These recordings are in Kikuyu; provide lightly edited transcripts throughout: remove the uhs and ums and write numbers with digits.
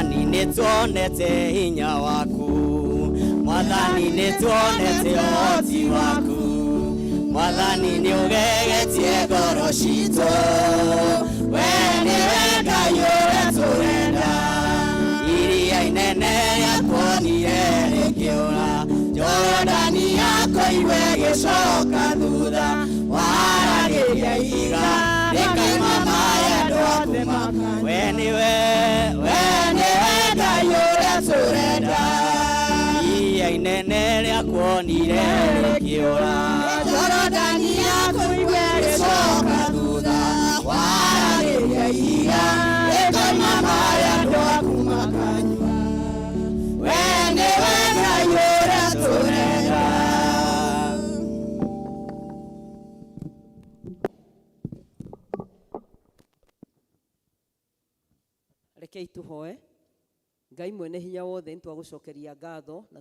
Mwathani nĩtuonete hinya waku, Mwathani nĩtuonete ũhoti waku, Mwathani nĩũgegetie ngoro citũ, we nĩwe Ngai ũrĩa tũrenda. Iria inene rĩakuonire rĩkĩũra, Jorodani yakũigua ĩgĩcoka thutha, waragĩria ihiga rĩkaima maĩ andũ aku makanyua. We nĩwe, we nĩwe Ngai ũrĩa tũrenda. Iria inene rĩakuonire rĩkĩũra, Jorodani yakũigua ĩgĩcoka thutha, waragĩria ihiga rĩkaima maĩ andũ aku makanyua. We nĩwe Ngai ũrĩa tũrenda. Rekei tũhoe. Ngai mwene hinya wothe, nĩ twagũcokeria ngatho na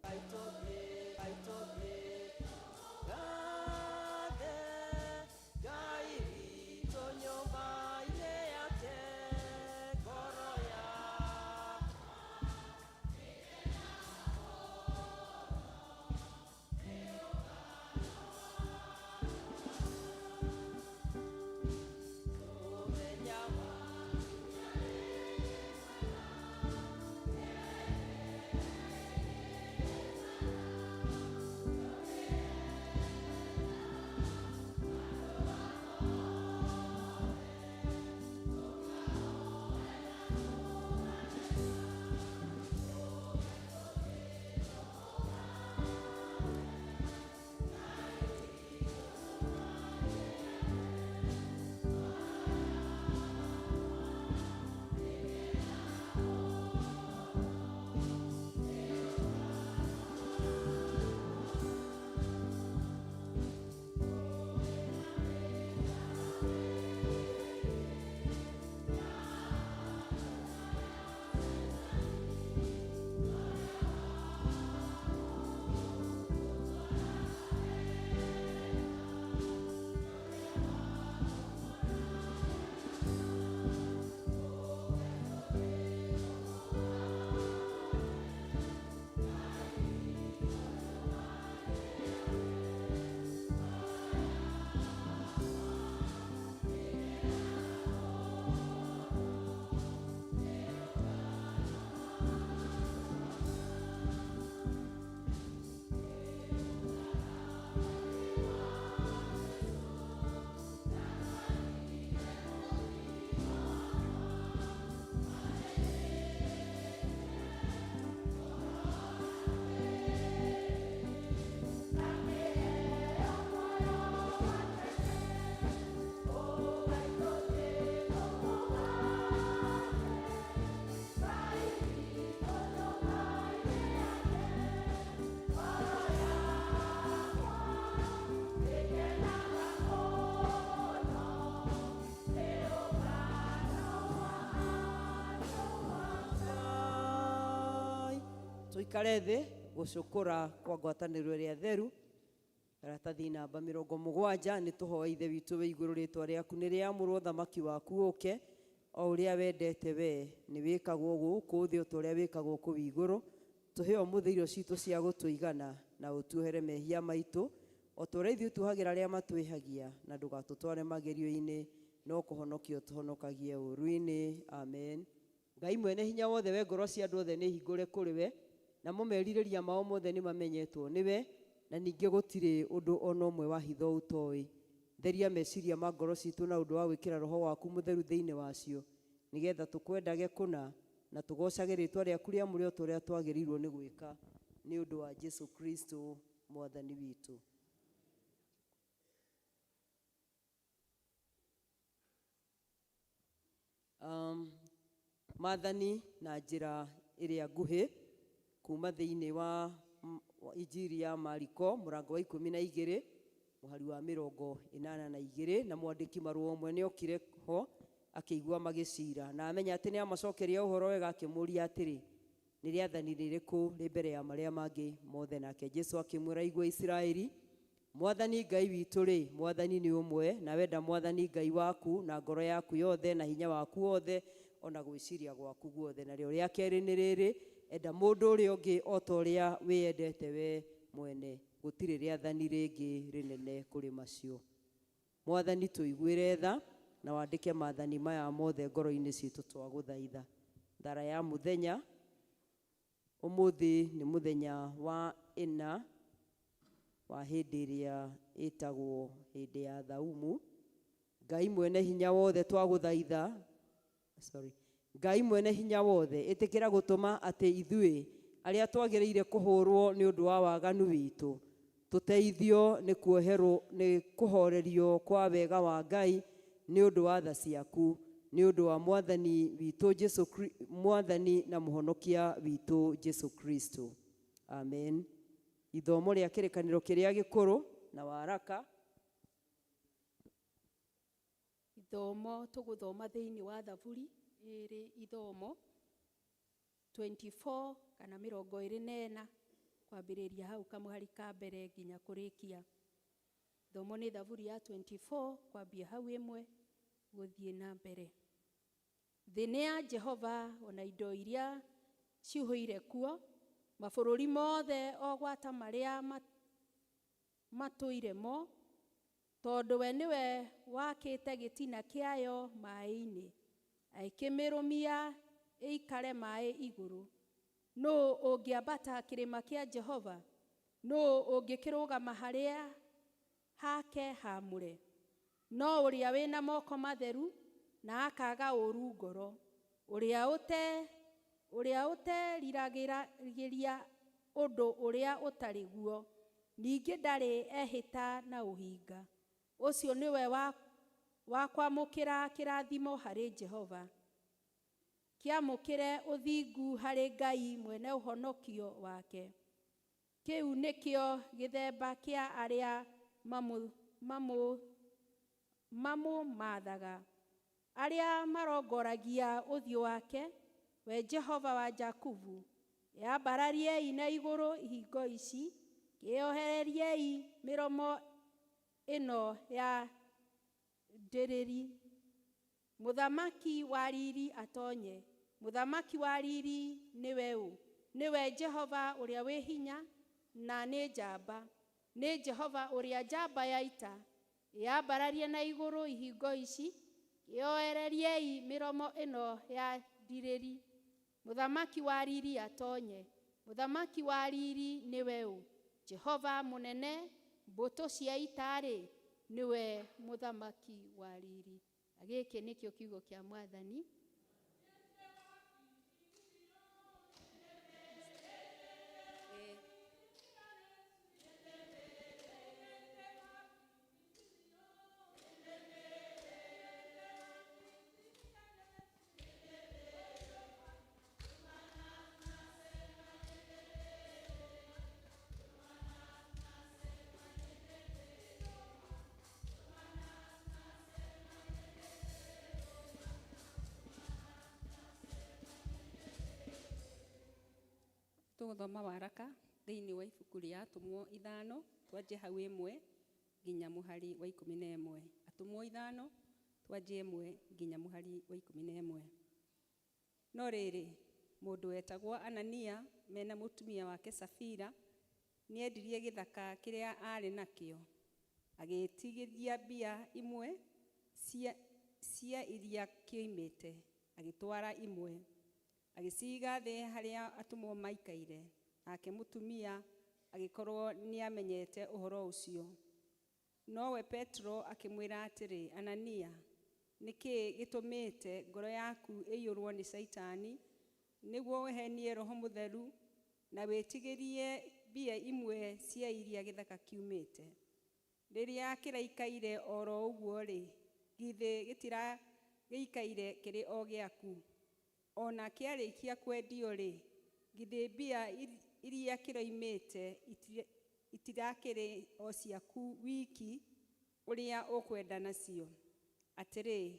Tũikare thĩ gũcũkũra kwa ngwatanĩro ĩrĩa theru. Karatathi namba 70. Nĩ tũhoe. Ithe witũ wĩ igũrũ, rĩtwa rĩaku nĩ rĩamũrwo, ũthamaki waku ũke, o ũrĩa wendete we nĩ wĩkagwo gũkũ thĩ o ta ũrĩa wĩkagwo kũu igũrũ. Tũhe ũmũthĩ irio citũ cia gũtũigana, na ũtuohere mehia maitũ o ta ũrĩa ithuĩ tuohagĩra arĩa matwĩhagia, na ndũgatũtware magerio-inĩ, no kũhonokia ũtũhonokagie ũũru-inĩ. Amen. Ngai mwene hinya wothe, we ngoro cia andũ othe nĩ hingũre kũrĩ we, namo merirĩria mao mothe nĩ mamenyetwo nĩwe, na ningĩ gũtirĩ ũndũ o na ũmwe wa hitho ũtoĩ. Theria meciria ma ngoro citũ na ũndũ wa gwĩkĩra Roho waku Mũtheru thĩinĩ wacio, nĩgetha tũkwendage kũna na tũgoocage rĩĩtwa rĩaku rĩamũre o ta ũrĩa twagĩrĩirwo nĩ gwĩka, nĩ ũndũ wa Jesu Kristo Mwathani witũ. Maathani na njĩra ĩrĩa nguhĩ kuma thĩinĩ wa Injiri ya Mariko mũrango wa 12 mũhari wa 82. Na mwandĩki marũa ũmwe nĩokire ho akĩigua magĩcira, na amenya atĩ nĩamacokeria ũhoro wega, akĩmũũria atĩrĩ, Nĩ rĩathani rĩrĩkũ rĩ mbere ya marĩa mangĩ mothe? Nake Jesu akĩmwĩra, Igua Isiraeli, Mwathani Ngai witũ-rĩ, Mwathani nĩ ũmwe, na wenda Mwathani Ngai waku na ngoro yaku yothe, na hinya waku wothe, Ona gwĩciria gwaku guothe. Narĩo rĩa kerĩ nĩ rĩrĩ, enda mũndũ ũrĩa ũngĩ o ta ũrĩa wĩyendete we mwene. Gũtirĩ rĩathani rĩngĩ rĩnene kũrĩ macio. Mwathani, tũiguĩre tha na wandĩke maathani maya mothe ngoro-inĩ citũ, twagũthaitha. Thara ya mũthenya ũmũthĩ nĩ mũthenya wa ĩna wa hĩndĩ ĩrĩa ĩtagwo hĩndĩ ya thaumu. Ngai mwene hinya wothe, twagũthaitha, sorry, Ngai mwene hinya wothe, ĩtĩkĩra gũtũma atĩ ithuĩ arĩa twagĩrĩire kũhũrwo nĩ ũndũ wa waganu witũ tũteithio nĩ kuoherwo nĩ kũhorerio kwa wega wa Ngai nĩ ũndũ wa tha ciaku, nĩ ũndũ wa Mwathani witũ Jesu, Mwathani na Mũhonokia witũ Jesu Kristo. Amen. Ithomo rĩa kĩrĩkanĩro kĩrĩa gĩkũrũ na waraka. Ithomo tũgũthoma thĩinĩ wa Thaburi ĩrĩ ithomo 24 kana 24, kwambĩrĩria hau kamũhari ka mbere nginya kũrĩkia. Ithomo nĩ Thaburi ya 24, kwambia hau 1 gũthiĩ na mbere. Thĩ nĩ ya Jehova ona indo iria ciũhũire kuo, mabũrũri mothe o gwata marĩa matũire mo, tondũ we nĩwe wakĩte gĩtina kĩayo maĩ-inĩ, agĩkĩmĩrũmia ĩikare maĩ igũrũ. Nũ ũngĩambata kĩrĩma kĩa Jehova? Nũ ũngĩkĩrũgama harĩa hake haamũre? No ũrĩa wĩna moko matheru na akaga ũũru ngoro, ũrĩa ũteriragĩria ũndũ ũrĩa ũtarĩ guo, ningĩ ndarĩ ehĩta na ũhinga, ũcio nĩwe wa kwamũkĩra kĩrathimo harĩ Jehova, kĩamũkĩre ũthingu harĩ Ngai mwene ũhonokio wake. Kĩu nĩkĩo gĩthemba kĩa arĩa mamũmathaga, arĩa marongoragia ũthiũ wake. We Jehova wa Jakubu, yambarariei na igũrũ ihingo ici, kĩohereriei mĩromo ĩno ya ndĩrĩri. Mũthamaki wa riri atonye. Mũthamaki wa riri nĩwe ũ? Nĩwe Jehova ũrĩa wĩ hinya na nĩ njamba, nĩ Jehova ũrĩa njamba ya ita. Yambararie na igũrũ ihingo ici, kĩohereriei mĩromo ĩno ya ndirĩri. Mũthamaki wa riri atonye. Mũthamaki wa riri nĩwe ũ? Jehova mũnene mbũtũ cia ita-rĩ, nĩwe mũthamaki wa riri. Na gĩkĩ nĩkĩo kiugo kĩa Mwathani. Tũgũthoma waraka thĩinĩ wa ibuku rĩa Atũmwo 5, twanjie hau 1 nginya mũhari wa 11. Atũmwo 5, twanjie 1 nginya mũhari wa 11. No rĩrĩ, mũndũ wetagwo Anania mena mũtumia wake Safira nĩendirie gĩthaka kĩrĩa aarĩ nakĩo, agĩtigithia mbia imwe cia iria kĩoimĩte, agĩtwara imwe, agĩciiga thĩ harĩa atũmwo maikaire. Nake mũtumia agĩkorwo nĩamenyete ũhoro ũcio. Nowe Petro akĩmwĩra atĩrĩ, Anania, nĩkĩ gĩtũmĩte ngoro yaku ĩiyũrwo nĩ Caitani, nĩguo ũhenie Roho Mũtheru na wĩtigĩrie mbia imwe cia iria gĩthaka kiumĩte? Rĩrĩa kĩraikaire oro ũguo-rĩ, githĩ gĩtiragĩikaire kĩrĩ o gĩaku? Ona kĩarĩkia kwendio-rĩ, githĩ mbia iria kĩroimĩte itirakĩrĩ o ciaku wiki ũrĩa ũkwenda nacio? Atĩrĩ,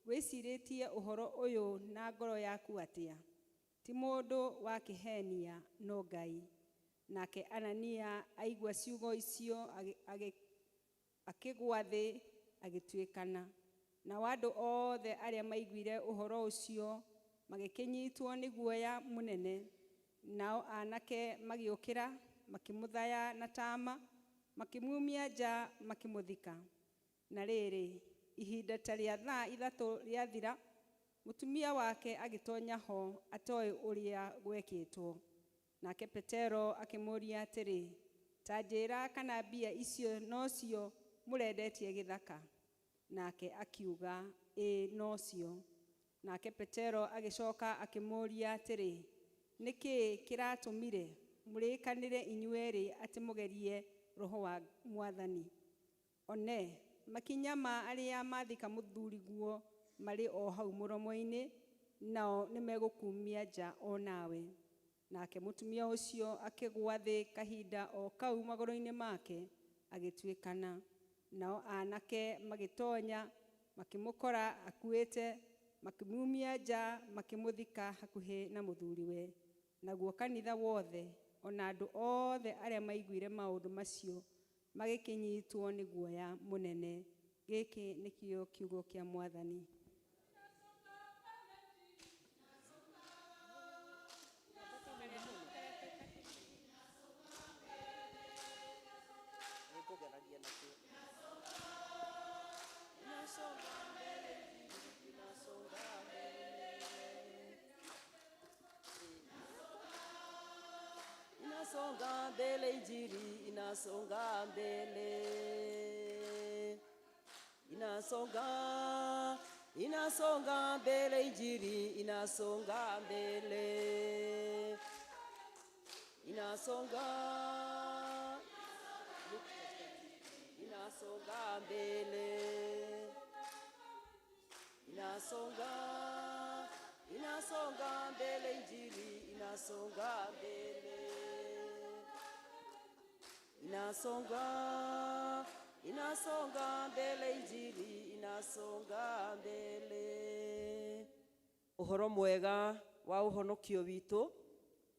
wĩcirĩtie ũhoro ũyũ na ngoro yaku atĩa? Ti mũndũ wakĩhenia, no Ngai. Nake Anania aigua ciugo icio, akĩgwa thĩ agĩtuĩkana. Nao andũ othe arĩa maiguire ũhoro ũcio magĩkĩnyitwo nĩ guoya mũnene. Nao anake magĩũkĩra, makĩmũthaya na tama, makĩmuumia nja, makĩmũthika. Na rĩrĩ, ihinda ta rĩa thaa 3 rĩathira, mũtumia wake agĩtonya ho atoĩ ũrĩa gwekĩtwo. Nake Petero akĩmũũria atĩrĩ, ta njĩĩra kana mbia icio nocio mũrendetie gĩthaka? Nake akiuga, ĩĩ nocio. Nake Petero agĩcoka akĩmũũria atĩrĩ, nĩ kĩĩ kĩratũmire mũrĩkanĩre inyuerĩ atĩ mũgerie Roho wa Mwathani? One, makinya ma arĩa mathika mũthuriguo marĩ o hau mũromo-inĩ, nao nĩmegũkuumia nja o nawe. Nake mũtumia ũcio akĩgũa thĩ kahinda o kau magũrũ-inĩ make, agĩtuĩkana. Nao anake magĩtonya, makĩmũkora akuĩte, makĩmuumia nja, makĩmũthika hakuhĩ na mũthuriwe. Naguo kanitha wothe, ona andũ othe arĩa maiguire maũndũ macio, magĩkĩnyitwo nĩ guoya mũnene. Gĩkĩ nĩkĩo kiugo kĩa Mwathani. Inasonga mbele, injili inasonga mbele, inasonga, inasonga mbele, injili inasonga mbele, inasonga, inasonga mbele, inasonga, inasonga mbele, injili inasonga mbele, inasonga, inasonga mbele, injili inasonga mbele. Ũhoro mwega wa ũhonokio witũ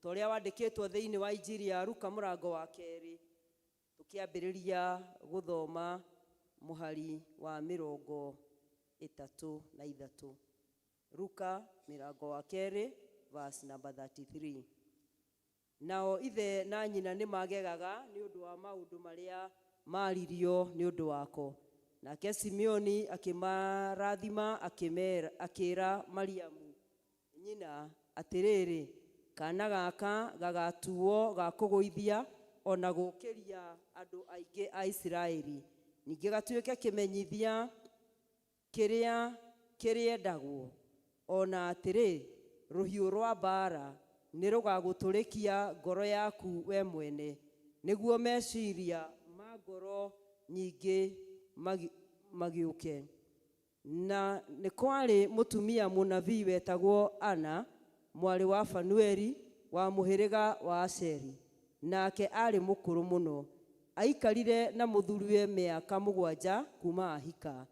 ta ũrĩa wandĩkĩtwo thĩinĩ wa Injiri ya Luka mũrango wa 2, tũkĩambĩrĩria gũthoma mũhari wa 33. Luka mũrango wa 2 verse number 33. Nao ithe na nyina nĩ magegaga nĩ ũndũ wa maũndũ marĩa maaririo nĩ ũndũ wako. Nake Simeoni akĩmarathima, akĩra Mariamu nyina atĩrĩrĩ, kana gaka gagatuo ga kũgũithia ona gũkĩria andũ aingĩ a Isiraeli, ningĩ gatuĩke kĩmenyithia kĩrĩa kĩrĩendagwo, ona atĩrĩ, rũhiũ rwa mbaara nĩ rũgagũtũrĩkia ngoro yaku we mwene, nĩguo meciria ma ngoro nyingĩ magĩũke. Na nĩ kwarĩ mũtumia mũnabii wetagwo Ana, mwarĩ wa Fanueli wa mũhĩrĩga wa Asheri, nake aarĩ mũkũrũ mũno. Aikarire na mũthuriwe mĩaka 7 kuma ahika,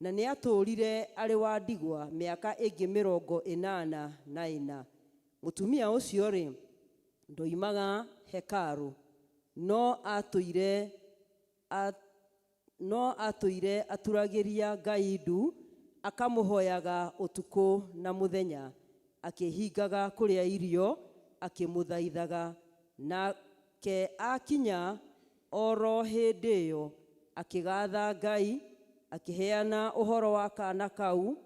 na nĩatũũrire arĩ wa ndigwa mĩaka ĩngĩ 84. Mũtumia ũcio rĩ, ndoimaga hekarũ, no atũire aturagĩria Ngai ndu, akamũhoyaga ũtukũ na mũthenya, akĩhingaga kũrĩa irio, akĩmũthaithaga. Nake akinya oro hĩndĩ ĩyo, akĩgatha Ngai, akĩheana ũhoro wa kana kau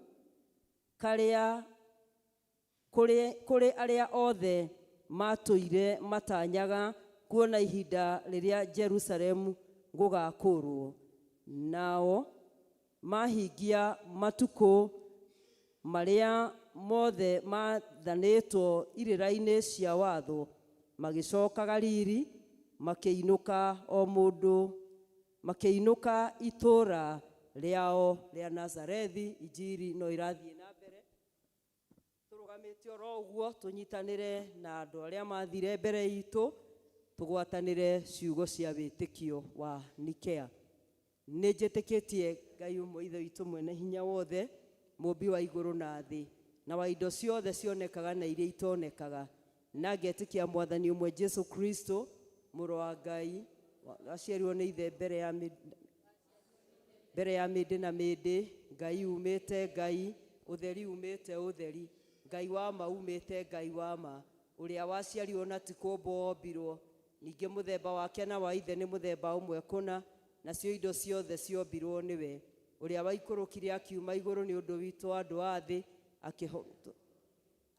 karĩa kũrĩ arĩa othe matũire matanyaga kuona ihinda rĩrĩa Jerusalemu gũgakũrwo. Nao mahingia matukũ marĩa mothe maathanĩtwo irĩra-inĩ cia watho, magĩcoka Galili, makĩinũka o mũndũ, makĩinũka itũũra rĩao rĩa Nazarethi. Injiri no irathiĩ na mbere. Tũrũgamĩte oro ũguo, tũnyitanĩre na andũ arĩa mathire mbere itũ, tũgwatanĩre ciugo cia wĩtĩkio wa Nikea. Nĩ njĩtĩkĩtie Ngai ũmwe Ithe witũ mwene hinya wothe, mũmbi wa igũrũ na thĩ, na wa indo ciothe cionekaga na iria itonekaga, na ngetĩkia Mwathani ũmwe Jesu Kristo, mũrũ wa Ngai, aciarirwo nĩ ithe mbere ya Mbere ya mĩndĩ na mĩndĩ, Ngai umĩte Ngai, ũtheri umĩte ũtheri, Ngai wa ma umĩte Ngai wa ma, ũrĩa waciarirwo na ti kũũmbwo wombirwo, ningĩ mũthemba wake na wa ithe nĩ mũthemba ũmwe kũna, nacio indo ciothe ciombirwo nĩwe, ũrĩa waikũrũkire akiuma igũrũ nĩ ũndũ witũ andũ a thĩ,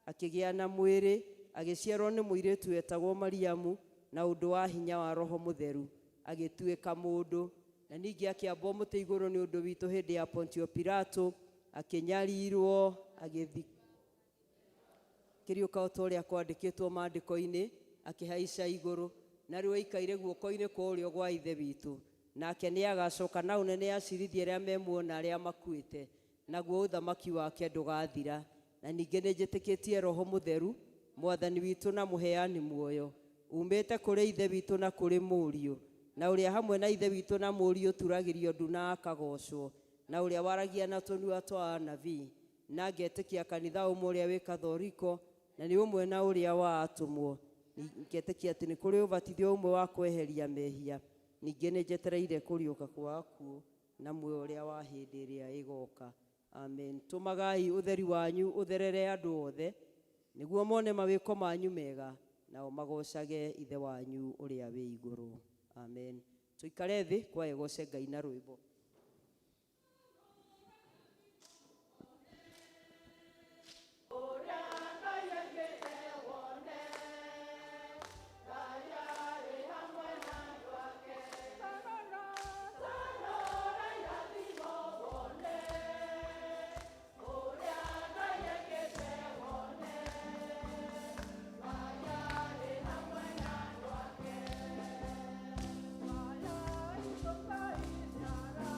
akĩgĩa na mwĩrĩ, agĩciarwo nĩ mũirĩtu wetagwo Mariamu, na ũndũ wa hinya wa Roho Mũtheru, agĩtuĩka mũndũ, na ningĩ akĩambwo mũtĩ igũrũ nĩ ũndũ witũ hĩndĩ ya Pontio Pilato, akĩnyarirwo, agĩkĩriũka o ta ũrĩa kwandĩkĩtwo maandĩko-inĩ, akĩhaica igũrũ, na rĩu aikaire guoko-inĩ kwa ũrĩo gwa Ithe witũ, nake nĩ agacoka na ũnene acirithie arĩa me muoyo na arĩa makuĩte, naguo ũthamaki wake ndũgathira. Na ningĩ nĩ njĩtĩkĩtie Roho Mũtheru, Mwathani witũ na mũheani muoyo, umĩte kũrĩ Ithe witũ na kũrĩ Mũriũ, na ũrĩa hamwe na Ithe witũ na Mũriũ turagĩrio ndu na akagocwo, na ũrĩa waragia na tũnua twa anabii, na ngetĩkia kanitha ũmwe ũrĩa wĩ Kathoriko, na nĩ ũmwe na ũrĩa wa atũmwo, ngetĩkia atĩ nĩ kũrĩ ũbatithio ũmwe wa kweheria mehia, ningĩ nĩ njetereire kũriũka kwa akuũ na muoyo ũrĩa wa hĩndĩ ĩrĩa ĩgoka. Amen. Tũmagai ũtheri wanyu ũtherere andũ othe, nĩguo mone mawĩko manyu mega, nao magocage Ithe wanyu ũrĩa wĩ igũrũ. Amen. Tũikare thĩ kwa ĩgoce Ngai na rwĩmbo. Thank you.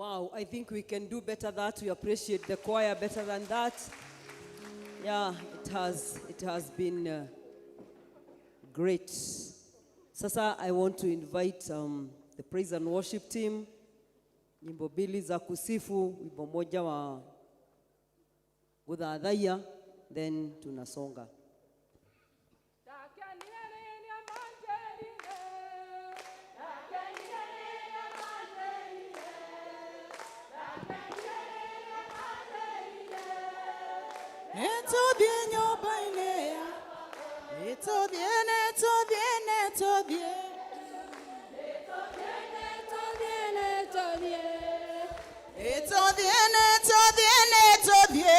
Wow, I think we can do better that. We appreciate the choir better than that. Yeah, it has been great. Sasa I want to invite the praise and worship team. Nyimbo mbili za kusifu, wimbo moja wa guthathaiya, then tunasonga. Ndakenire rĩrĩa manjĩrire, ndakenire rĩrĩa manjĩrire, ndakenire rĩrĩa manjĩrire. Nĩtũthiĩ nyũmba-inĩ ya nĩtũthiĩ, nĩtũthiĩ, nĩtũthiĩ. Nĩtũthiĩ, nĩtũthiĩ, nĩtũthiĩ. Nĩtũthiĩ, nĩtũthiĩ, nĩtũthiĩ,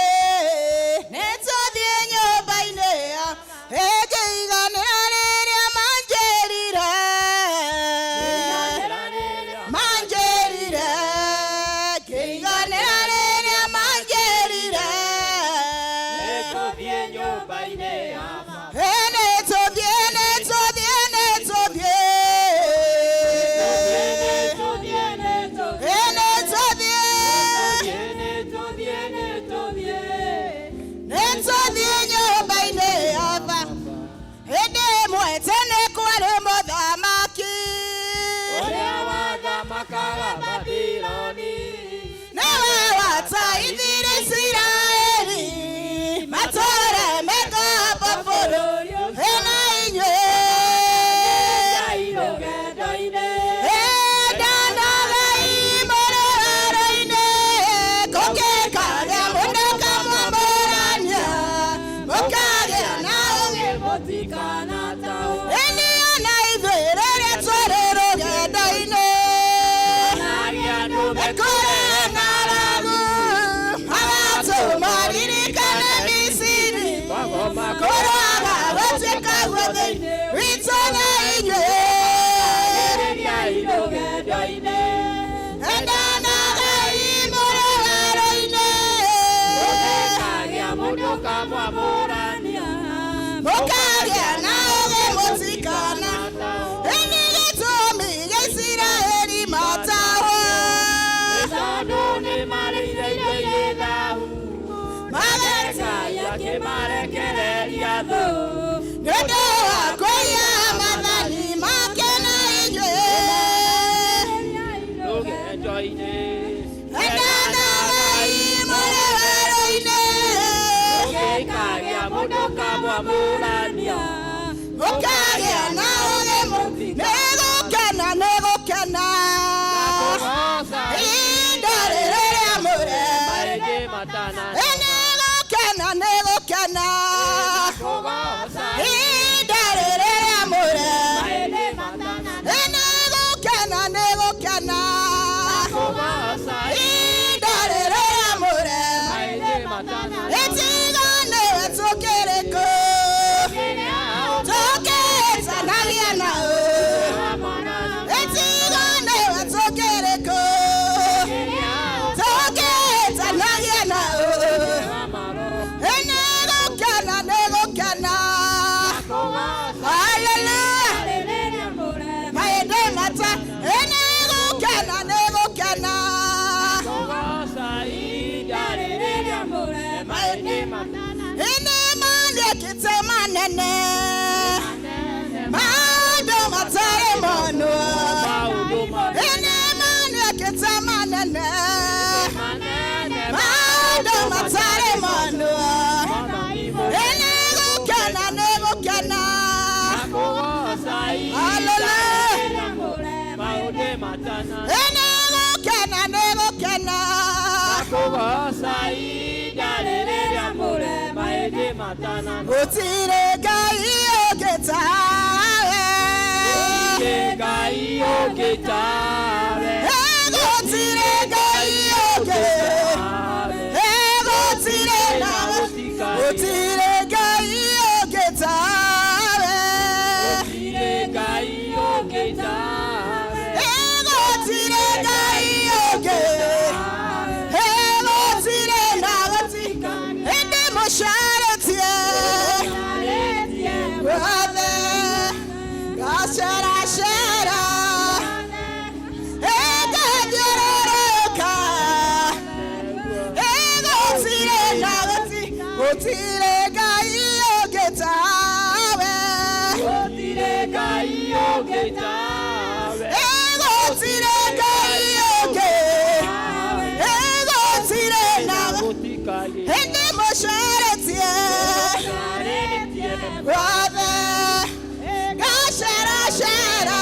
nĩtũthiĩ nyũmba-inĩ ya ĩngĩiganĩra rĩrĩa manjĩrire, manjĩrire, ngĩiganĩra rĩrĩa manjĩrire. Nĩtũthiĩ nyũmba-inĩ ya Nĩtũthiĩ, nĩtũthiĩ, nĩtũthiĩ. Nĩtũthiĩ, nĩtũthiĩ. Nĩtũthiĩ. Nĩtũthiĩ, nĩtũthiĩ. Nĩtũthiĩ nyũmba-inĩ ya baba. Hĩndĩ ĩmwe tene kwarĩ mũthamaki ũrĩa wathamakaga Babiloni. Nĩwe wataithirie Isiraeli matũũre mĩkombo bũrũri ĩna inyuĩ. Rũgendo-inĩ. Endanagai mũrĩ werũ-inĩ kũngĩkagĩa mũndũ kamwamũrania mũkagĩa na ũgĩ. Mũtikanataũrwo. Ĩnio na ithuĩ rĩrĩa twarĩ rũgendo-inĩ kũrĩ ng'aragu agatũmaririkane Misiri kũroaga gũtuĩka guo thĩinĩ witũ na inyuĩ. Rũgendo-inĩ. Endanagai mũrĩ werũ-inĩ Kũngĩkagĩa mũndũ kamwamũrania mũkagĩa na ũgĩ mũtikana ĩnĩ gĩtũmi gĩa Isiraeli matahwo. Tondũ nĩmarĩire indo irĩ thaahu. Magati Akĩmarekereria thũ. Nĩ ũndũ wa kũiya maathani make na inyuĩ. Rũgendo-inĩ. Endanagai mũrĩ werũ-inĩ Kũngĩkagĩa mũndũ kamwamũrania mũkagĩa na ũgĩ nĩgũkena, nĩgũkena ihinda rĩrĩa mũre maingĩ matana. Nĩgũkena, nĩgũkena Kũgoca ihinda rĩrĩa mũre maingĩ matana. Nĩgũkena, nĩgũkena Kũgoca ihinda rĩrĩa mũre maingĩ matana. Ĩtiga nĩwe tũkĩrĩkũ tũkĩtanagia nao. Ĩtiga nĩwe tũkĩrĩkũ tũkĩtanagia nao. Nĩgũkena, nĩgũkena, haleluya, maĩndĩ mata nĩgũkena, nĩgũkena. Kũgoca ihinda rĩrĩa maingĩ matana. Ĩnĩ maniĩkĩte manene maũndũ matarĩ monwo. Maũndũ Ĩnĩ maniĩkĩte manene manene maũndũ matarĩ monwo. Nĩgũkena, nĩgũkena. Kũgoca Haleluya. maũndũ matana. Nĩgũkena, nĩgũkena. Kũgoca ihinda rĩrĩa maingĩ matana. Gũtirĩ Ngai ũngĩ tawe. Gũtirĩ Ngai ũngĩ tawe. Gũtirĩ Ngai ũngĩ. Gũtirĩ nawe. Gũtirĩ Ngai ũngĩ tawe. Gũtirĩ Ngai ũngĩ tawe. Gũtirĩ Ngai ũngĩ. Gũtirĩ na ĩndĩ mũcarĩtie guothe ngaceracera ngathiũrũrũka. Gũtirĩ Ngai ũngĩ tawe. Gũtirĩ Ngai ũngĩ tawe. Ĩ gũtirĩ Ngai ũngĩ. Ĩ gũtirĩ na Gũtikagĩa. Ĩndĩ mũcaretie guothe ngaceracera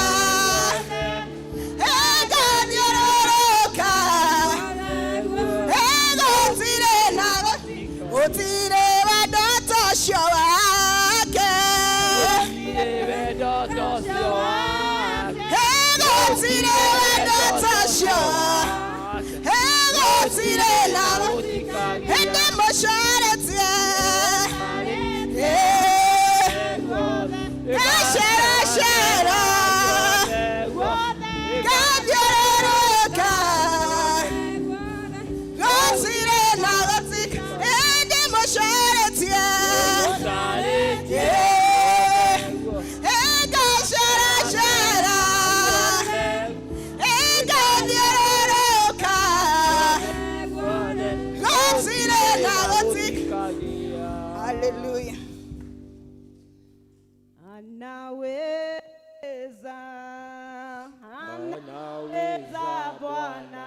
ngathiũrũrũka. Ĩ gũtirĩ na gũtirĩ wendo ta ũcio wake. Gũtirĩ wendo ta ũcio wake. Ĩ gũtirĩ wendo ta ũcio. Ĩ gũtirĩ na Gũtikagĩa. Ĩndĩ mũcaretie ngaceracera ngathiũrũrũka. Gũtirĩ na gũtirĩ ĩndĩ mũcaretie ngaceracera ngathiũrũrũka. Gũtirĩ na gũtirĩ. Hallelujah. Anaweza, anaweza Bwana,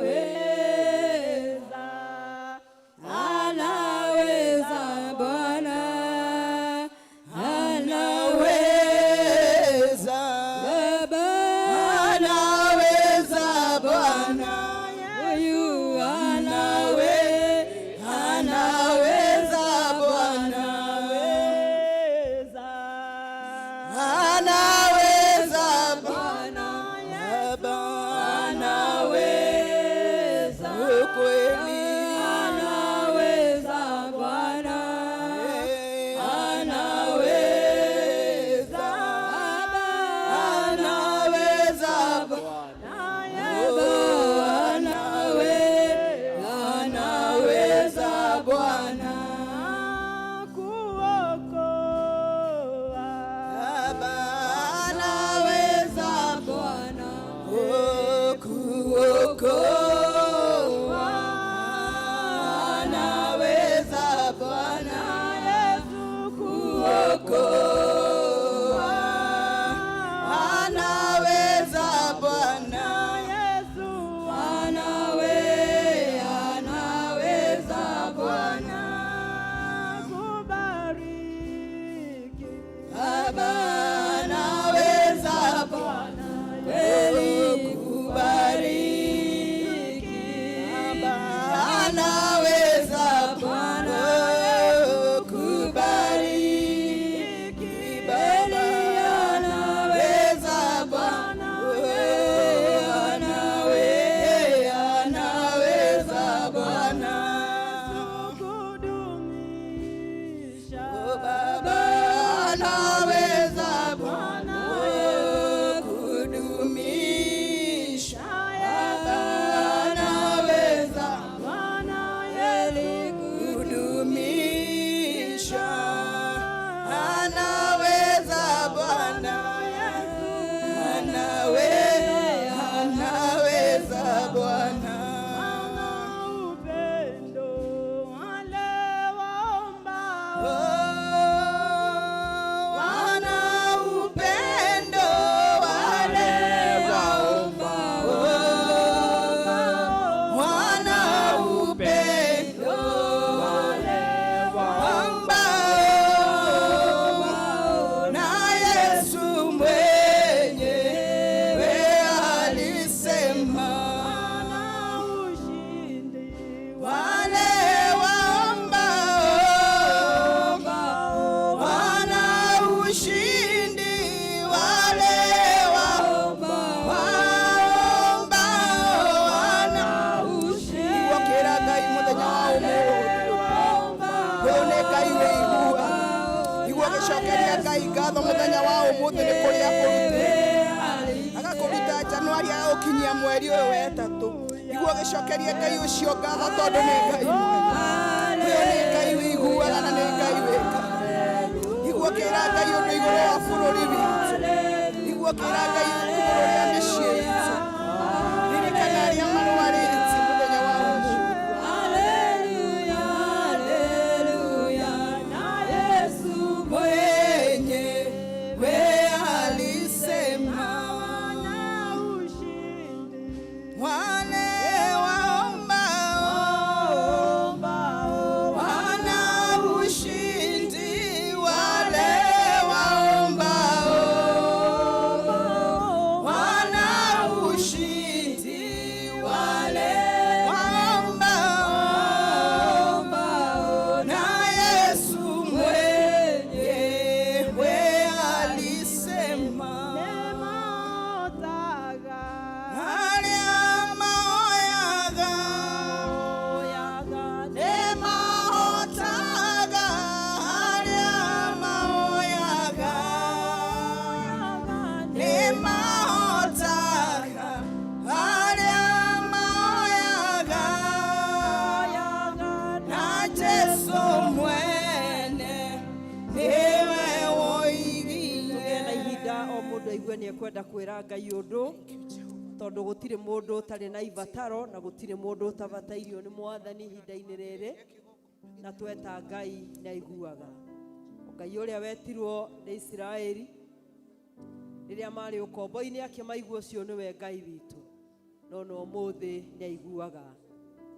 anaweza, anaweza Bwana, Anaweza, Baba, anaweza Bwana, huyu anaweza Bwana, anaweza Bwana, Baba, anaweza, kweli, anaweza Bwana, anaweza, anaweza Bwana, anaweza Bwana, Baba, anaweza Bwana, kuokoa, anaweza Bwana, kuokoa, anaweza Bwana, anaweza Bwana, Baba, anaweza Bwana, kweli kubariki, Baba, anaweza Bwana, kubariki, Baba, anaweza Bwana, anaweza Bwana, Baba, anaweza Bwana, kudumisha, Baba, anaweza kudumisha, anaweza Bwana, anaweza Bwana. Wana upendo wale waombao, wana upendo wale waombao, na Yesu mwenyewe alisema, wale waombao wana ushindi, wale waombao wana ushindi. Gwokĩra Ngai mũthenya wa ũmũthĩ, ũyũ nĩ Ngai wĩigua igua gĩcokeria Ngai ngatho mũthenya wa ũmũthĩ nĩ kũrĩa kũrutĩte agakũruta Januari agagũkinyia mweri ũyũ wa ĩtatũ. Igua gĩcokeria Ngai ũcio ngatho tondũ nĩ Ngai mwega. Ũyũ nĩ Ngai wĩiguaga na nĩ Ngai wĩkaga. Igua kĩra Ngai ũndũ igũrũ wa bũrũri witũ, igua kĩra Ngai igũrũ rĩa mĩciĩ itũ. Ririkana arĩa marwarĩte mũthenya wa ũmũthĩ. Tũkwenda kwĩra Ngai ũndũ tondũ gũtirĩ mũndũ ũtarĩ na ibataro na gũtirĩ mũndũ ũtabatairio nĩ mwathani ihinda-inĩ rĩrĩ, na tweta Ngai nĩ aiguaga. Ngai ũrĩa wetirwo nĩ Isiraeli rĩrĩa marĩ ũkombo-inĩ akĩmaigua, ũcio nĩwe Ngai witũ, no no ũmũthĩ nĩ aiguaga.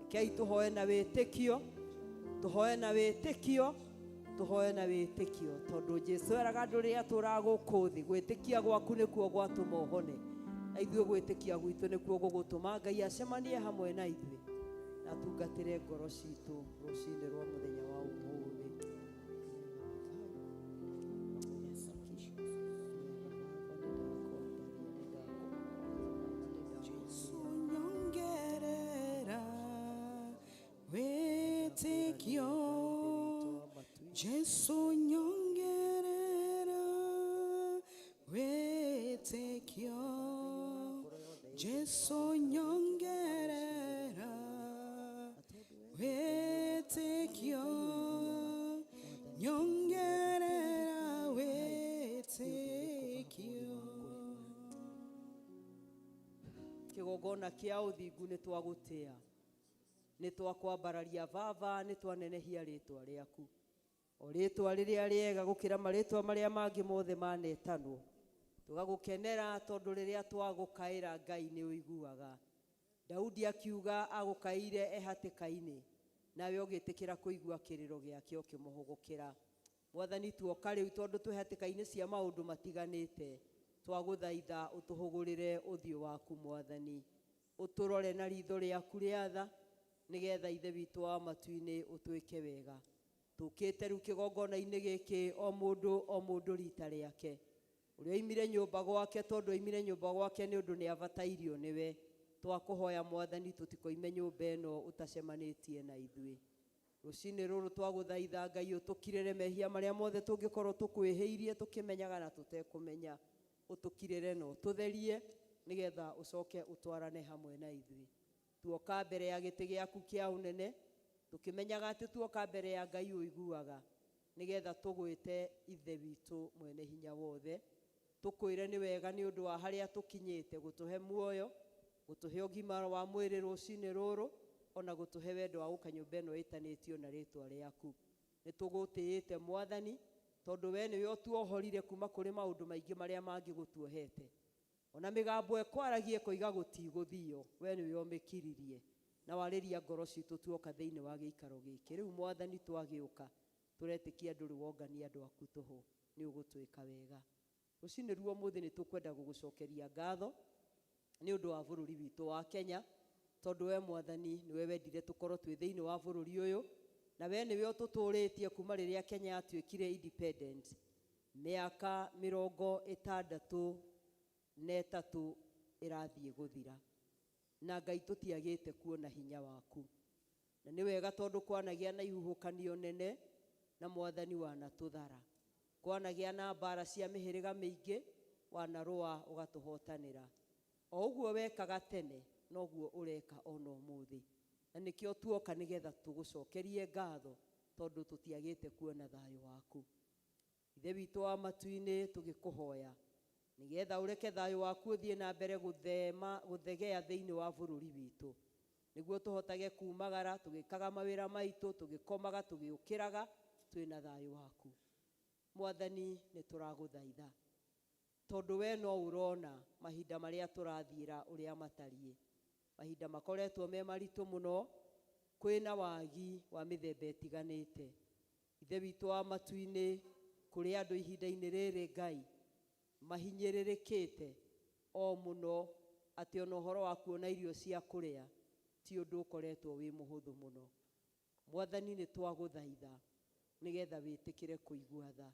Rekei tũhoe na wĩtĩkio, tũhoe na wĩtĩkio, tũhoe na wĩtĩkio, tondũ Jesu eraga andũ rĩrĩa tũraga gũkũ thĩ, gwĩtĩkia gwaku nĩkuo gwatũma ũhone, na ithuĩ gwĩtĩkia gwitũ nĩkuo gũgũtũma Ngai acemanie hamwe na ithuĩ na atungatĩre ngoro citũ rũcinĩ rwa mũthenya wa ũmũthĩ. Jesu nyongerera wĩtĩkio, Jesu nyongerera wĩtĩkio, Jesu nyongerera wĩtĩkio, nyongerera wĩtĩkio. Kĩgongona kĩa ũthingu nĩ twagũtĩa, nĩ twakwambararia Baba, nĩ twanenehia rĩtwa rĩaku, o rĩtwa rĩrĩa rĩega gũkĩra marĩtwa marĩa mangĩ mothe manetanwo. Tũgagũkenera tondũ rĩrĩa twagũkaĩra Ngai nĩ ũiguaga. Daudi akiuga agũkaĩire e hatĩka-inĩ, nawe ũgĩtĩkĩra kũigua kĩrĩro gĩake ũkĩmũhũgũkĩra. Mwathani, tuoka rĩu tondũ twĩ hatĩka-inĩ cia maũndũ matiganĩte, twagũthaitha ũtũhũgũrĩre ũthiũ waku Mwathani, ũtũrore na ritho rĩaku rĩa tha, nĩgetha Ithe witũ wa matu-inĩ ũtwĩke wega. Tũkĩte rĩu kĩgongona-inĩ gĩkĩ o mũndũ o mũndũ rita rĩake, ũrĩa oimire nyũmba gwake tondũ oimire nyũmba gwake nĩ ũndũ nĩ abatairio nĩwe. Twakũhoya Mwathani tũtikoime nyũmba ĩno ũtacemanĩtie na ithuĩ. Rũcinĩ rũrũ twagũthaitha Ngai ũtũkirĩre mehia marĩa mothe tũngĩkorwo tũkwĩhĩirie tũkĩmenyaga na tũtekũmenya, ũtũkirĩre na ũtũtherie nĩgetha ũcoke ũtwarane hamwe na ithuĩ. Tuoka mbere ya gĩtĩ gĩaku kĩa ũnene tũkĩmenyaga atĩ tuoka mbere ya Ngai ũiguaga, nĩgetha tũgwĩte Ithe witũ mwene hinya wothe, tũkwĩre nĩ wega nĩ ũndũ wa harĩa tũkinyĩte, gũtũhe muoyo, gũtũhe ũgima wa mwĩrĩ rũcinĩ rũrũ, ona gũtũhe wendo wa gũka nyũmba ĩno ĩtanĩtio na rĩtwa rĩaku. Nĩ tũgũtĩĩte Mwathani tondũ we nĩwe ũtuohorire kuma kũrĩ maũndũ maingĩ marĩa mangĩgũtuohete. Ona mĩgambo ĩkwaragie ĩkoiga gũtigũthio, we nĩwe ũmĩkiririe na warĩria ngoro citũ tuoka thĩinĩ wa gĩikaro gĩkĩ. Rĩu Mwathani twagĩũka tũretĩkia ndũrĩ wongania andũ aku tũhũ, nĩ ũgũtwĩka wega. Rũcinĩ ruo ũmũthĩ nĩ tũkwenda gũgũcokeria ngatho nĩ ũndũ wa bũrũri witũ wa Kenya, tondũ we Mwathani nĩwe wendire tũkorwo twĩ thĩinĩ wa bũrũri ũyũ, na we nĩwe ũtũtũrĩtie kuma rĩrĩa Kenya yatuĩkire independent mĩaka 63 ĩrathiĩ gũthira, na Ngai tũtiagĩte kuona hinya waku. Na nĩ wega tondũ kwanagĩa na ihuhũkanio nene na Mwathani wanatũthara, kwanagĩa na mbara cia mĩhĩrĩga mĩingĩ wanarũa ũgatũhotanĩra. O ũguo wekaga tene noguo ũreka ona ũmũthĩ, na nĩkĩo tuoka nĩgetha tũgũcokerie ngatho tondũ tũtiagĩte kuona thayũ waku. Ithe witũ wa matu-inĩ, tũgĩkũhoya nĩgetha ũreke thayũ waku ũthiĩ na mbere gũthegea thĩinĩ wa bũrũri witũ, nĩguo tũhotage kumagara tũgĩkaga mawĩra maitũ, tũgĩkomaga tũgĩũkĩraga twĩna thayũ waku. Mwathani, nĩ tũragũthaitha tondũ we no ũrona mahinda marĩa tũrathiĩra ũrĩa matariĩ, mahinda makoretwo me maritũ mũno, kwĩna wagi wa mĩthemba ĩtiganĩte. Ithe witũ wa matu-inĩ, kũrĩ andũ ihinda-inĩ rĩrĩ Ngai mahinyĩrĩrĩkĩte o mũno, atĩ ona ũhoro wa kuona irio cia kũrĩa ti ũndũ ũkoretwo wĩ mũhũthũ mũno. Mwathani, nĩ twagũthaitha nĩgetha wĩtĩkĩre kũigua tha.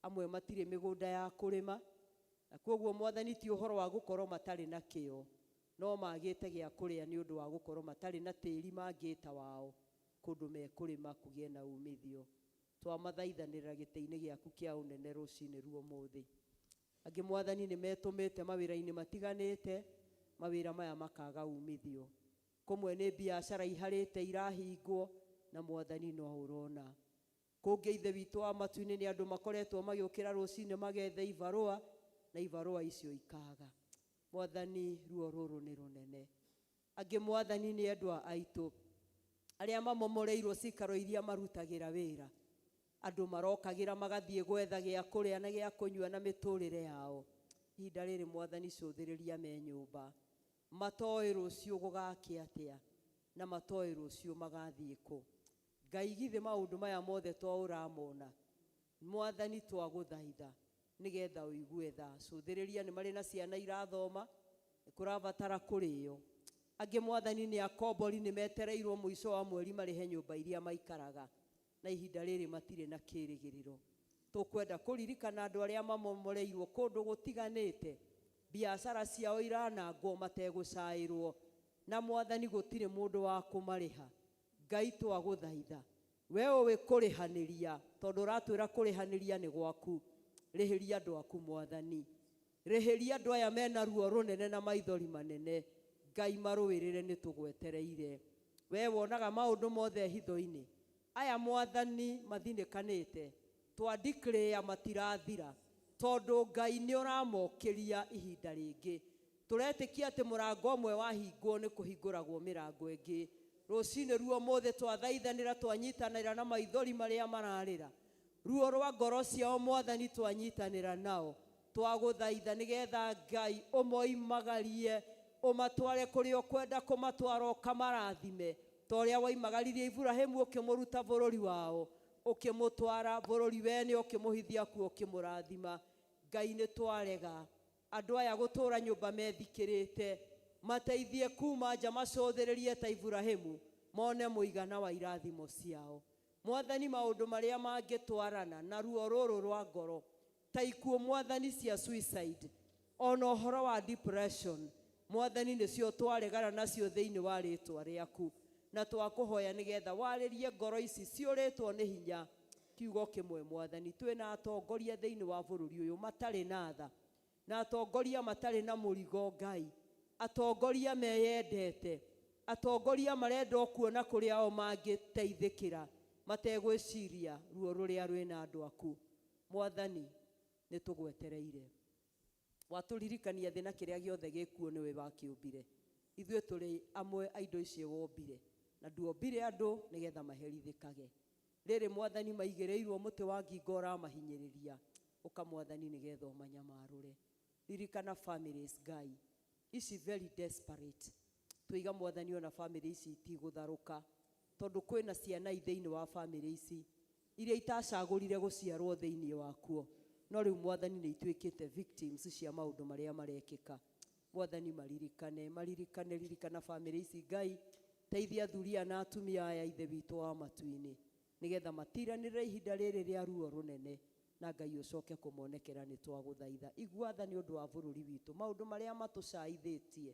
Amwe matirĩ mĩgũnda ya kũrĩma, na kwoguo Mwathani ti ũhoro wa gũkorwo matarĩ na kĩo, no magĩte gĩa kũrĩa nĩ ũndũ wa gũkorwo matarĩ na tĩri mangĩta wao kũndũ mekũrĩma kũgĩe na umithio. Twamathaithanĩra gĩtĩ-inĩ gĩaku kĩa ũnene rũcinĩ ruo ũmũthĩ. Angĩ Mwathani nĩ metũmĩte mawĩra-inĩ matiganĩte, mawĩra maya makaga umithio. Kũmwe nĩ biacara iharĩte irahingwo, na Mwathani no ũrona. Kũngĩ Ithe witũ wa matu-inĩ nĩ andũ makoretwo magĩũkĩra rũcinĩ magethe ibarũa, Na ibarũa icio ikaga. Mwathani, ruo rũrũ nĩ rũnene. Angĩ Mwathani nĩ endwa aitũ arĩa mamomoreirwo cikaro iria marutagĩra wĩra. Andũ marokagĩra magathiĩ gwetha gĩa kũrĩa na gĩa kũnyua na mĩtũrĩre yao. Ihinda rĩrĩ Mwathani, cũthĩrĩria me nyũmba, matoĩ rũciũ gũgakĩa atĩa, na matoĩ rũciũ magathiĩ kũ. Ngai, githĩ maũndũ maya mothe to ũramona? Mwathani, twagũthaitha nĩgetha ũigue tha. Cũthĩrĩria nĩ marĩ na ciana irathoma, nĩ kũrabatara kũrĩo. Angĩ Mwathani nĩ akombori, nĩ metereirwo mũico wa mweri marĩhe nyũmba iria maikaraga, na ihinda rĩrĩ matirĩ na kĩrĩgĩrĩro. Tũkwenda kũririkana andũ arĩa mamomoreirwo kũndũ gũtiganĩte, biacara ciao iranangwo mategũcaĩrwo, na Mwathani gũtirĩ mũndũ wa kũmarĩha. Ngai, twagũthaitha, we ũĩ kũrĩhanĩria, tondũ ũratwĩra kũrĩhanĩria nĩ gwaku. Rĩhĩria andũ aku Mwathani, rĩhĩria andũ aya mena ruo rũnene na maithori manene. Ngai, marũĩrĩre, nĩ tũgwetereire. We wonaga maũndũ mothe hitho-inĩ. Aya Mwathani mathinĩkanĩte, twa declare matirathira, tondũ Ngai nĩ ũramokĩria ihinda rĩngĩ. Tũretĩkia atĩ mũrango ũmwe wahingwo nĩ kũhingũragwo mĩrango ĩngĩ. Rũcinĩ ruo mũthĩ twathaithanĩra, twanyitanĩra na maithori marĩa mararĩra, ruo rwa ngoro ciao Mwathani, twanyitanĩra nao, twagũthaitha nĩgetha Ngai ũmoimagarie, ũmatware kũrĩa ũkwenda kũmatwara, ũkamarathime ta ũrĩa waimagaririe Iburahĩmu, ũkĩmũruta bũrũri wao, ũkĩmũtwara bũrũri wene, ũkĩmũhithia kuo, ũkĩmũrathima. Ngai, nĩ twarega andũ aya gũtũra nyũmba methikĩrĩte, mateithie kuma nja, macũthĩrĩrie ta Iburahĩmu, mone mũigana wa irathimo ciao. Mwathani, maũndũ marĩa mangĩtwarana na ruo rũrũ rwa ngoro ta ikuũ Mwathani cia suicide, ona ũhoro wa depression, Mwathani, nĩcio twaregana nacio thĩinĩ wa rĩtwa rĩaku, na twakũhoya nĩgetha warĩrie ngoro ici ciũrĩtwo nĩ hinya. Kiugo kĩmwe Mwathani, twĩna atongoria thĩinĩ wa bũrũri ũyũ matarĩ na tha, na atongoria matarĩ na mũrigo Ngai, atongoria meyendete, atongoria marenda o kuona kũrĩa o mangĩteithĩkĩra, mategwĩciria ruo rũrĩa rwĩna andũ aku. Mwathani, nĩ tũgwetereire. Watũririkania thĩ na kĩrĩa gĩothe gĩkuo nĩwe wakĩũmbire. Ithuĩ tũrĩ amwe a indo icio wombire, na nduombire andũ nĩgetha maherithĩkage. Rĩrĩ Mwathani maigĩrĩirwo mũtĩ wa ngingo ũramahinyĩrĩria, ũka Mwathani nĩgetha ũmanyamarũre. Ririkana families Ngai ici very desperate. Tũiga Mwathani ona family ici itigũtharũka, tondũ kwĩna ciana thĩinĩ wa family ici iria itacagũrire gũciarwo thĩinĩ wakuo, no rĩu Mwathani nĩ ituĩkĩte victims cia maũndũ marĩa marekĩka. Mwathani, maririkane, maririkane, ririkana family ici Ngai. Teithia athuri aya na atumia aya, Ithe witũ wa matu-inĩ, nĩgetha matiranĩrĩre ihinda rĩrĩ rĩa ruo rũnene, na Ngai ũcoke kũmonekera. Nĩ twagũthaitha, igua tha nĩ ũndũ wa bũrũri witũ, maũndũ marĩa matũcaithĩtie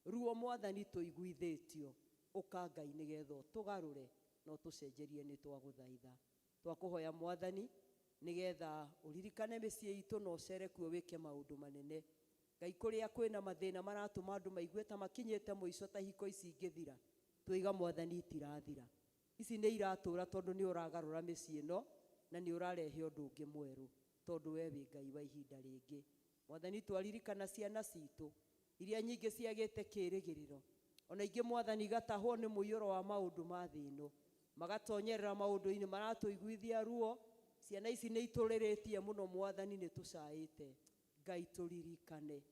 ruo Mwathani tũiguithĩtio. Ũka Ngai nĩgetha ũtũgarũre na ũtũcenjerie. Nĩ twagũthaitha, twakũhoya Mwathani nĩgetha ũririkane mĩciĩ itũ na ũcere kuo wĩke maũndũ manene. Ngai, kũrĩa kwĩna mathĩna maratũma andũ maigue ta makinyĩte mũico, ta hiko ici ingĩthira, tũiga Mwathani itirathira, ici nĩ iratũra, tondũ nĩ ũragarũra mĩciĩ ĩno na nĩ ũrarehe ũndũ ũngĩ mwerũ, tondũ we wĩ Ngai wa ihinda rĩngĩ. Mwathani, twaririkana ciana citũ iria nyingĩ ciagĩte kĩĩrĩgĩrĩro, ona ingĩ Mwathani igatahwo nĩ mũiyũro wa maũndũ ma thĩ ĩno, magatonyerera maũndũ-inĩ maratũiguithia ruo. Ciana ici nĩ itũrĩrĩtie mũno Mwathani, nĩ tũcaĩte. Ngai, tũririkane,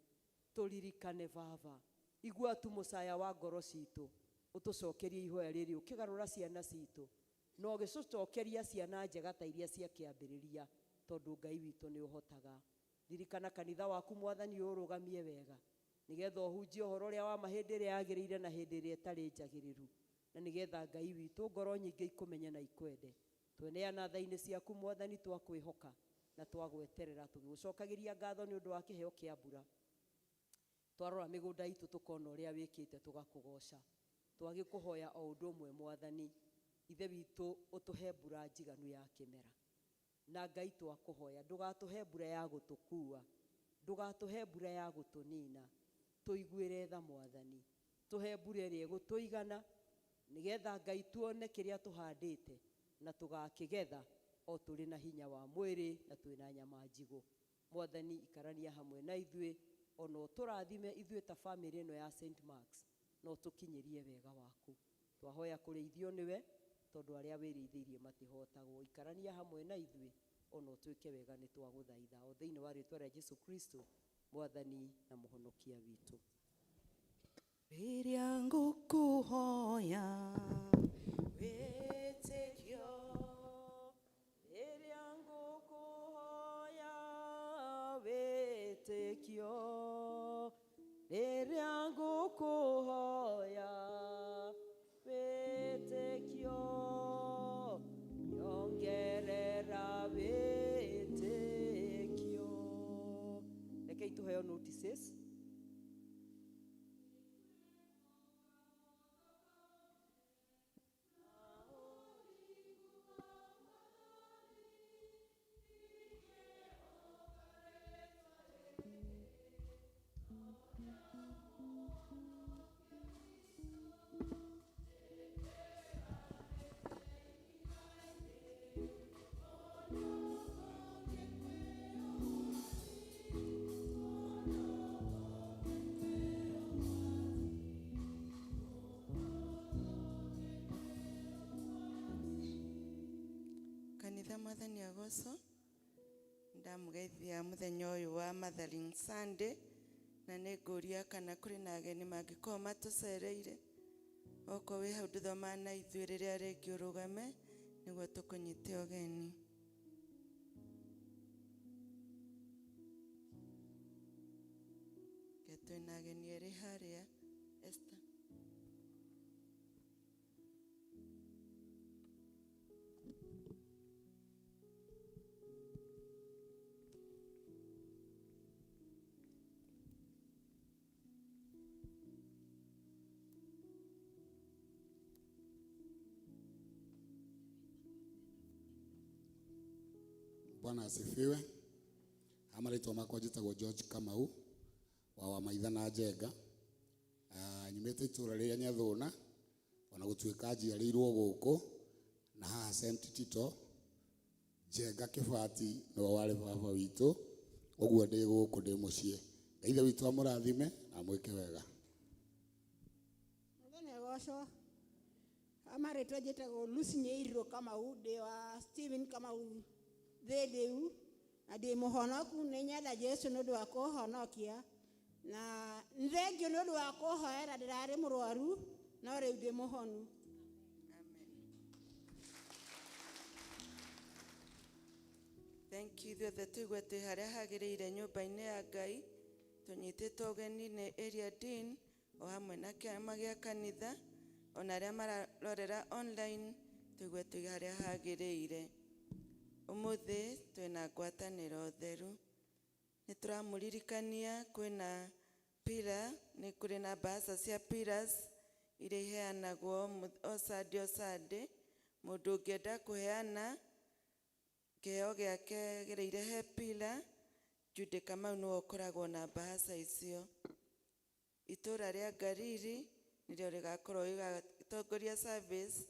tũririkane Baba. Igua tu mũcaya wa ngoro citũ, ũtũcokerie ihoya rĩrĩ, ũkĩgarũra ciana citũ na ũgĩcũcokeria ciana njega ta iria cia kĩambĩrĩria, tondũ Ngai witũ nĩ ũhotaga. Ririkana kanitha waku Mwathani, ũrũgamie wega nĩgetha ũhunjie ũhoro ũrĩa wa ma hĩndĩ ĩrĩa yagĩrĩire na hĩndĩ ĩrĩa ĩtarĩ njagĩrĩru, na nĩgetha Ngai witũ ngoro nyingĩ ikũmenye na ikwende. Tweneana tha-inĩ ciaku Mwathani, twakwĩhoka na twagweterera, tũgĩgũcokagĩria ngatho nĩ ũndũ wa kĩheo kĩa mbura. Twarora mĩgũnda itũ tũkona ũrĩa wĩkĩte, tũgakũgoca. Twagĩkũhoya o ũndũ ũmwe Mwathani, Ithe witũ, ũtũhe mbura njiganu ya kĩmera. Na Ngai, twakũhoya ndũgatũhe mbura ya gũtũkua, ndũgatũhe mbura ya gũtũnina. Tũiguĩre tha Mwathani, tũhe mbura ĩrĩa ĩgũtũigana, nĩgetha Ngai tuone kĩrĩa tũhandĩte na tũgakĩgetha o tũrĩ na hinya wa mwĩrĩ na twĩna nyama njigũ. Mwathani ikarania hamwe na ithuĩ, ona ũtũrathime ithuĩ ta famĩlĩ ĩno ya St. Marks, na ũtũkinyĩrie wega waku. Twahoya kũrĩithio nĩwe, tondũ arĩa wĩrĩithĩirie matihotagwo. Ikarania hamwe na ithuĩ, ona ũtwĩke wega, nĩ twagũthaitha, o thĩinĩ wa rĩtwa rĩa Jesu Kristo, Mwathani na Mũhonokia witũ. Rĩrĩa ngũkũhoya wĩtĩkio, rĩrĩa ngũkũhoya wĩtĩkio, rĩrĩa ngũkũhoya wĩtĩkio, nyongerera wĩtĩkio. Rekei tũheo notices. Kanitha, Mwathani agocwo. Ndamũgeithia mũthenya ũyũ wa Mothering Sunday, na nĩ ngũria kana kũrĩ na ageni mangĩkorwo matũcereire. Okorwo wĩ hau ndũthomaga na ithuĩ, rĩrĩa rĩngĩ ũrũgame nĩguo tũkũnyite ũgeni. Ke twĩna ageni erĩ harĩa. Esther. Bwana asifiwe. Amarĩtwa makwa njĩtagwo George Kamau wa Wamaitha na Njenga. Nyumĩte itũũra rĩrĩa Nyathũna, ona gũtuĩka njiarĩirwo gũkũ na haha St. Tito. Njenga Kĩbati nĩwe warĩ baba witũ, ũguo ndĩ gũkũ ndĩ mũciĩ. Ngai Ithe witũ amũrathime na amwĩke wega. Mũthenya agocwo. Amarĩtwa njĩtagwo Lucy Nyairũ Kamau, ndĩ wa Stephen Kamau Thĩndĩu, na ndĩ mũhonoku. Nĩ nyenda Jesu nĩ ũndũ wa kũhonokia, na nĩ thengiũ nĩ ũndũ wa kũhoera. Ndĩrarĩ mũrwaru no rĩu ndĩ mũhonu. Amen. Thank you. Ithuothe tũigue twĩ harĩa hagĩrĩire nyũmba-inĩ ya Ngai, tũnyitĩtwo ũgeni nĩ area dean o hamwe na kĩama gĩa kanitha, ona arĩa mararorera online, tũigue twĩ harĩa hagĩrĩire. Ũmũthĩ twĩna ngwatanĩro theru. Nĩ tũramũririkania kwĩna pila, nĩ kũrĩ na mbaca cia pillars iria iheanagwo o Sunday o Sunday. Mũndũ ũngĩenda kũheana kĩheo gĩake gereire he pila, Jude Kamau nĩwe ũkoragwo na mbahaca icio. Itũũra rĩa Ngariri nĩrĩo rĩgakorwo rĩgatongoria service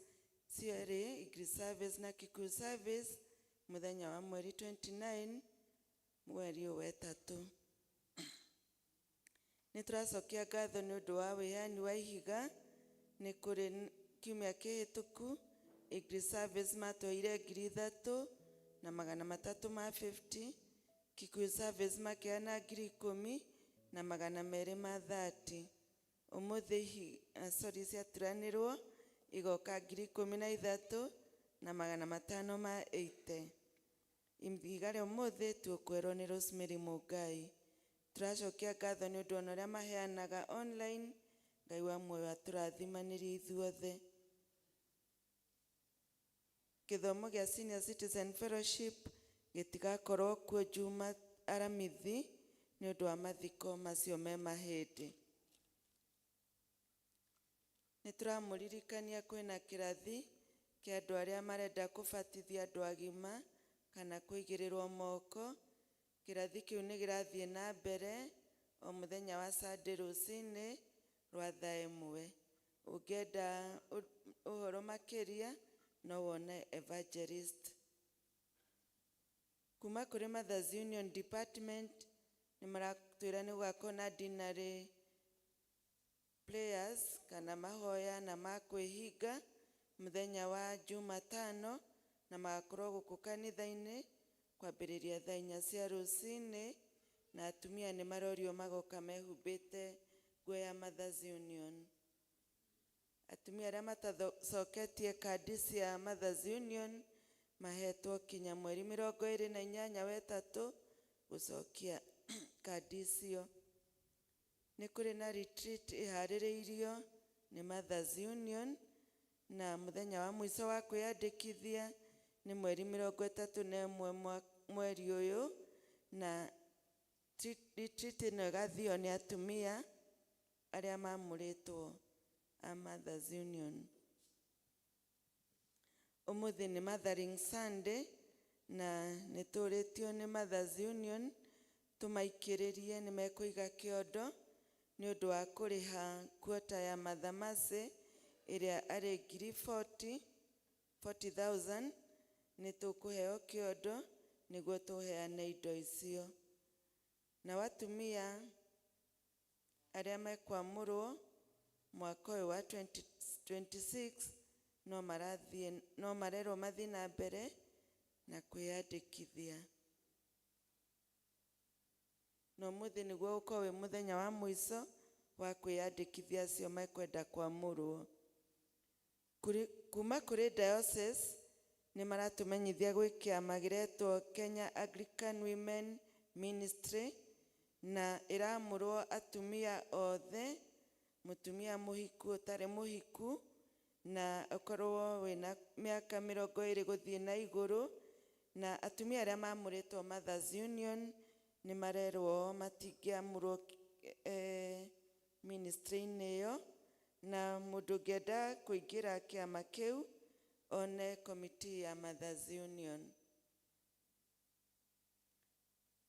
cierĩ, English service na Kikuyu service, mũthenya wa mweri 29 mweri ũyũ wetatũ. Nĩ tũracokia ngatho nĩ ũndũ wa wĩheani wa ihiga. Nĩ kũrĩ kiumia kĩhĩtũku English service matwaire 3,350, Kikuyu service makĩheana 10,230. Ũmũthĩ sorry, ciaturanĩrwo igoka 13,580. Ihiga rĩa ũmũthĩ tũkwerwo nĩ Rosemary Mũngai. Tũracokia ngatho nĩ ũndũ ona ũrĩa maheanaga online. Ngai wa muoyo atũrathimanĩrie ithuothe. Gĩthomo gĩa Senior Citizen Fellowship gĩtigakorwo kuo Juma Aramithi nĩ ũndũ wa mathiko macio me mahĩndĩ. Nĩ tũramũririkania kwĩna kĩrathi kĩa andũ arĩa marenda kũbatithia andũ agima kana kũigĩrĩrwo moko. Kĩrathi kĩu nĩ kĩrathiĩ na mbere o mũthenya wa Sunday rũcinĩ rwa thaa 1. Ũngĩenda ũhoro makĩria no wone evangelist. Kuma kũrĩ Mothers Union Department nĩ maratwĩra nĩ gũgakorwo na dinarĩ prayers kana mahoya na ma kwĩhinga mũthenya wa Jumatano, na magakorwo gũkũ kanitha-inĩ kwambĩrĩria thaa 4 cia rũcinĩ, na atumia nĩ marorio magoka mehumbĩte nguo ya Mothers Union. Atumia arĩa matacoketie kandi cia Mothers Union mahetwo kinya mweri 28 wa ĩtatũ gũcokia kandi icio. Nĩ kũrĩ na retreat ĩharĩrĩirio nĩ Mothers Union, na mũthenya wa mũico wa kwĩyandĩkithia nĩ mweri 31 mweri ũyũ, na retreat ĩno ĩgathio nĩ atumia arĩa mamũrĩtwo a Mothers Union. Ũmũthĩ nĩ Mothering Sunday, na nĩ tũrĩtio nĩ Mothers Union tũmaikĩrĩrie nĩ mekũiga kĩondo nĩ ũndũ wa kũrĩha quota ya Mother Mercy ĩrĩa arĩ ngiri 40,000. Nĩ tũkũheo kĩondo nĩguo tũheane indo icio. Nao atumia arĩa mekwamũrwo mwaka ũyũ wa 2026 no marathiĩ, no marerwo mathiĩ na mbere na kwĩyandĩkithia. Na ũmũthĩ nĩguo ũkorwo wĩ mũthenya wa mũico wa kwĩyandĩkithia acio mekwenda kwamũrwo. Kuma kũrĩ diocese nĩ maratũmenyithia gwĩ kĩama gĩretwo Kenya Anglican Women Ministry, na ĩramũrwo atumia othe, mũtumia mũhiku, ũtarĩ mũhiku, na ũkorwo wĩna mĩaka 20 gũthiĩ na igũrũ, na atumia arĩa mamũrĩtwo Mothers Union nĩ marerwo matingĩamũrwo ministry-inĩ ĩyo, na mũndũ ũngĩenda kũingĩra kĩama kĩu one committee ya Mothers Union.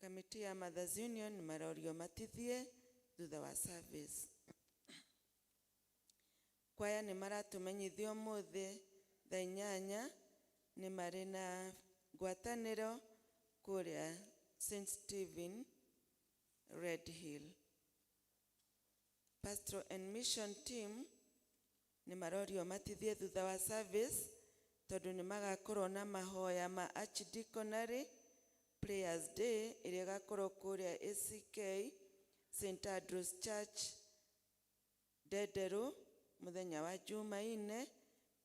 Kamĩtĩ ya Mothers Union nĩ marorio matithie thutha wa service. Kwaya nĩ maratũmenyithia ũmũthĩ thaa 8 nĩ marĩ na ngwatanĩro kũrĩa St. Stephen Red Hill. Pastoral and Mission Team nĩ marorio matithie thutha wa service tondũ nĩ magakorwo na mahoya ma Archdeaconry Prayers Day ĩrĩa ĩgakorwo kũrĩa ACK St. Andrews Church Ndenderũ mũthenya wa Jumaine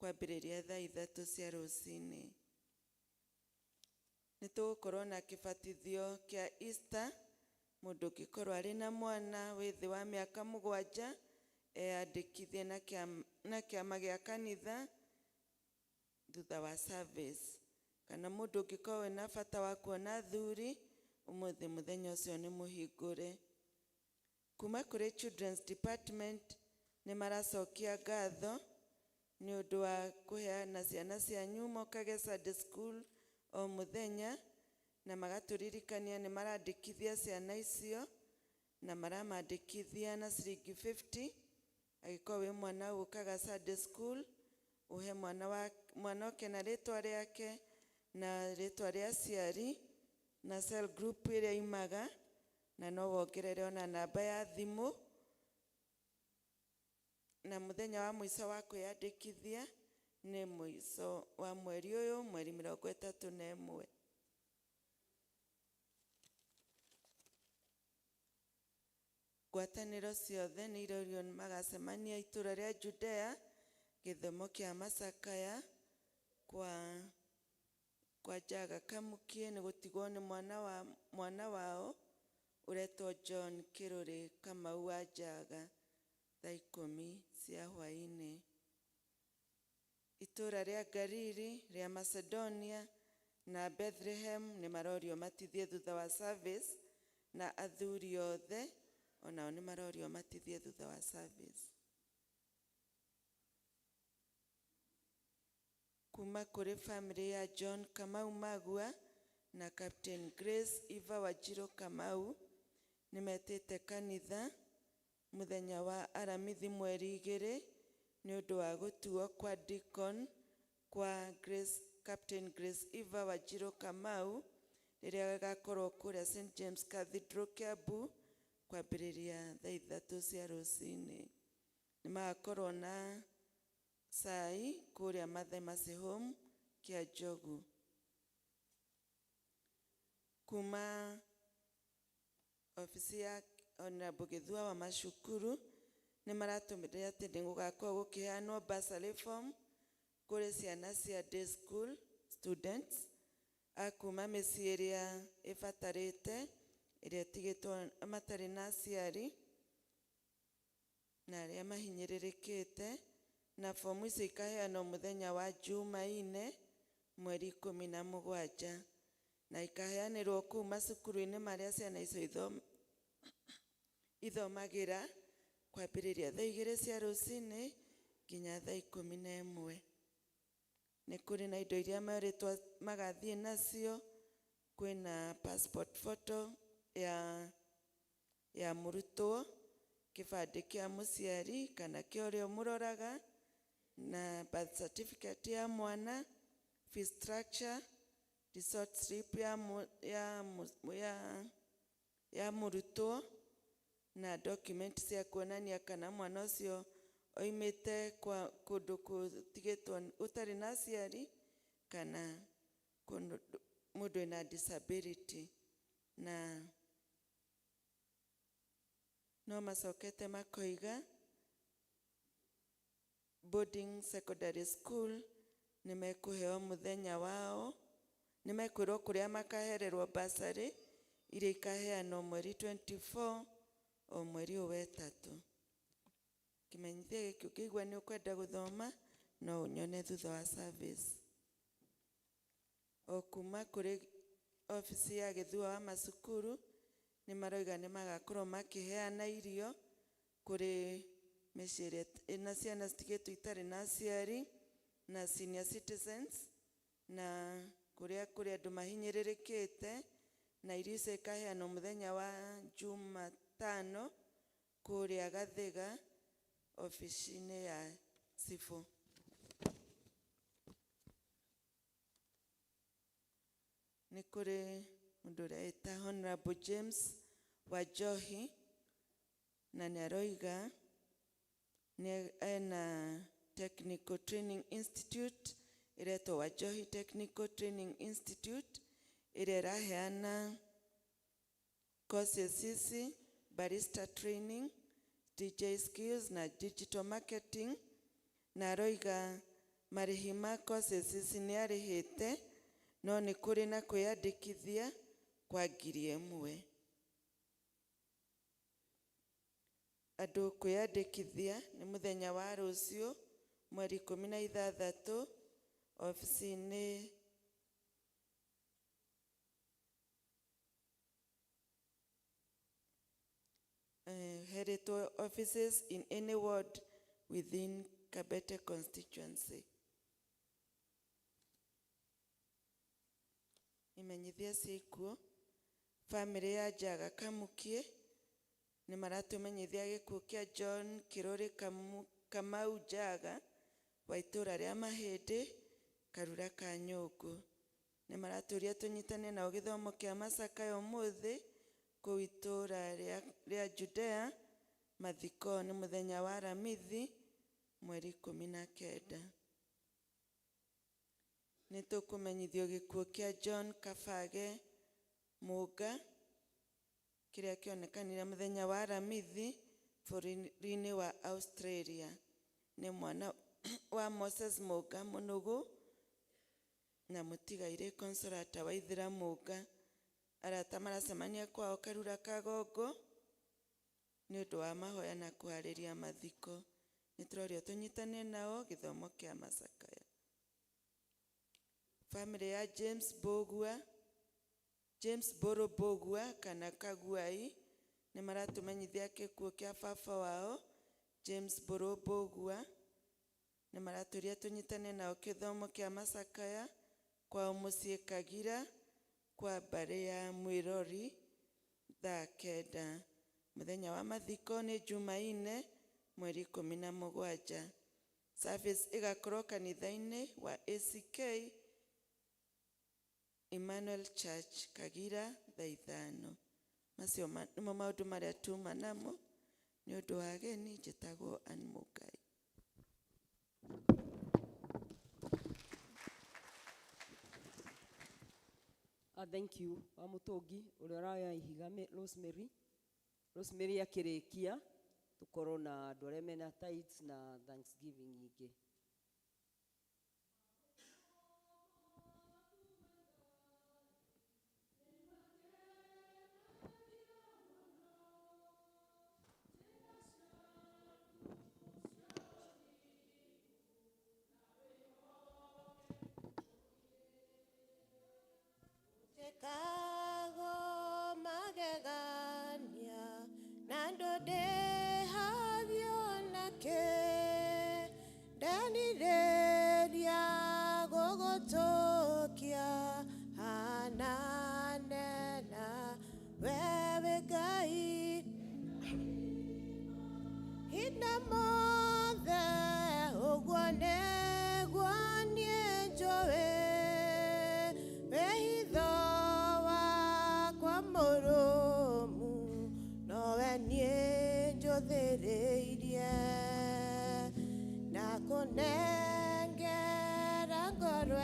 kwambĩrĩria thaa 3 cia rũcinĩ. Nĩ tũgũkorwo na kĩbatithio kĩa Easter, mũndũ ũngĩkorwo arĩ na mwana wĩ thĩ wa mĩaka 7 eyandĩkithie na kĩama gĩa kanitha thutha wa service, kana mũndũ ũngĩkorwo wĩna bata wa kuona athuri ũmũthĩ mũthenya ũcio nĩ mũhingũre. Kuma kũrĩ Children's Department nĩ maracokia ngatho nĩ ũndũ wa kũheana ciana cianyu mokage Sunday school o mũthenya, na magatũririkania nĩ marandĩkithia ciana icio na maramandĩkithia na ciringi 50. Angĩkorwo wĩ mwana ũkaga Sunday school, ũhe mwana oke na rĩtwa rĩake na rĩtwa rĩa aciari na cell group ĩrĩa imaga, na no wongerere ona namba ya thimũ. Na mũthenya wa mũico wa kwĩyandĩkithia nĩ mũico wa mweri ũyũ, mweri 31. Ngwatanĩro ciothe nĩ irorio magacemania itũra rĩa Judea gĩthomo kĩa macakaya kwa Njaga Kamukie nĩ gũtigwo nĩ mwana wao ũretwo John Kĩrũrĩ Kamau wa Njaga thaa 10 cia hwaĩ-inĩ. Itũra rĩa Galili rĩa Macedonia na Bethlehem nĩ marorio matithie thutha wa service, na athuri othe onao nĩ marorio matithie thutha wa service. Kuma kũrĩ family ya John Kamau Magua na Captain Grace Eva Wanjiru Kamau nĩ metĩte kanitha mũthenya wa Aramithi mweri 2 nĩ ũndũ wa gũtuo kwa deacon kwa Captain Grace Eva Wanjiru Kamau. Rĩrĩa gĩgakorwo kũrĩa St James Cathedral Kiambu kwambĩrĩria thaa 3 cia rũcinĩ. Nĩ magakorwo na cai kũrĩa Mathai Mercy Home kĩa Njogu. Kuma obici ya Honorable Gĩthua wa macukuru nĩ maratũmĩra atĩ nĩ gũgakorwo gũkĩheanwo bursary form kũrĩ ciana cia day school students a kuma mĩciĩ ĩrĩa ĩbatarĩte, ĩrĩa ĩtigĩtwo matarĩ na aciari na arĩa mahinyĩrĩrĩkĩte, na fomu icio ikaheanwo mũthenya wa Jumaine mweri 17, na ikaheanĩrwo kũu macukuru-inĩ marĩa ciana icio ithomagĩra kwambĩrĩria thaa 2 cia rũcinĩ nginya thaa 11. Nĩ kũrĩ na indo iria merĩtwo magathiĩ nacio. Kwĩna passport photo ya mũrutwo, kĩbandĩ kĩa mũciari kana kĩa ũrĩa ũmũroraga, na birth certificate ya mwana, fee structure, result slip ya mũrutwo, na document cia kuonania kana mwana ũcio oimĩte kwa kũndũ gũtigĩtwo gũtarĩ na aciari kana kũndũ mũndũ wĩna disability. Na no macokete makoiga boarding secondary school nĩ mekũheo mũthenya wao, nĩ mekwĩrwo kũrĩa makahererwo bursary iria ikaheanwo mweri 24 o mweri ũyũ wetatũ. Kĩmenyithia gĩkĩ ũngĩigua nĩ ũkwenda gũthoma no ũnyone thutha wa service. O kuma kũrĩ obici ya Gĩthua wa macukuru nĩ maroiga nĩ magakorwo makĩheana irio kũrĩ mĩciĩ ĩrĩa ĩna ciana citigĩtwo itarĩ na aciari na senior citizens na kũrĩa kũrĩ andũ mahinyĩrĩrĩkĩte, na irio icio ikaheanwo mũthenya wa Jumatano kũrĩa Gathiga obici-inĩ ya cibũ. Nĩ kũrĩ mũndũ ũrĩa wĩta Honorable James Wanjohi, na nĩ aroiga nĩ ena Technical Training Institute ĩretwo Wanjohi Technical Training Institute ĩrĩa ĩraheana courses ici: barista training, DJ skills na digital marketing, na aroiga marĩhi ma courses ici nĩ arĩhĩte, no nĩ kũrĩ na kwĩyandĩkithia kwa 1000. Andũ kwĩyandĩkithia nĩ mũthenya wa rũciũ mweri 16 obici-inĩ heretwo offices in any ward within Kabete constituency. Imenyithia ciĩkuo. Famĩlĩ ya Njaga Kamukie nĩ maratũmenyithia gĩkuũ kĩa John Kirori Kamau Njaga wa itũũra rĩa Mahĩndĩ, Karura ka Nyũngũ. Nĩ maratũria tũnyitane nao gĩthomo kĩa macakaya ũmũthĩ kũu itũũra rĩa Judea. Mathiko nĩ mũthenya wa Aramithi mweri 19. Nĩ tũkũmenyithio gĩkuũ kĩa John Kabage Mũnga kĩrĩa kĩonekanire mũthenya wa Aramithi bũrũri-inĩ wa Australia. Nĩ mwana wa Moses Mũnga Mũnũgũ na mũtigairĩ Consolata Waithĩra Mũnga. Arata maracemania kwao Karura Kagongo nĩ ũndũ wa mahoya na kũharĩria mathiko. Nĩ tũrorio tũnyitane nao gĩthomo kĩa macakaya. Famĩlĩ ya James Mbũgua, James Mbũrũ Mbũgua kana Kaguai nĩ maratũmenyithia gĩkuũ kĩa baba wao James Mbũrũ Mbũgua. Nĩ maratũria tũnyitane nao gĩthomo kĩa macakaya kwao mũciĩ Kagira kwa mbarĩ ya Mwĩrori thaa 9. Mũthenya wa mathiko nĩ Jumaine mweri 17. Service ĩgakorwo kanitha-inĩ wa ACK Emmanuel Church Kagira thaa ithano. Macio nĩmo maũndũ marĩa tuma namo. Nĩ ũndũ wa ageni, njĩtagwo Ann Mũngai. Thank you wa Mũtũngi ũrĩa ũroya ihiga Rosemary. Rosemary akĩrĩkia tũkorwo na andũ arĩa mena tithes na thanksgiving ingĩ. Chicago magegania na ndũndĩhagio nakĩ, ndenirĩria gũgũtũkia hanane na wewe Ngai. Hinda mothe ũguo nĩguo niĩ njũĩ, wĩhitho wakwa mũrũmu nowe niĩ njũthĩrĩirie, na kũnengera ngoro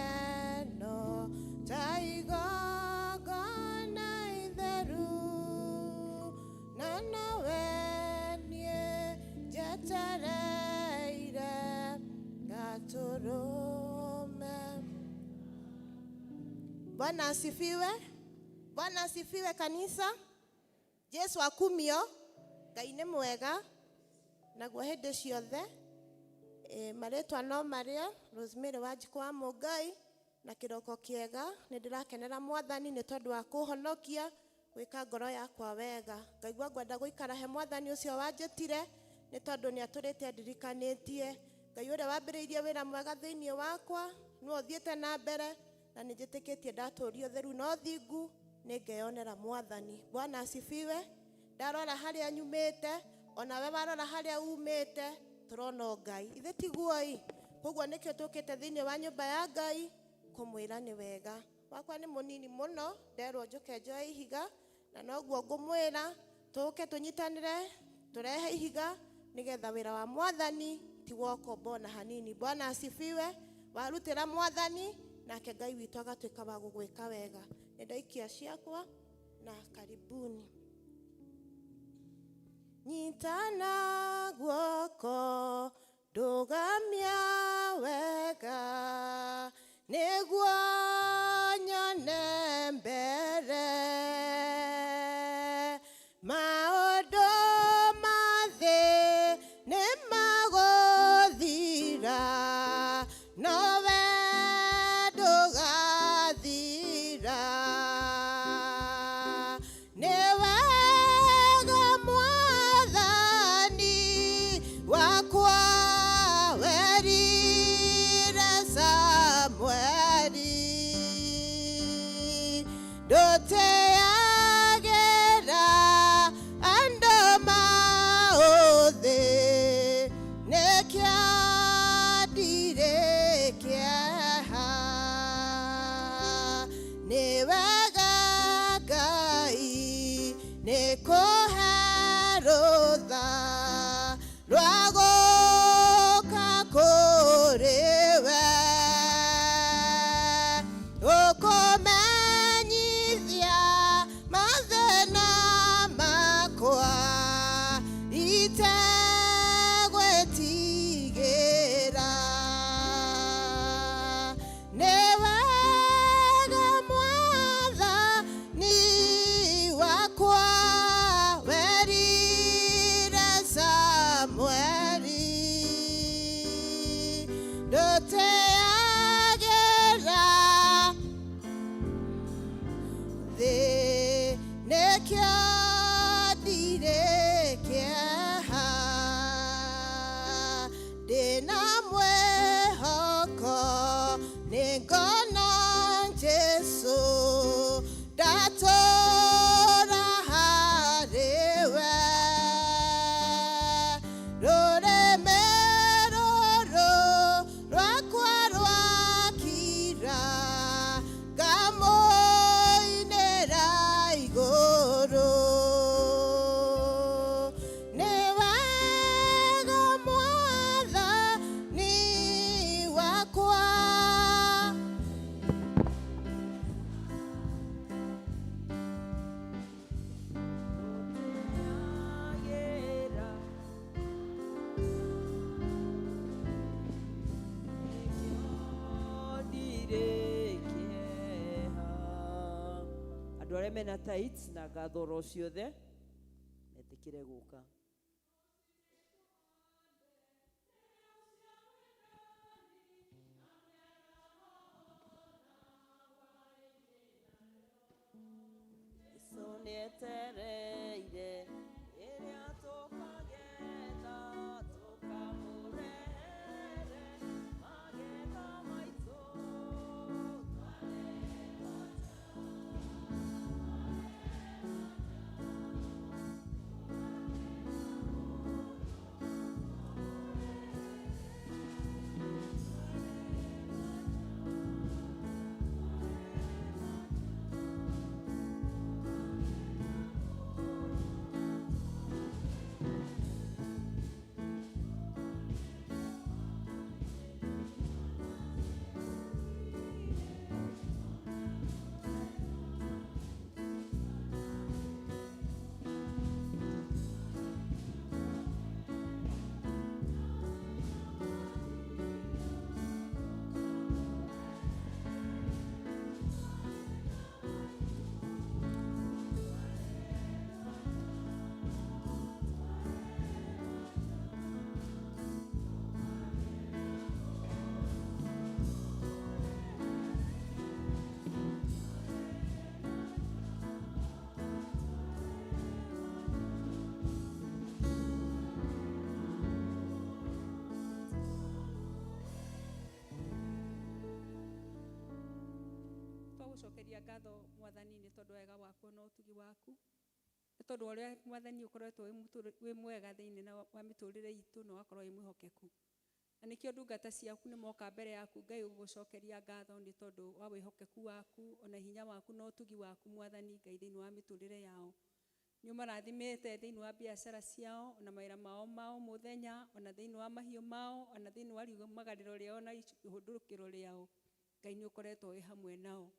ĩno ta igongona itheru, na nowe niĩ njetereire ngatũrũme. Bwana asifiwe. Bwana asifiwe kanisa. Jesu akumio. Ngai nĩ mwega naguo hĩndĩ ciothe. Marĩtwa no marĩa Rosemary Wanjikũ wa Mũngai, na kĩroko kĩega. Nĩ ndĩrakenera Mwathani nĩ tondũ wa kũhonokia gwĩka ngoro yakwa wega. Ngaigua ngwenda gũikara he Mwathani ũcio wanjĩtire, nĩ tondũ nĩ atũrĩte andirikanĩtie. Ngai ũrĩa wambĩrĩirie wĩra mwega thĩinĩ wakwa nĩwe ũthiĩte na mbere, na nĩ njĩtĩkĩtie ndatũrio ũtheru na ũthingu nĩ ngeyonera Mwathani. Bwana asifiwe. Ndarora harĩa nyumĩte, onawe warora harĩa umĩte, tũrona o Ngai. Ithe tiguo-ĩ? Koguo nĩkĩo tũkĩte thĩinĩ wa nyũmba ya Ngai kũmwĩra nĩ wega. Wakwa nĩ mũnini mũno, nderwo njũke njoe ihiga, na noguo ngũmwĩra tũke tũnyitanĩre tũrehe ihiga nĩgetha wĩra wa Mwathani ti wokombo ona hanini. Bwana asifiwe. Warutĩra Mwathani nake Ngai witũ agatuĩka wa gũgwĩka wega. Nĩ ndaikia ciakwa na karibuni. Nyitana guoko ndũgamia wega, nĩguo nyone mbere. Maũndũ ma thĩ nĩ magũthira, nowe ndũgathira. Nĩ wega Mwathani wakwa werire Samueli, ndũteagĩra andũ maũthĩ, nĩkĩo ndirĩ kĩeha. Nĩ wega Ngai nĩ kũhe rũtha rwa gũka kũrĩ we, ũkũmenyithia mathĩna makwa itegwĩtigĩra. Nĩ wega Mwathani wakwa werire Samueli, ndũteagĩra thĩ, nĩkĩo ndirĩ kĩeha. Ndĩna mwĩhoko nĩngona Jesũ ndatũra harĩ we. Rũrĩmĩ rũrũ rwakwa rwakira, Andũ arĩa mena tights na ngatho oro ciothe metĩkĩre gũka. Jesũ nĩetereire rĩrĩa tũkagetha tũkamũrehere magetha maitũ. Twagũcokeria ngatho Mwathani nĩ tondũ wega waku na ũtugi waku, nĩ tondũ wa ũrĩa Mwathani ũkoretwo wĩ mwega thĩinĩ wa mĩtũrĩre itũ na ũgakorwo wĩ mwĩhokeku. Na nĩkĩo ndungata ciaku nĩ moka mbere yaku Ngai gũgũcokeria ngatho nĩ tondũ wa wĩhokeku waku ona hinya waku na ũtugi waku Mwathani Ngai thĩinĩ wa mĩtũrĩre yao. Nĩ ũmarathimĩte thĩinĩ wa biacara ciao ona mawĩra mao ma o mũthenya ona thĩinĩ wa mahiũ mao ona thĩinĩ wa riumagarĩro rĩao na ihũndũkĩro rĩao. Ngai nĩ ũkoretwo wĩ hamwe nao.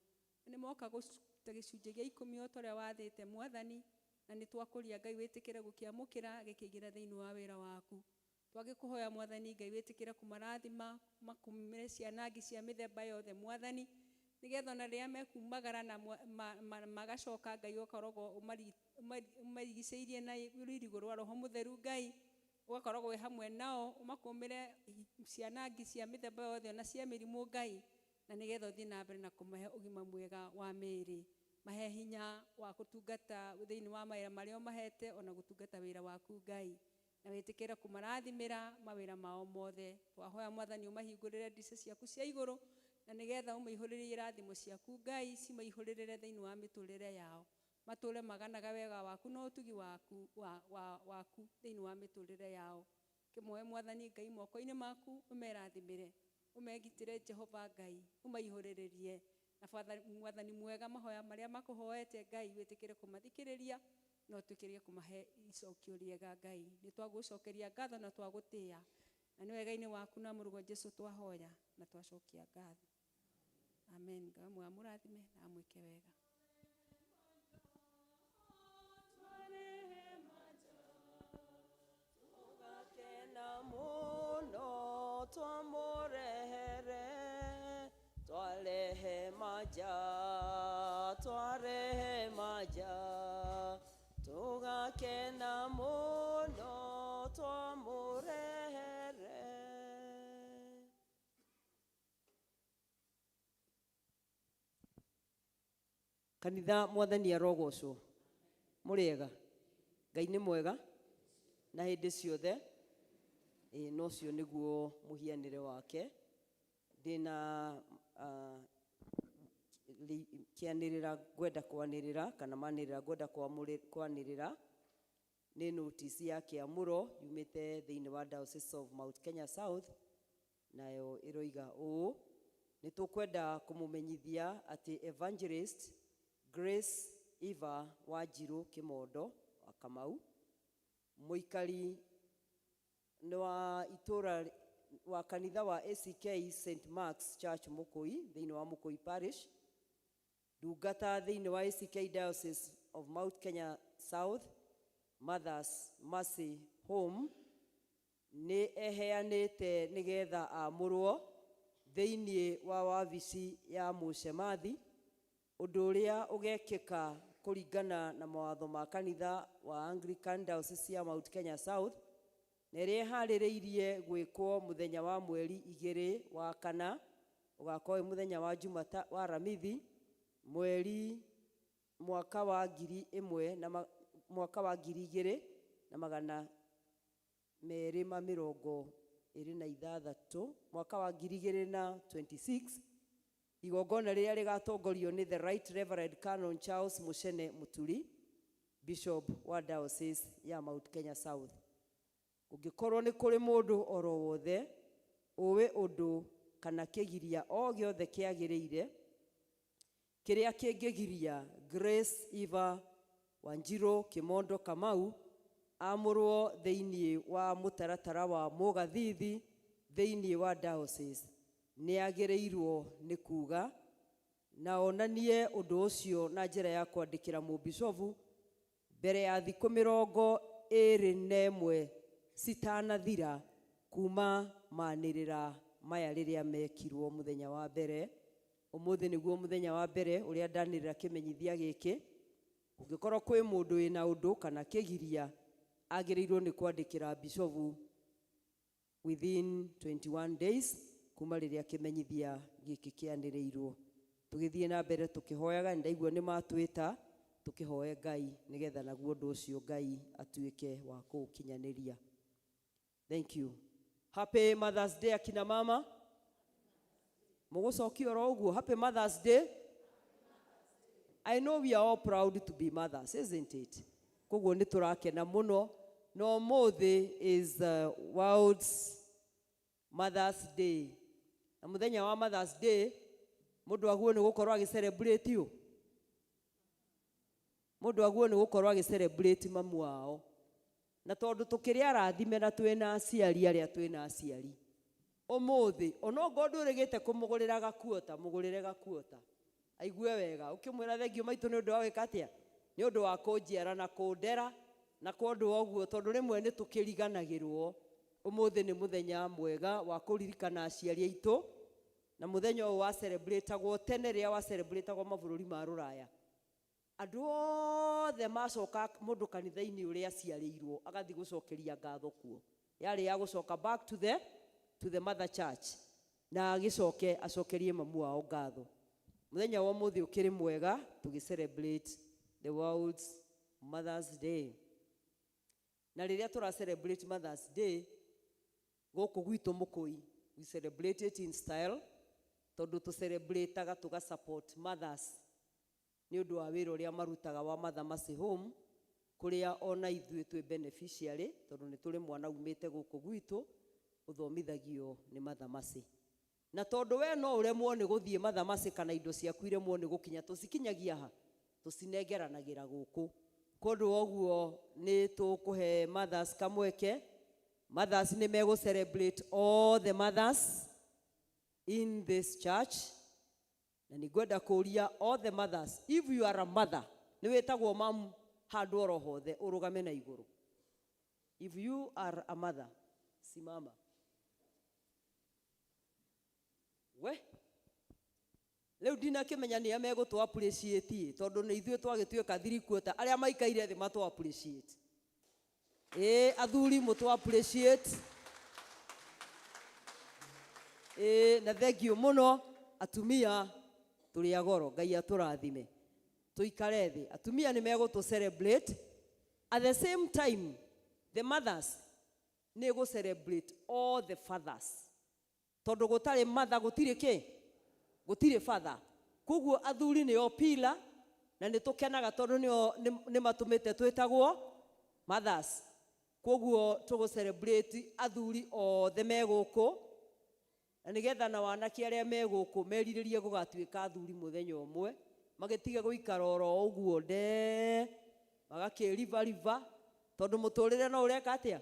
Nĩ moka gũruta gĩcunjĩ gĩa ikũmi o ta ũrĩa wathĩte Mwathani, na nĩ twakũria Ngai wĩtĩkĩre gũkĩamũkĩra gĩkĩingĩra thĩinĩ wa wĩra waku. Twagĩkũhoya Mwathani Ngai wĩtĩkĩre kũmarathima makumĩre ciana ngĩ cia mĩthemba yothe Mwathani, nĩgetha ona rĩrĩa mekumagara na magacoka Ngai ũgakoragwo ũmarigicĩirie na rũirigo rwa Roho Mũtheru Ngai, ũgakoragwo wĩ hamwe nao, ũmakũmĩre ciana ngĩ cia mĩthemba yothe ona cia mĩrimũ Ngai, na nĩgetha ũthiĩ na mbere na kũmahe ũgima mwega wa mĩĩrĩ. Mahe hinya wa gũtungata thĩinĩ wa mawĩra marĩa ũmahete ona gũtungata wĩra waku Ngai, na wĩtĩkĩre kũmarathimĩra mawĩra mao mothe. Twahoya Mwathani ũmahingũrĩre ndirica ciaku cia igũrũ, na nĩgetha ũmaihũrĩrie irathimo ciaku Ngai cimaihũrĩrĩre thĩinĩ wa mĩtũrĩre yao, matũre maganaga wega waku na ũtugi waku thĩinĩ wa mĩtũrĩre yao. Kĩmoe Mwathani Ngai moko-inĩ maku, ũmerathimĩre, ũmegitĩre Jehova Ngai, ũmaihũrĩrĩrie na Mwathani mwega mahoya marĩa makũhoete Ngai wĩtĩkĩre kũmathikĩrĩria na ũtwĩkĩrie kũmahe icokio rĩega Ngai. Nĩ twagũcokeria ngatho na twagũtĩĩa, na nĩ wega-inĩ waku na mũrũgo Jesũ twahoya na twacokia ngatho. Amen. Ngai amũrathime na amwĩke wega. Tũgakena mũno twamũrehere, twarehe maja, twarehe maja, tũgakena mũno twamũrehere. Kanitha Mwathani arogocwo. Mũrĩega? Ngai nĩ mwega na hĩndĩ ciothe. No ũcio nĩguo mũhianĩre wake. Ndĩna kĩanĩrĩra ngwenda kwanĩrĩra kana manĩrĩra ngwenda kwanĩrĩra nĩ notice ya kĩamũro yumĩte thĩinĩ wa Diocese of Mount Kenya South, nayo ĩroiga ũũ: nĩ tũkwenda kũmũmenyithia atĩ Evangelist Grace Eva Wanjiru Kĩmondo wa Kamau, mũikari nĩ wa itũra wa kanitha wa ACK St Mark's Church Mũkũi thĩinĩ wa Mũkũi Parish, ndungata thĩinĩ wa ACK Diocese of Mount Kenya South Mothers Mercy Home, nĩ eheanĩte nĩgetha amũrwo thĩinĩ wa wabici ya mũcemathi, ũndũ ũrĩa ũgekĩka Kũringana na mawatho ma kanitha wa Anglican Diocese ya Mount Kenya South, na ĩrĩa ĩharĩrĩirie gwĩkwo mũthenya wa mweri 2 wa kana, ũgakorwo wĩ mũthenya wa Jumata wa Ramithi, mweri mwaka wa ngiri ĩmwe na mwaka wa 2226, mwaka wa 2026. Igongona rĩrĩa rĩgatongorio nĩ the Right Reverend Canon Charles Muchene Muturi, Bishop wa Diocese ya Mount Kenya South. Kũngĩkorwo nĩ kũrĩ mũndũ oro wothe ũĩ ũndũ kana kĩgiria o gĩothe kĩagĩrĩire kĩrĩa kĩngĩgiria Grace Eva Wanjiru Kimondo Kamau amũrwo thĩinĩ wa mũtaratara wa mũgathithi thĩinĩ wa diocese, nĩ agĩrĩirwo nĩ kuga na onanie ũndũ ũcio na njĩra ya kwandĩkĩra mũbicobu mbere ya thikũ 21 citanathira kuma manĩrĩra maya rĩrĩa mekirwo mũthenya wa mbere. Ũmũthĩ nĩguo mũthenya wa mbere ũrĩa ndanĩrĩra kĩmenyithia gĩkĩ. Kũngĩkorwo kwĩ mũndũ wĩna ũndũ kana kĩgiria, agĩrĩirwo nĩ kwandĩkĩra bicobu within 21 days kuma rĩrĩa kĩmenyithia gĩkĩ kĩanĩrĩirwo. Tũgĩthiĩ na mbere tũkĩhoyaga, nĩ ndaigua nĩ matwĩta tũkĩhoe Ngai nĩgetha naguo ũndũ ũcio Ngai atuĩke wa kũũkinyanĩria. Thank you. Happy Mother's Day, akina mama. Mũgũcokia oro ũguo, Happy Mother's Day. I know we are all proud to be mothers, isn't it? Koguo nĩ tũrakena mũno. No ũmũthĩ is World's Mother's Day. Na mũthenya wa Mother's Day, mũndũ aguo nĩ gũkorwo agĩ celebrate ũ. Mũndũ aguo nĩ gũkorwo agĩ celebrate mamu wao. Na tondũ tũkĩrĩ arathime na twĩna aciari arĩa twĩna aciari. Ũmũthĩ, onokorwo ndũrĩgĩte kũmũgũrĩra gakuota, mũgũrĩre gakuota. Aigue wega, ũkĩmwĩra thengio maitũ nĩ ũndũ wa gwĩka atĩa? Nĩ ũndũ wa kũnjiara na kũndera, na kwa ũndũ wa ũguo tondũ rĩmwe nĩ tũkĩriganagĩrwo. Ũmũthĩ nĩ mũthenya mwega wa kũririkana aciari aitũ, na mũthenya ũyũ wa celebrate-agwo tene rĩrĩa wa celebrate-agwo mabũrũri ma rũraya. Andũ othe macoka mũndũ kanitha-inĩ ũrĩa aciarĩirwo agathiĩ gũcokeria ngatho kuo. Yarĩ ya gũcoka back to the mother church na agĩcoke acokerie mamu wao ngatho. Mũthenya wa ũmũthĩ ũkĩrĩ mwega tũgĩ celebrate the World's Mother's Day. Na rĩrĩa tũra celebrate Mother's Day gũkũ gwitũ Mũkũi, we celebrate it in style tondũ tũ celebrate-aga tũga support mothers nĩ ũndũ wa wĩra ũrĩa marutaga wa Mother Mercy Home, kũrĩa ona ithuĩ twĩ beneficiary tondũ nĩ tũrĩ mwana umĩte gũkũ gwitũ ũthomithagio nĩ Mother Mercy. Na tondũ we no ũremwo nĩ gũthiĩ Mother Mercy kana indo ciaku iremwo nĩ gũkinya, tũcikinyagia ha? Tũcinengeranagĩra gũkũ. Kwa ũndũ wa ũguo nĩ tũkũhe mothers kamweke. Mothers nĩ megũ celebrate all the mothers in this church. Na nĩ ngwenda kũria all the mothers, if you are a mother, nĩ wĩtagwo mamu handũ oro hothe, ũrũgame na igũrũ. If you are a mother, simama. We rĩu ndinakĩmenya nĩa megũtũ appreciate tondũ nĩ ithuĩ twagĩtuĩka thirikuota arĩa maikaire thĩ matũ appreciate. Ĩĩ athuri mũtũ appreciate. Ĩĩ na thank you mũno atumia tũrĩ a goro, Ngai atũrathime. Tũikare thĩ, atumia nĩ megũtũ celebrate. At the same time, the mothers nĩ gũ celebrate all the fathers. Tondũ gũtarĩ mother gũtirĩ kĩ? Gũtirĩ father. Koguo athuri nĩo pillar na nĩ tũkenaga tondũ nĩo nĩ matũmĩte twĩtagwo mothers. Koguo tũgũ celebrate athuri othe me gũkũ na nĩgetha na wanake arĩa me gũkũ merirĩrie gũgatuĩka athuri mũthenya ũmwe, magĩtige gũikara oro ũguo ndee, magakĩribariba tondũ mũtũrĩre no ũreka atĩa?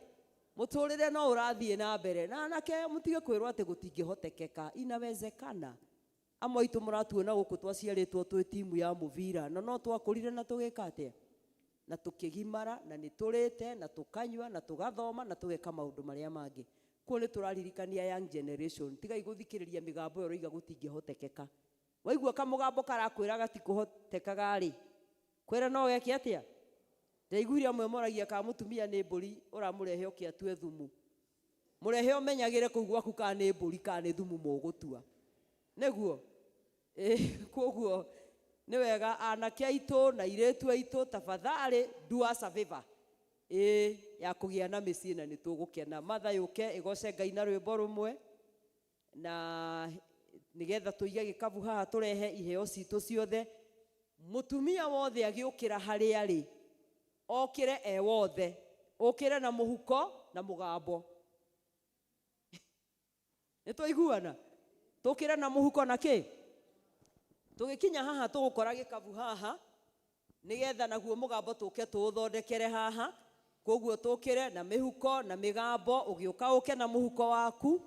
Mũtũrĩre no ũrathiĩ na mbere. Na anake mũtige kwĩrwo atĩ gũtingĩhotekeka, inawezekana. Amwe aitũ mũratuona gũkũ twaciarĩtwo twĩ timu ya mũbira, na no twakũrire na tũgĩka atĩa? Na tũkĩgimara, na nĩ tũrĩte, na tũkanyua, na tũgathoma, na tũgeka maũndũ marĩa mangĩ. Koguo nĩ tũraririkania young generation, tigai gũthikĩrĩria mĩgambo ĩyo ĩroiga gũtingĩhotekeka. Waigua kamũgambo karakwĩra gatikũhotekaga rĩ, Kwĩra no geke atĩa? Ndaiguire amwe moragia kana mũtumia nĩ mbũri ũramũrehe oke atue thumu. Mũrehe ũmenyagĩre kũu gwaku kana nĩ mbũri kana nĩ thumu mũgũtua. Nĩguo? Ĩĩ, koguo nĩ wega anake aitũ na airĩtu aitũ tafadhali do us a favor. Ĩĩ, ya kũgĩa na mĩciĩ na nĩ tũgũkena. Matha yũke ĩgoce Ngai na rwĩmbo rũmwe na nĩgetha tũige gĩkabu haha tũrehe iheo citũ ciothe. Mũtumia wothe agĩũkĩra harĩa arĩ, okĩre e wothe, ũkĩre na mũhuko na mũgambo. Nĩ twaiguana? Tũkĩre na mũhuko na kĩ? Tũgĩkinya haha tũgũkora gĩkabu haha nĩgetha naguo mũgambo tũke tũũthondekere haha. Koguo tũkĩre na mĩhuko na mĩgambo, ũgĩũka ũke na mũhuko waku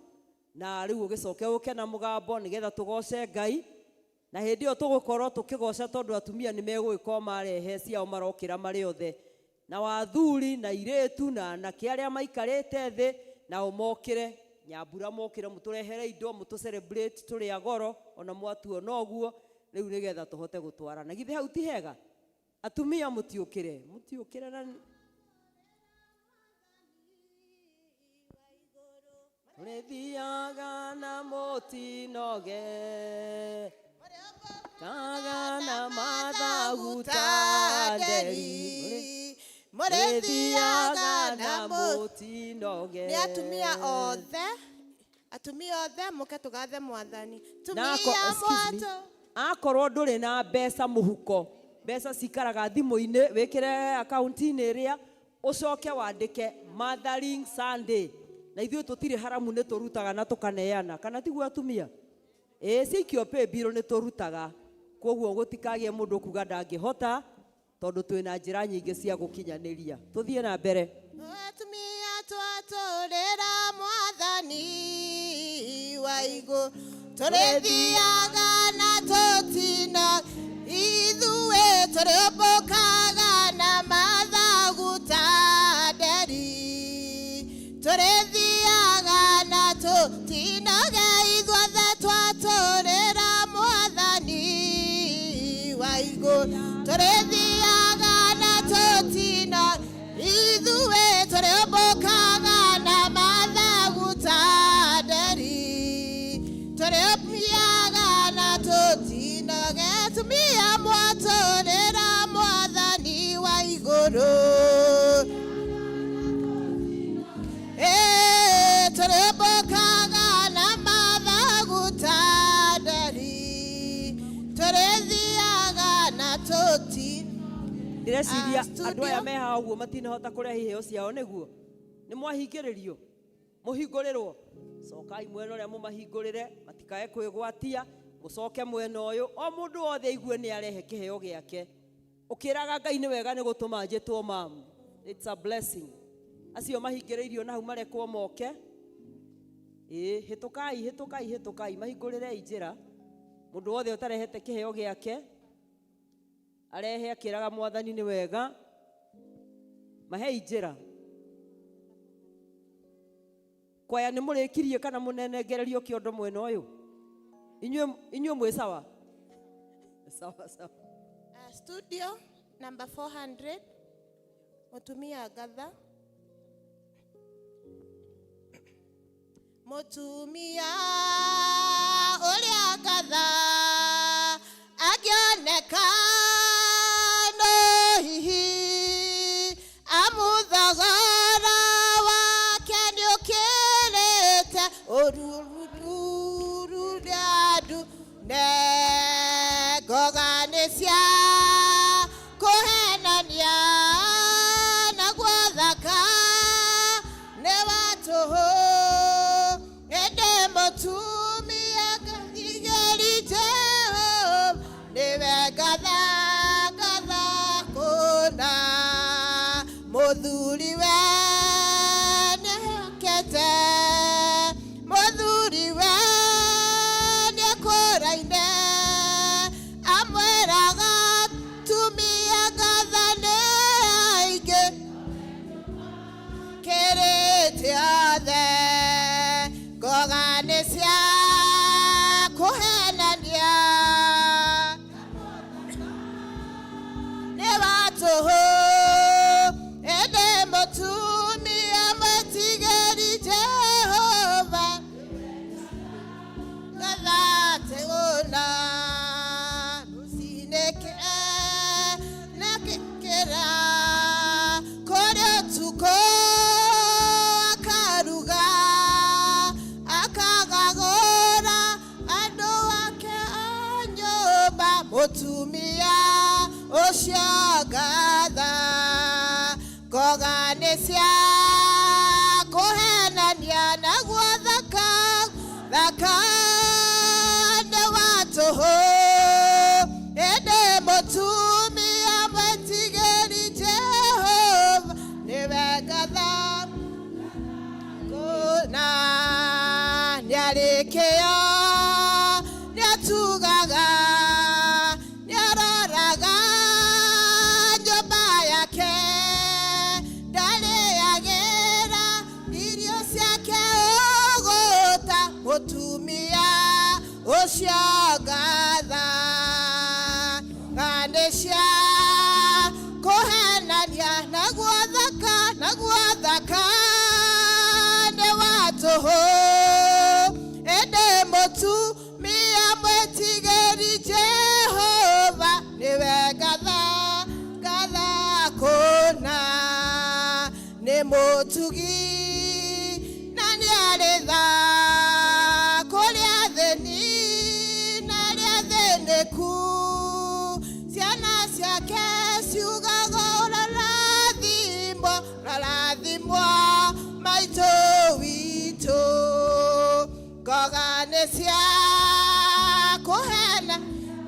na rĩu ũgĩcoke ũke na mũgambo nĩgetha tũgoce Ngai. Na hĩndĩ ĩyo tũgũkorwo tũkĩgoca tondũ atumia nĩ megũgĩkorwo marehe ciao marokĩra marĩ othe. Na wathuri na irĩtu na anake arĩa maikarĩte thĩ nao mokĩre, nyambura mokĩre mũtũrehere indo mũtũ celebrate tũrĩ a goro ona mwatuona ũguo rĩu nĩgetha tũhote gũtwarana. Githĩ hau ti hega? Atumia mũtiũkĩre, mũtiũkĩre na Mũrĩthiaga na mũtinoge, kaga na mathagu ta nderi. Mũrĩthiaga na mũtinoge. Nĩ atumia othe, atumia othe mũke tũgathe mwathani. Na Tumia excuse me. mwatũ. Akorwo ndũrĩ na mbeca mũhuko, mbeca cikaraga thimũ-inĩ, wĩkĩre akaunti-inĩ ĩrĩa, ũcoke wandĩke Mothering Sunday. Na ithuĩ tũtirĩ haramu nĩ tũrutaga na tũkaneana, kana tiguo atumia? Ĩĩ, cikio pay bill nĩ tũrutaga. Koguo gũtikagĩe mũndũ kuga ndangĩhota, tondũ twĩna njĩra nyingĩ cia gũkinyanĩria. Tũthiĩ na mbere. Atumia twatũrĩra mwathani wa igũrũ, tũrĩthiaga na tũtina, ithuĩ tũrĩũmbũkaga na mathagu ta nderi. Tũrĩthiaga na tũtinoge, ithuothe twatũrĩra mwathani wa igũrũ, tũrĩthiaga na tũtina, ithuĩ tũrĩũmbũkaga na mathagu ta nderi. Tũrĩthiaga na tũtinoge, tumia mwatũrĩra mwathani wa igũrũ. Ĩĩ, tũrĩũmbũkaga na mathagu ta nderi, tũrĩthiaga na tũtinoge. Ndĩreciria Ah, andũ aya studio. me haha ũguo matinahota kũrehe iheo ciao nĩguo nĩ mwahingĩrĩrio, mũhingũrĩrwo. Cokai mwena ũrĩa mũmahingũrĩre, matikae kwĩgwatia, mũcoke mwena ũyũ, o mũndũ wothe aigue nĩ arehe kĩheo gĩake. Ũkĩraga Ngai nĩ wega nĩ gũtũma njĩtwo mamu. It's a blessing. Acio mahingĩrĩirio na hau marekwo moke. Ĩĩ, hĩtũkai, hĩtũkai, hĩtũkai, mahingũrĩrei njĩra. Mũndũ wothe ũtarehete kĩheo gĩake arehe akĩraga mwathani nĩ wega, mahei njĩra. Kwaya nĩ mũrĩkirie kana mũnenengererio kĩondo mwena ũyũ? Inyuĩ mwĩ sawa? Sawa, sawa. Studio number 400, mũtumia ngatha. Mũtumia ũrĩa ngatha angĩoneka no hihi amuthogora wake nĩũkĩrĩte ũrururu rĩa andũ ne ngoga nĩ cia kũhenania naguo thaka nĩ wa tũhũ ĩndĩ mũtumia ngathigĩri Jehova nĩwe ngatha ngatha kũna mũthuri we nĩehokete mũthuri we nĩekũraine amwĩraga tumia ngatha nĩ aingĩ kĩrĩte othe ngoga nĩ cia kũhenania Mũtumia ũcio ngatha ngoga nĩ cia kũhenania naguo thaka thaka nĩ wa tũhũ ĩndĩ mũtumia mwĩtigĩri Jehova nĩwe ngatha kũna nĩarĩ kĩo nĩatugaga nĩaroraga nyũmba yake ndarĩagĩra irio ciake ũgũta mũtumia ũcio ngatha ng'andĩ cia kũhenania naguo thaka naguo thaka nĩ wa tũhũ ĩndĩ mũtumia mwĩtigĩri Jehova nĩwe ngatha ngatha kũna nĩ mũtugi na nĩarĩ tha kũrĩ athĩni na arĩa athĩnĩku ciana ciake ciugaga ũrarathimwo rarathimwo maitũ witũ ngoga nĩ cia kũhena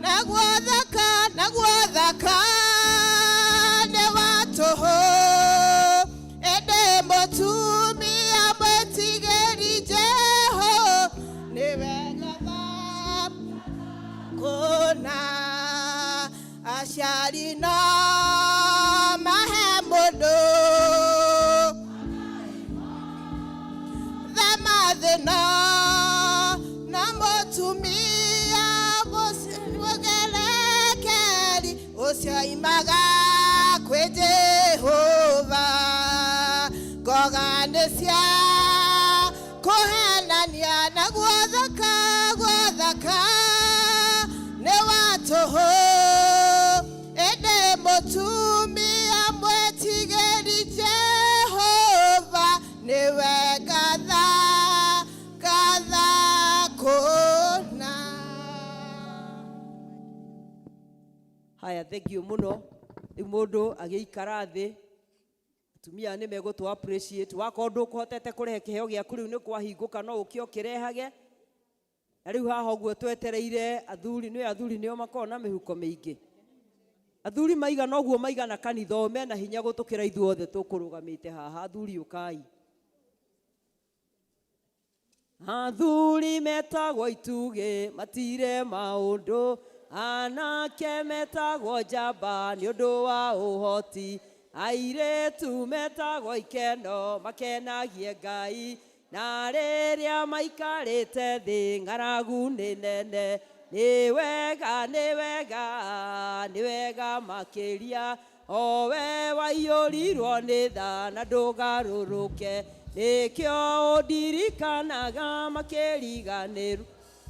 naguo thaka naguo thaka nĩ wa tũhũ ĩndĩ mũtumia mwĩtigĩri Jeho nĩwe ngatha kũna aciari no mahe mũndũ themathĩna na mũtumia mũgerekeri ũcio imaga kwĩ Jehova ngoga nĩ cia kũhenania naguo thaka guo thaka nĩ wa tũhũ ĩndĩ mũtumia mwĩtigĩri Jehova nĩwe ngatha ngatha kũna. Haya, thank you muno. Rĩu mũndũ agĩikara thĩ, atumia nĩ megũtũ appreciate. Wakorwo ndũkũhotete kũrehe kĩheo gĩaku rĩu nĩ kwahingũka, no ũkĩo kĩrehage. Na rĩu haha ũguo twetereire athuri, nĩ athuri nĩo makoragwo na mĩhuko mĩingĩ. Athuri maigana ũguo maigana kanitha ũyũ mena hinya gũtũkĩra ithuothe tũkũrũgamĩte haha. Athuri ũkai. Athuri metagwo itugĩ matire maũndũ, anake metagwo njamba nĩ ũndũ wa ũhoti, airĩtu metagwo ikeno makenagie Ngai, na rĩrĩa maikarĩte thĩ ng'aragu nĩ nene. Nĩ wega, nĩ wega, nĩ wega makĩria, o we waiyũrirwo nĩ tha na ndũgarũrũke, nĩkĩo ũndirikanaga makĩriganĩru,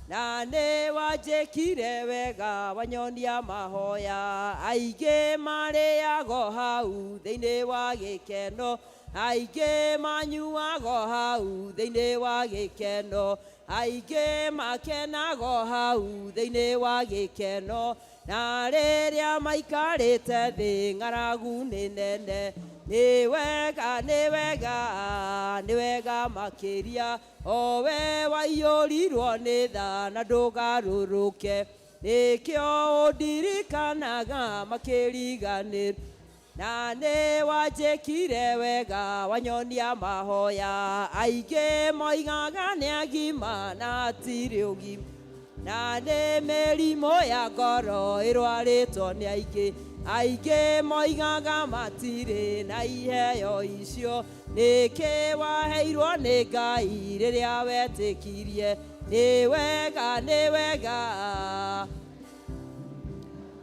na nĩ wanjĩkire wega wanyonia mahoya. Aingĩ marĩago hau thĩinĩ wa gĩkeno, aingĩ manyuago hau thĩinĩ wa gĩkeno, aingĩ makenago hau thĩinĩ wa gĩkeno, na rĩrĩa maikarĩte thĩ ng'aragu nĩ nene. Nĩ wega, nĩ wega, nĩ wega makĩria, o we waiyũrirwo nĩ tha na ndũgarũrũke, nĩkĩo ũndirikanaga makĩriganĩru, na nĩ wanjĩkire wega wanyonia mahoya. Aingĩ moigaga nĩ agima na hatirĩ ũgima, na nĩ mĩrimũ ya ngoro ĩrwarĩtwo nĩ aingĩ. Aingĩ moigaga matirĩ na iheo icio, nĩkĩ waheirwo nĩ Ngai rĩrĩa wetĩkirie. Nĩ wega, nĩ wega,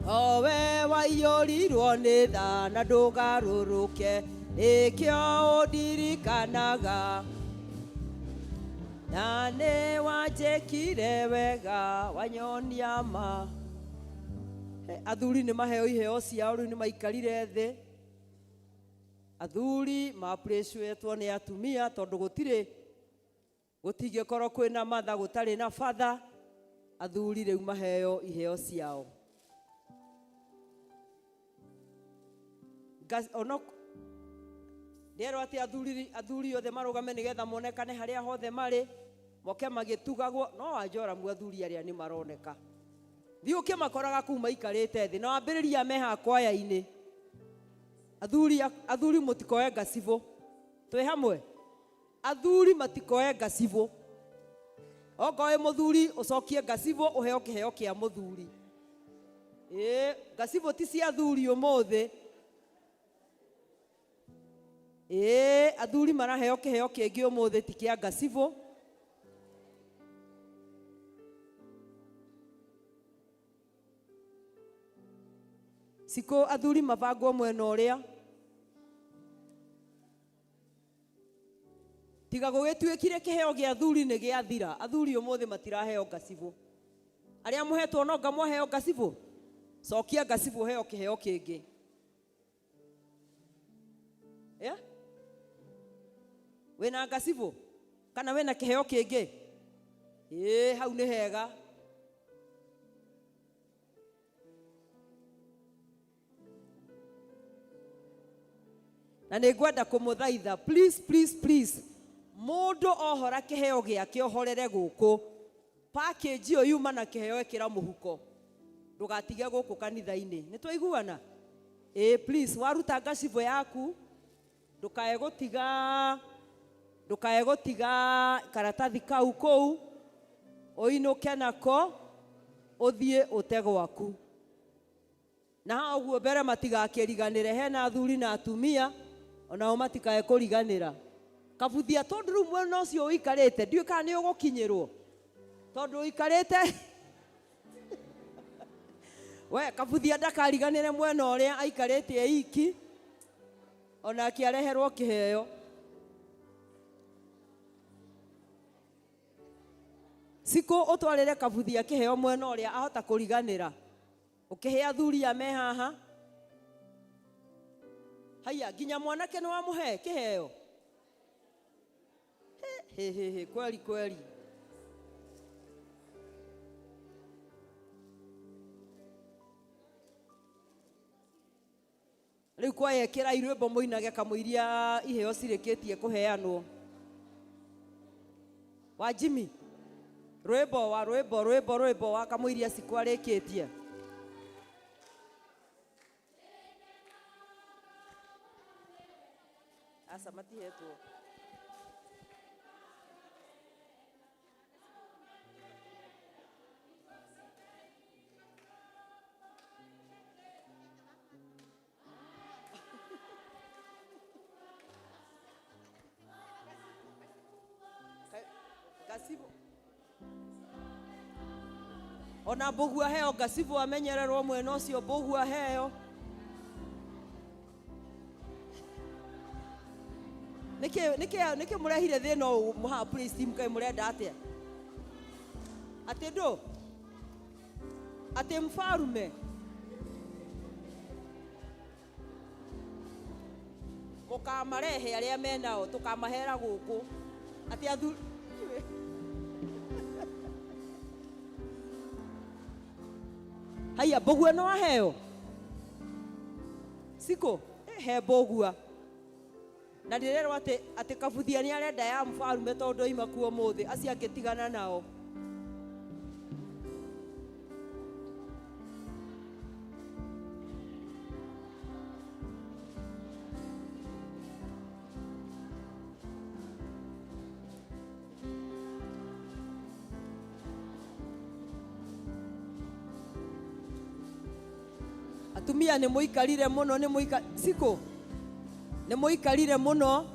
o we waiyũrirwo nĩ tha na ndũgarũrũke, nĩkĩo ũndirikanaga, na nĩ wanjĩkire wega wanyonia ma. Athuri nĩ maheo iheo ciao, rĩu nĩ maikarire thĩ. Athuri ma-appreciatwo nĩ atumia tondũ gũtirĩ gũtingĩkorwo kwĩna matha gũtarĩ na batha. Athuri rĩu maheo iheo ciao. Ono ndĩrerwo atĩ athuri othe marũgame nĩgetha monekane harĩa hothe marĩ, moke magĩtugagwo. No Wanjoramu athuri arĩa nĩ maroneka, thiĩ ũkĩmakoraga kũu maikarĩte thĩ na wambĩrĩria meha kwaya-inĩ. Athuri mũtikoe ngacibũ, twĩ hamwe. Athuri matikoe ngacibũ. Okorwo wĩ mũthuri ũcokie ngacibũ ũheo kĩheo kĩa mũthuri. Ĩĩ, ngacibũ ti cia athuri ũmũthĩ. Ĩĩ, athuri maraheo kĩheo kĩngĩ ũmũthĩ ti kĩa ngacibũ. Cikũ athuri mabangwo mwena ũrĩa. Tiga gũgĩtuĩkire kĩheo gĩa athuri nĩ gĩathira. Athuri ũmũthĩ matiraheo ngacibũ. Arĩa mũhetwo no nga mwaheo ngacibũ, cokia ngacibũ ũheo kĩheo kĩngĩ. Yeah? Wĩna ngacibũ kana wĩna kĩheo kĩngĩ? Ĩĩ, hau nĩ hega. Na nĩ ngwenda kũmũthaitha, please, please, please, mũndũ ohora kĩheo gĩake ohorere gũkũ. Package ĩyo yuma na kĩheo ĩkĩra mũhuko, ndũgatige gũkũ kanitha-inĩ. Nĩ twaiguana? Ĩĩ, please, waruta ngacibũ yaku ndũkae gũtiga karatathi kau kũu, ũinũke nako ũthiĩ ũte gwaku. Na ha ũguo mbere matigakĩriganĩre, hena athuri na atumia onao matikae kũriganĩra. Kabuthia tondũ rĩu mwena ũcio ũikarĩte ndiũĩ kana nĩ ũgũkinyĩrwo, tondũ ũikarĩte we kabuthia ndakariganĩre mwena ũrĩa aikarĩte e iki, onake areherwo kĩheo. Cikũ ũtwarĩre kabuthia kĩheo mwena ũrĩa ahota kũriganĩra. Ũkĩhe athuri a me haha. Haiya, nginya mwanake nĩ wamũhe kĩheo? Hĩ, hĩ, hĩ, kweli kweli. Rĩu kwaya ĩkĩrai rwĩmbo mũinage kamũiria iheo cirĩkĩtie kũheanwo. Wa Jimmy, rwĩmbo wa rwĩmbo rwĩmbo rwĩmbo wa kamũiria cikwarĩkĩtie. Aca matihetwo. Ngacibũ. Ona mbũgua heo ngacibũ amenyererwo mwena ũcio mbũgua heo. Nĩkĩ mũrehire thĩna ũyũ mũhaha praise team kaĩ mũrenda atĩa? Atĩ ndũ? Atĩ mfarume? Mũkamarehe arĩa menao tũkamahera gũkũ. Atĩ athuri Haiya, mbũgua no aheo? Cikũ, he mbũgua. Na ndĩrerwo atĩ kabuthia nĩ arenda ya mfarume tondũ oima kuo ũmũthĩ, acio angĩ tigana nao. Atumia nĩ mũikarire mũno, nĩ mũika Cikũ, nĩ mũikarire mũno.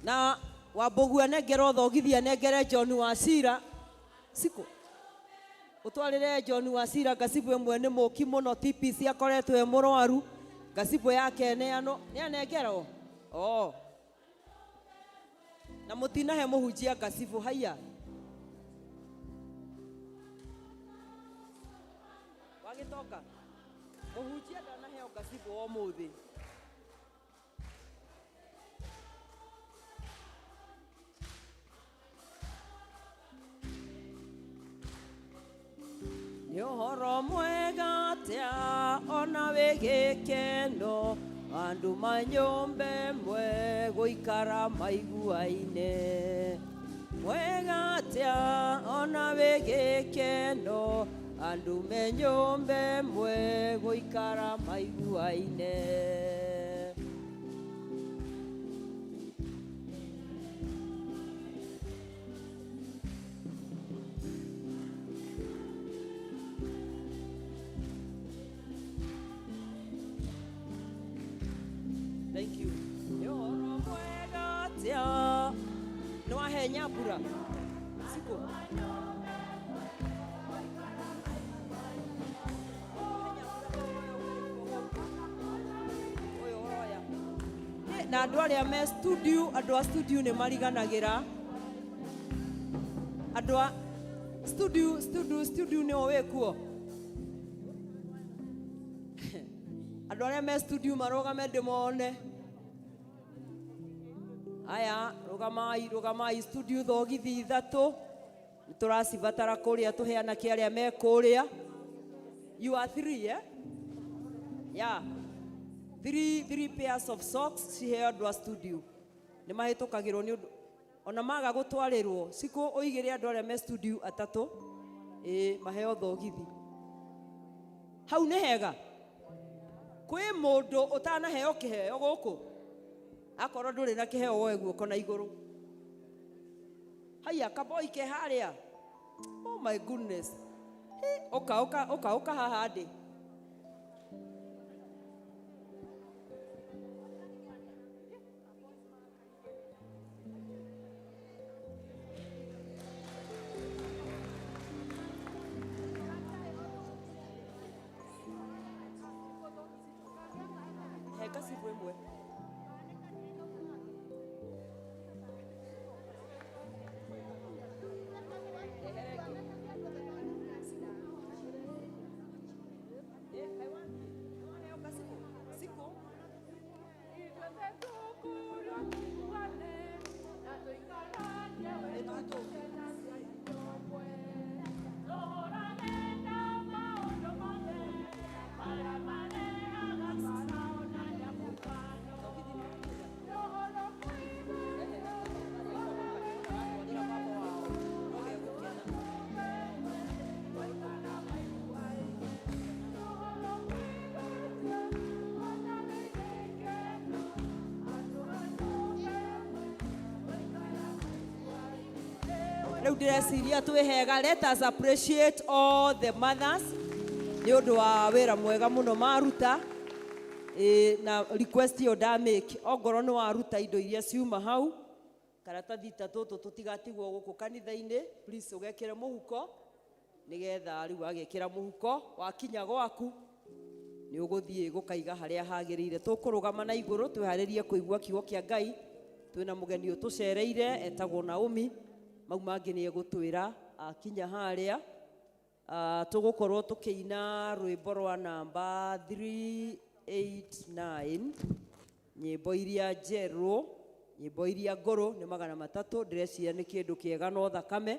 Na Wambũgua nengera ũthogithia, nengere John Wachira. Cikũ, ũtwarĩre John Wachira ngacibũ ĩmwe, nĩ mũki mũno, TPC akoretwo e mũrwaru, ngacibũ yake neanwo, nĩ anengerwo? Oh. Na mũtinahe mũhunjia ngacibũ, haiya. Wagĩtonga, mũhunjia ndanaheo ngacibũ ũmũthĩ. Nĩ ũhoro mwega atĩa ona wĩ gĩkeno Andũ manyũmba ĩmwe gũikara maiguaine. Mwega atĩa ona wĩ gĩkeno, andũ me nyũmba ĩmwe gũikara maiguaine. Thank you. Nĩ ũhoro mwega atĩa nĩ wahe nyambura Siko. Ũyũ ũroya. Na andũ arĩa me studio, andũ a studio nĩ mariganagĩra. Andũ a studio, studio, studio nĩ wĩ kuo. Andũ arĩa me studio marũgame ndĩmone. Aya, rũgamai, rũgamai studio thogithi ithatũ. Nĩ tũracibatara kũrĩa tũhe anake arĩa me kũrĩa. You are three, eh? Yeah. Three pairs of socks ciheo andũ a studio. Nĩ mahĩtũkagĩrwo nĩ ũndũ ona maga gũtwarĩrwo cikũ ũigĩre andũ arĩa me studio atatũ ĩĩ maheo thogithi. Hau nĩ hega. Kwĩ mũndũ ũtanaheo kĩheo gũkũ? Akorwo ndũrĩ na kĩheo woe guoko na igũrũ. Haiya, kaboi ke harĩa. Oh my goodness. Hĩ, ũka ũka ũka ũka haha ndĩ. He kacibũ ĩmwe. Rĩu ndĩreciria twĩ hega. Let us appreciate all the mothers nĩ ũndũ wa wĩra mwega mũno maruta. Ĩ, na request ĩyo ndamake, ongorwo nĩ waruta indo iria ciuma hau, karatathi ta tũtũ tũtigatigwo gũkũ kanitha-inĩ, please ũgekĩre mũhuko nĩgetha rĩu wagĩkĩra mũhuko wakinya gwaku nĩ ũgũthiĩ gũkaiga harĩa hagĩrĩire. Tũkũrũgama na igũrũ twĩharĩrie kũigua kiugo kĩa Ngai. Twĩna mũgeni ũtũcereire etagwo Naomi, mau mangĩ nĩ egũtwĩra akinya harĩa. Tũgũkorwo tũkĩina rwĩmbo rwa namba 389, nyĩmbo iria njerũ, nyĩmbo iria ngũrũ nĩ 300. Ndĩreciria nĩ kĩndũ kĩega no thakame.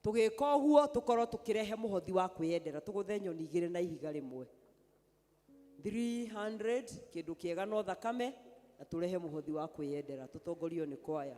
Tũgĩka ũguo tũkorwo tũkĩrehe mũhothi wa kwĩyendera, tũgũthe nyoni igĩrĩ na ihiga rĩmwe. 300 kĩndũ kĩega no thakame, na tũrehe mũhothi wa kwĩyendera, tũtongorio nĩ kwaya.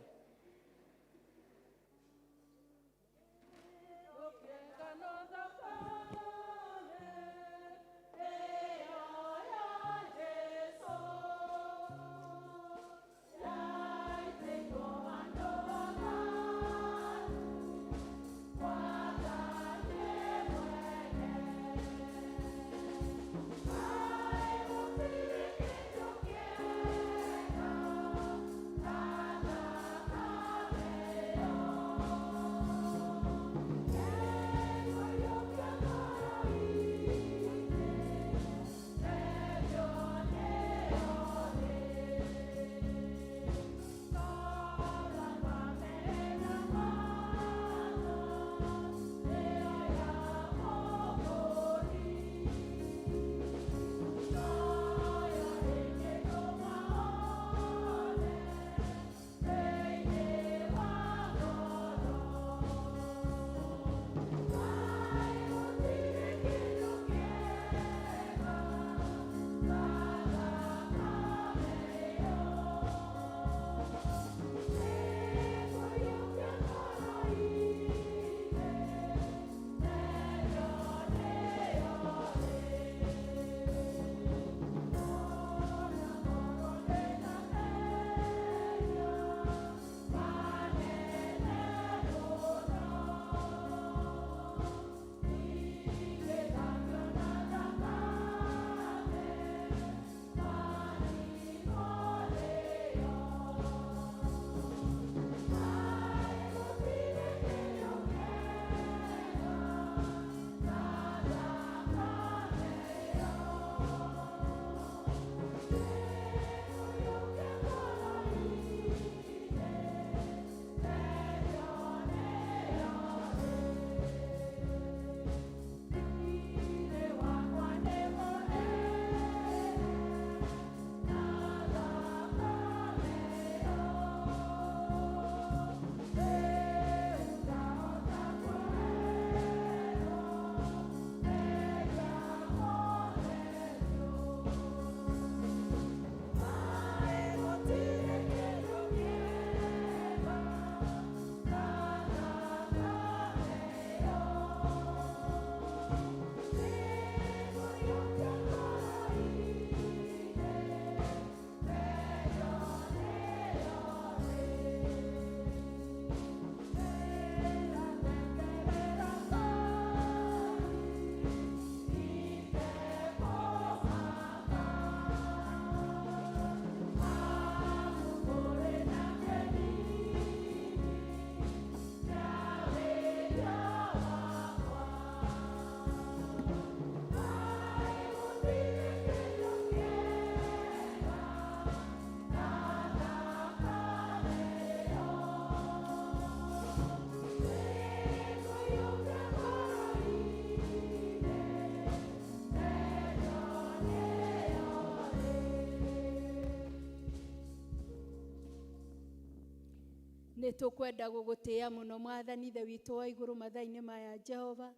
Nĩ tũkwenda gũgũtĩĩa mũno Mwathani Ithe witũ wa igũrũ mathaa-inĩ maya Jehova,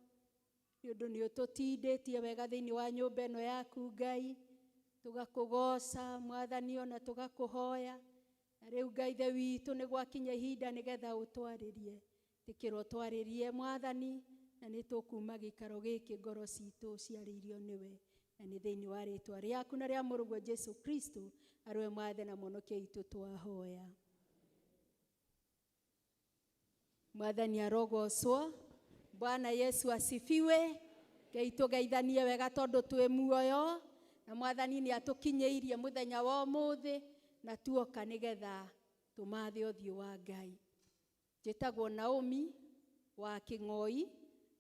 nĩ ũndũ nĩ ũtũtindĩtie wega thĩinĩ wa nyũmba ĩno yaku Ngai, tũgakũgoca Mwathani ona tũgakũhoya. Na rĩu Ngai Ithe witũ nĩ gwakinya ihinda nĩgetha ũtwarĩrie, tĩkĩra ũtwarĩrie Mwathani, na nĩ tũkuma gĩikaro gĩkĩ ngoro citũ ciarĩirio nĩwe, na nĩ thĩinĩ wa rĩtwa rĩaku na rĩa mũrũguo Jesu Kristo arĩwe Mwathani na Mũhonokia witũ twahoya. Mwathani arogocwo. Bwana Yesu asifiwe. Ngai tũgeithanie wega tondũ twĩ muoyo, na Mwathani nĩ atũkinyĩirie mũthenya wa ũmũthĩ, na tuoka nĩgetha tũmathe ũthiũ wa Ngai. Njĩtagwo Naomi wa Kĩng'oi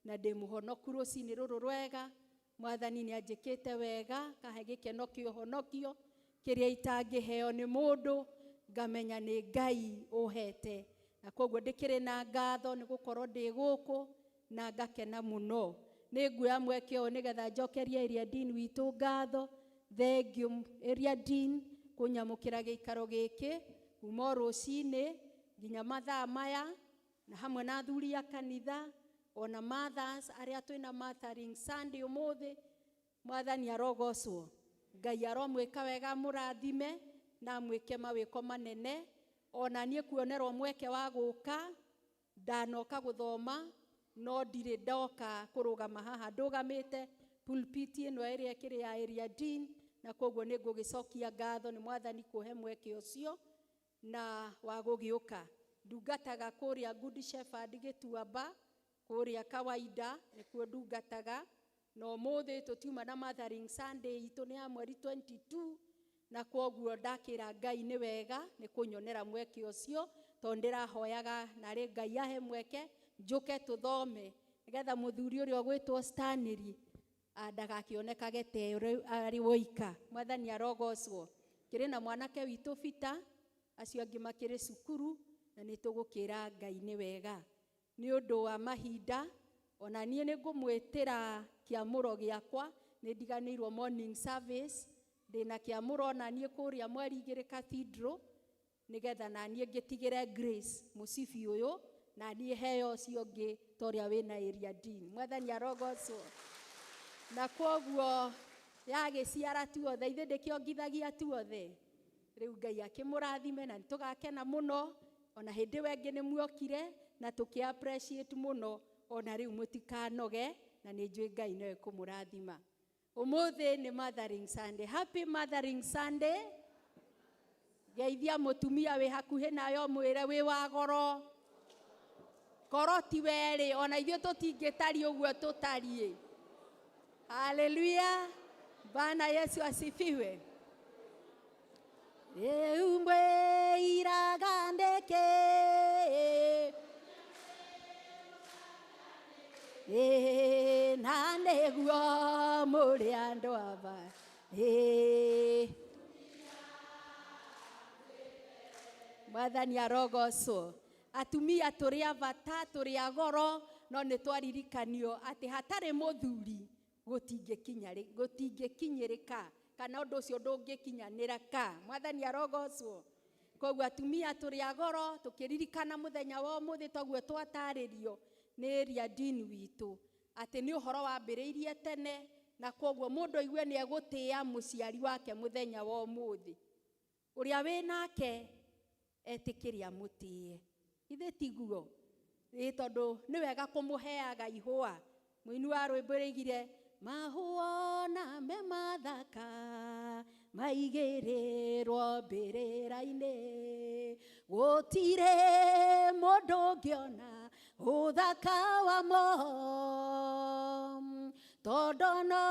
na ndĩ mũhonoku rũcinĩ rũrũ rwega. Mwathani nĩ anjĩkĩte wega, kahe gĩkeno kĩa ũhonokio kĩrĩa itangĩheo nĩ mũndũ, ngamenya nĩ Ngai ũhete, na koguo ndĩkĩrĩ na ngatho nĩ gũkorwo ndĩ gũkũ na ngakena mũno. Nĩ nguoya mweke ũyũ nĩgetha njokerie Area Dean witũ ngatho. Thengiũ Area Dean kũnyamũkĩra gĩikaro gĩkĩ kuma o rũcinĩ nginya mathaa maya, na hamwe na athuri a kanitha ona mothers arĩa twĩna Mothering Sunday ũmũthĩ. Mwathani arogocwo. Ngai aromwĩka wega, amũrathime na amwĩke mawĩko manene. Ona niĩ kuonerwo mweke wa gũka, ndanoka gũthoma no ndirĩ ndoka kũrũgama haha ndũgamĩte pulpit ĩno ĩrĩa ĩkĩrĩ ya Area Dean, na koguo nĩ ngũgĩcokia ngatho nĩ Mwathani kũhe mweke ũcio na wa gũgĩũka. Ndungataga kũrĩa Good Shepherd Gĩtuamba, kũrĩa kawaida nĩkuo ndungataga, na ũmũthĩ tũtiuma na Mothering Sunday itũ nĩ ya mweri 22, na kwoguo ndakĩra Ngai nĩ wega nĩ kũnyonera mweke ũcio, tondũ ndĩrahoyaga narĩ Ngai ahe mweke njũke tũthome nĩgetha mũthuri ũrĩa ũgwĩtwo Stanley ndagakĩonekage ta arĩ woika. Mwathani arogocwo. Kĩrĩ na mwanake witũ Peter, acio angĩ makĩrĩ cukuru, na nĩ tũgũkĩra Ngai nĩ wega. Nĩ ũndũ wa mahinda, ona niĩ nĩ ngũmwĩtĩra kĩamũro gĩakwa, nĩ ndiganĩirwo morning service, ndĩna kĩamũro ona niĩ kũrĩa mweri 2 Cathedral, nĩgetha na niĩ ngĩtigĩre Grace mũcibi ũyũ, na niĩ heo ũcio ũngĩ ta ũrĩa wĩna Area Dean. Mwathani arogocwo. Na kwoguo yagĩciara tuothe, ithuĩ ndĩkĩongithagia tuothe. Rĩu Ngai akĩmũrathime na nĩtũgakena mũno, ona hĩndĩ ĩyo ĩngĩ nĩ muokire na tũkĩ appreciate mũno, ona rĩu mũtikanoge na nĩ njũĩ Ngai no ekũmũrathima. Ũmũthĩ nĩ Mothering Sunday. Happy Mothering Sunday. Geithia mũtumia wĩ hakuhĩ nawe ũmwĩre wĩ wa goro. Korwo ti werĩ, ona ithuĩ tũtingĩtariĩ ũguo tũtariĩ. Haleluya. Bwana Yesu asifiwe. Rĩu mwĩiraga nĩkĩ? Na nĩguo mũrĩ andũ aba. Mwathani arogocwo. Atumia tũrĩ a bata, tũrĩ a goro, no nĩ twaririkanio atĩ hatarĩ mũthuri gũtingĩkinyĩrĩka, kana ũndũ ũcio ndũngĩkinyanĩra ka. Mwathani arogocwo. Koguo atumia tũrĩ a goro, tũkĩririkana mũthenya wa ũmũthĩ toguo twatarĩrio nĩ Area Dean witũ atĩ nĩ ũhoro wambĩrĩirie tene, na koguo mũndũ aigue nĩ egũtĩĩa mũciari wake mũthenya wa ũmũthĩ. Ũrĩa wĩ nake etĩkĩre amũtĩĩe. Ithe tiguo? Ĩ tondũ nĩ wega kũmũheaga ihũa. Mũini wa rwĩmbo rĩigire mahũa na me mathaka maigĩrĩrwo mbĩrĩra-inĩ, gũtirĩ mũndũ ũngĩona ũthaka wamo, tondũ no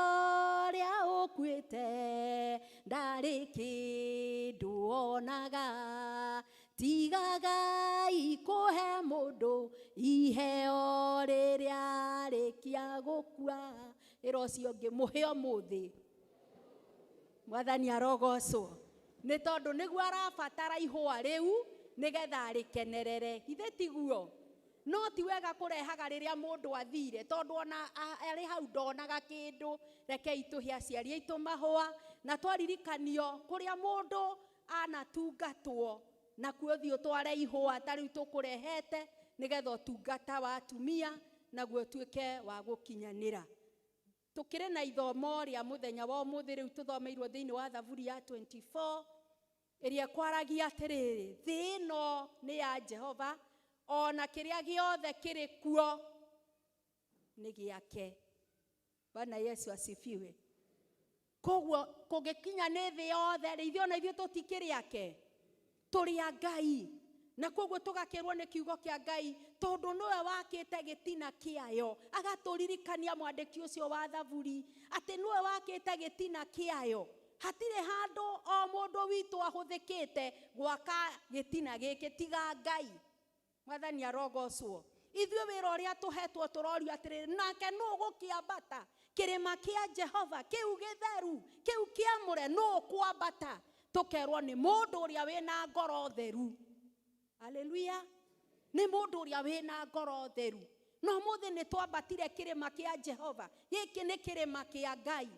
ũrĩa ũkuĩte ndarĩ kĩndũ onaga. Tigagai kũhe mũndũ iheo rĩrĩa arĩkia gũkua. Ĩra ũcio ũngĩ mũhe ũmũthĩ. Mwathani arogocwo. Nĩ tondũ nĩguo arabatara ihũa rĩu nĩgetha arĩkenerere. Ithe tiguo? No ti wega kũrehaga rĩrĩa mũndũ athire, tondũ ona arĩ hau ndonaga kĩndũ. Rekei tũhe aciari aitũ mahũa, na twaririkanio kũrĩa mũndũ anatungatwo Nakuo thiĩ ũtware ihũa ta rĩu tũkũrehete nĩgetha ũtungata wa atumia naguo ũtuĩke wa gũkinyanĩra. Tũkĩrĩ na ithomo rĩa mũthenya wa ũmũthĩ rĩu tũthomeirwo thĩinĩ wa Thaburi ya 24 ĩrĩa ĩkwaragia atĩrĩrĩ, thĩ ĩno nĩ ya Jehova ona kĩrĩa gĩothe kĩrĩ kuo nĩ gĩake. Bwana Yesu asifiwe. Koguo kũngĩkinya nĩ thĩ yothe rĩ, ithuĩ ona ithuĩ tũtikĩrĩ ake, tũrĩ a Ngai. Na koguo tũgakĩrwo nĩ kiugo kĩa Ngai tondũ nĩwe wakĩte gĩtina kĩayo. Agatũririkania mwandĩki ũcio wa Thaburi atĩ nĩwe wakĩte gĩtina kĩayo. Hatirĩ handũ o mũndũ witũ ahũthĩkĩte gwaka gĩtina gĩkĩ tiga Ngai. Mwathani arogocwo. Ithuĩ wĩra ũrĩa tũhetwo tũrorio atĩrĩrĩ, nake nũ ũgũkĩambata kĩrĩma kĩa Jehova kĩu gĩtheru kĩu kĩamũre, nũ ũkwambata? Tũkerwo nĩ mũndũ ũrĩa wĩna ngoro theru. Haleluya. Nĩ mũndũ ũrĩa wĩna ngoro theru. No ũmũthĩ nĩ twambatire kĩrĩma kĩa Jehova. Gĩkĩ nĩ kĩrĩma kĩa Ngai.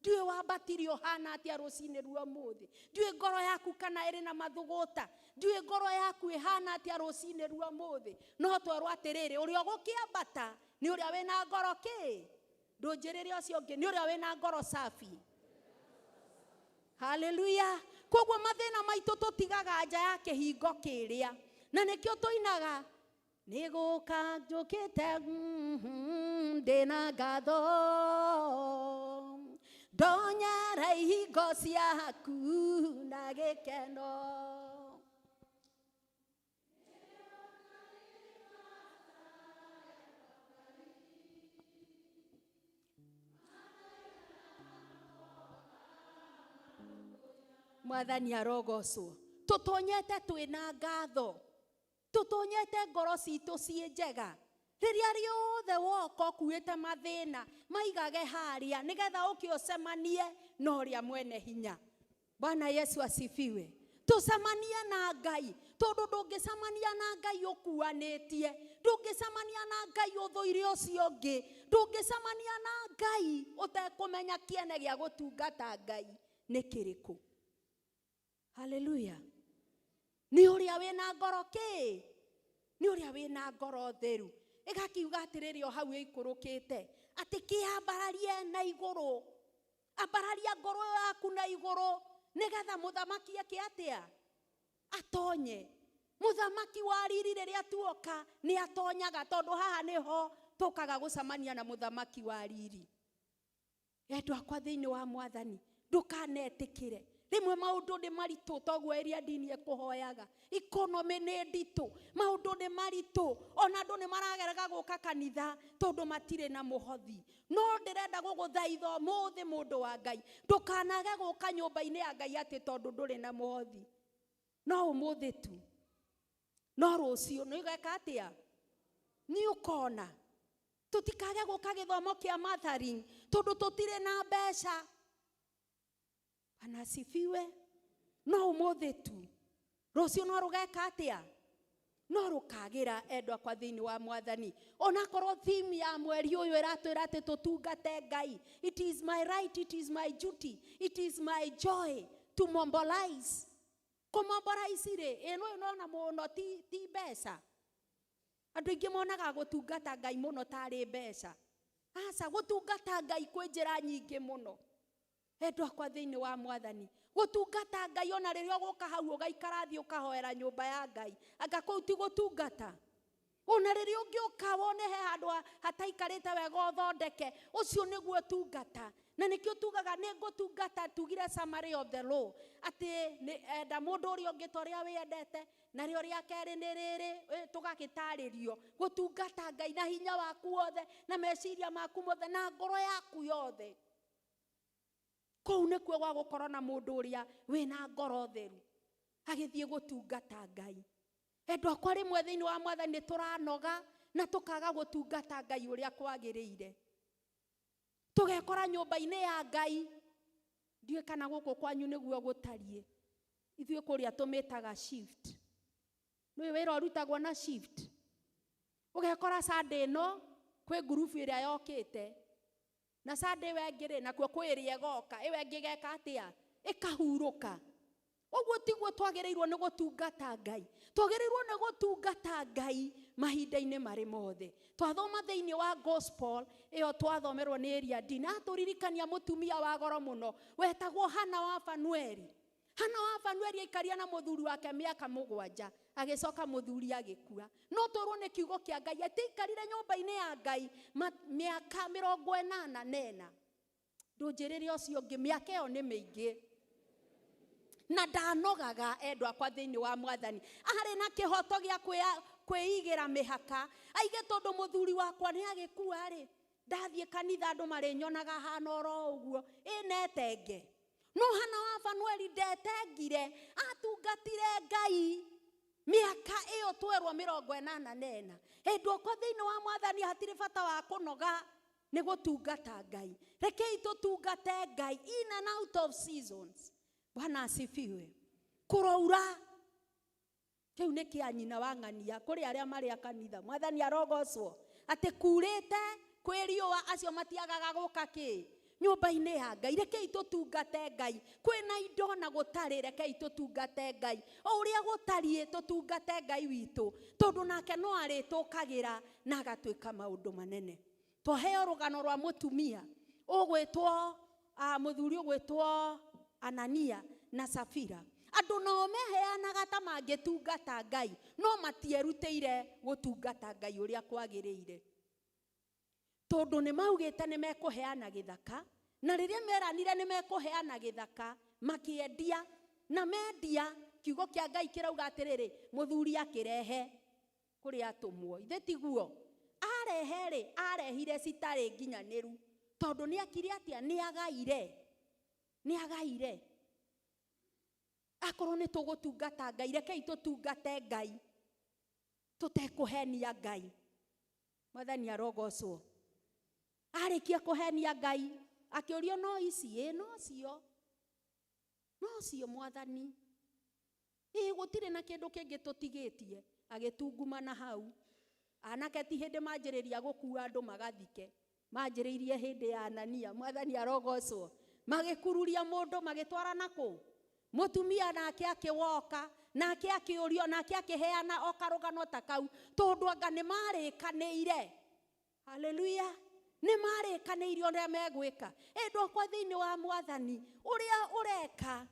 Ndiũĩ wambatire ũhana atĩa rũcinĩ rwa ũmũthĩ. Ndiũĩ ngoro yaku kana ĩrĩ na mathũgũta. Ndiũĩ ngoro yaku ĩhana atĩa rũcinĩ rwa ũmũthĩ. No twerwo atĩrĩrĩ, ũrĩa ũgũkĩambata nĩ ũrĩa wĩna ngoro kĩ? Ndũnjĩrĩre ũcio ũngĩ, nĩ ũrĩa wĩna ngoro safi. Haleluya. Koguo mathĩna maitũ tũtigaga nja ya kĩhingo kĩrĩa. Na nĩkĩo tũinaga nĩ gũka njũkĩte, ndĩna ngatho, ndonyera ihingo ciaku na gĩkeno. Mwathani arogocwo. Tũtonyete twĩna ngatho, tũtonyete ngoro citũ ciĩ njega. Rĩrĩa rĩothe woka ũkuĩte mathĩna maigage harĩa nĩgetha ũke ũcemanie na ũrĩa mwene hinya. Bwana Yesu asifiwe. Tũcemanie na Ngai, tondũ ndũngĩcemania na Ngai ũkuanĩtie, ndũngĩcemania na Ngai ũthũire ũcio ũngĩ, ndũngĩcemania na Ngai ũtekũmenya kĩene gĩa gũtungata Ngai nĩ kĩrĩkũ. Haleluya. Nĩ ũrĩa wĩna ngoro kĩ? Nĩ ũrĩa wĩna ngoro theru. Ĩgakiuga atĩrĩrĩ o hau ĩikũrũkĩte atĩ kĩambararie na igũrũ, ambararia ngoro yaku na igũrũ nĩgetha mũthamaki eke atĩa? Atonye. Mũthamaki wa riri rĩrĩa tuoka nĩ atonyaga, tondũ haha nĩho tũkaga gũcemania na mũthamaki wa riri. Endwa akwa thĩinĩ wa Mwathani, ndũkanetĩkĩre. Rĩmwe maũndũ nĩ maritũ toguo ĩrĩa ndini ĩkũhoyaga. Economy nĩ nditũ, maũndũ nĩ maritũ, ona andũ nĩ maragerega gũka kanitha tondũ matirĩ na mũhothi. No ndĩrenda gũgũthaitha ũmũthĩ mũndũ wa Ngai, ndũkanage gũka nyũmba-inĩ ya Ngai atĩ tondũ ndũrĩ na mũhothi. No ũmũthĩ tu, no rũciũ nĩ ũgeka atĩa? Nĩ ũkona. Tũtikage gũka gĩthomo kĩa mothering tondũ tũtirĩ na mbeca. Bwana asifiwe. No ũmũthĩ tu, rũciũ no rũgeka atĩa? No rũkagĩra endwa akwa thĩinĩ wa Mwathani. Onakorwo theme ya mweri ũyũ ĩratwĩra atĩ tũtungate Ngai, it is my right, it is my duty, it is my joy to mobilize. Kũmobilize rĩ, ĩno ĩno mũno ti mbeca. Andũ aingĩ monaga gũtungata Ngai mũno tarĩ mbeca. Aca, gũtungata Ngai kwĩ njĩra nyingĩ mũno. Endwa akwa thĩinĩ wa Mwathani, gũtungata Ngai ona rĩrĩa ũgũka hau ũgaikara thĩ ũkahoera nyũmba ya Ngai, anga kũu ti gũtungata. Ona rĩrĩa ũngĩũka wone he handũ hataikarĩte wega ũthondeke, ũcio nĩguo tungata. Na nĩkĩo tugaga nĩ ngũtungata, tugire summary of the law atĩ nĩ enda mũndũ ũrĩa ũngĩ ta ũrĩa wĩendete, na rĩo rĩa kerĩ nĩ rĩrĩ, tũgagĩtarĩrio gũtungata Ngai na hinya waku wothe, na meciria maku mothe, na ngoro yaku yothe. Kũu nĩkuo gwa gũkorwo na mũndũ ũrĩa wĩna ngoro theru agĩthiĩ gũtungata Ngai. Endwa akwa, rĩmwe thĩinĩ wa Mwathani nĩ tũranoga na tũkaga gũtungata Ngai ũrĩa kwagĩrĩire. Tũgekora nyũmba-inĩ ya Ngai. Ndiũĩ kana gũkũ kwanyu nĩguo gũtariĩ. Ithuĩ kũrĩa tũmĩtaga shift. Nĩũĩ wĩra ũrutagwo na shift. Ũgekora Sunday ĩno kwĩ ngurubu ĩrĩa yokĩte, na Sunday ĩyo ĩngĩ rĩ, nakuo kwĩ ĩrĩa ĩgoka, ĩyo ĩngĩ ĩgeka atĩa? Ĩkahurũka. Ũguo tiguo twagĩrĩirwo nĩ gũtungata Ngai. Twagĩrĩirwo nĩ gũtungata Ngai mahinda-inĩ marĩ mothe. Twathoma thĩinĩ wa gospel ĩyo twathomerwo nĩ Area D, na atũririkania mũtumia wa goro mũno wetagwo Hana wa Fanueli. Hana wa Fanueli aikaria na mũthuri wake mĩaka 7, agĩcoka mũthuri agĩkua. No twĩrwo nĩ kiugo kĩa Ngai atĩ aikarire nyũmba-inĩ ya Ngai mĩaka 84. Ndũnjĩrĩre ũcio ũngĩ, mĩaka ĩyo nĩ mĩingĩ. Na ndanogaga endwa akwa thĩinĩ wa Mwathani. Arĩ na kĩhoto gĩa kwĩigĩra mĩhaka. Aige tondũ mũthuri wakwa nĩ agĩkua rĩ, ndathiĩ kanitha andũ marĩnyonaga hana oro ũguo, ĩ netenge. No Hana wa Fanueli ndetengire, atungatire Ngai mĩaka ĩyo twerwo 84. Endwa akwa thĩinĩ wa Mwathani, hatirĩ bata wa kũnoga nĩ gũtungata Ngai. Rekei tũtungate Ngai in and out of seasons. Bwana asifiwe. Kũroura kĩu nĩ kĩa nyina wa ng'ania kũrĩ arĩa marĩ a kanitha. Mwathani arogocwo atĩ kurĩte kwĩ riũa, acio matiagaga gũka kĩ nyũmba-inĩ ya Ngai. Rekei tũtungate Ngai kwĩna indo na gũtarĩ, rekei tũtungate Ngai o ũrĩa gũtariĩ, tũtungate Ngai witũ tondũ nake no arĩtũkagĩra na agatuĩka maũndũ manene. Twaheo rũgano rwa mũtumia ũgwĩtwo, mũthuri ũgwĩtwo Anania na Safira. Andũ nao meheanaga ta mangĩtungata Ngai, no matierutĩire gũtungata Ngai ũrĩa kwagĩrĩire. Tondũ nĩ maugĩte nĩ mekũheana gĩthaka, na rĩrĩa meranire nĩ mekũheana gĩthaka, makĩendia, na mendia, kiugo kĩa Ngai kĩrauga atĩrĩrĩ, mũthuri akĩrehe kũrĩ atũmwo. Ithe tiguo? Arehe rĩ, arehire citarĩ nginyanĩru. Tondũ nĩ akire atĩa? Nĩ agaire. Nĩ agaire. Akorwo nĩ tũgũtungata Ngai, rekei tũtungate Ngai tũtekũhenia Ngai. Mwathani arogocwo. Arĩkia kũhenia Ngai, akĩũrio no ici, ĩ no cio. No cio Mwathani. Ĩ gũtirĩ na kĩndũ kĩngĩ tũtigĩtie. Agĩtungumana hau. Anake ti hĩndĩ manjĩrĩria gũkua andũ magathike. Manjĩrĩirie hĩndĩ ya Anania. Mwathani arogocwo. Magĩkururia mũndũ magĩtwara na kũ? Mũtumia nake akĩwoka, nake akĩũrio, nake akĩheana o karũgano ta kau, tondũ anga nĩ marĩkanĩire. Haleluya. Nĩ marĩkanĩire ũrĩa megwĩka. Ĩndũ akwa thĩinĩ wa Mwathani, ũrĩa ũreka,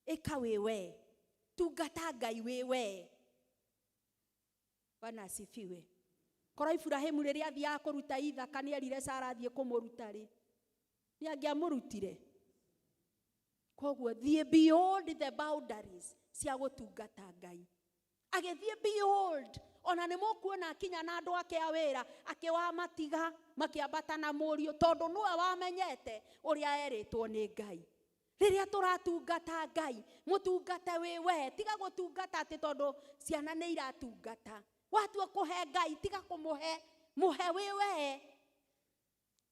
ĩka wĩ we. Tungata Ngai wĩ we. Bwana asifiwe. Korwo Ibrahimu rĩrĩa athiaga kũruta Ithaka nĩ erire Sara athiĩ kũmũruta rĩ, nĩ angĩamũrutire. Koguo thiĩ beyond the boundaries cia gũtungata Ngai. Agĩthiĩ beyond, ona nĩ mũkuona akinya na andũ ake a wĩra, akĩwamatiga, makĩambata na mũriũ, tondũ nĩwe wamenyete ũrĩa erĩtwo nĩ Ngai. Rĩrĩa tũratungata Ngai, mũtungate wĩ we, tiga gũtungata atĩ tondũ ciana nĩ iratungata. Watua kũhe Ngai, tiga kũmũhe, mũhe wĩ we.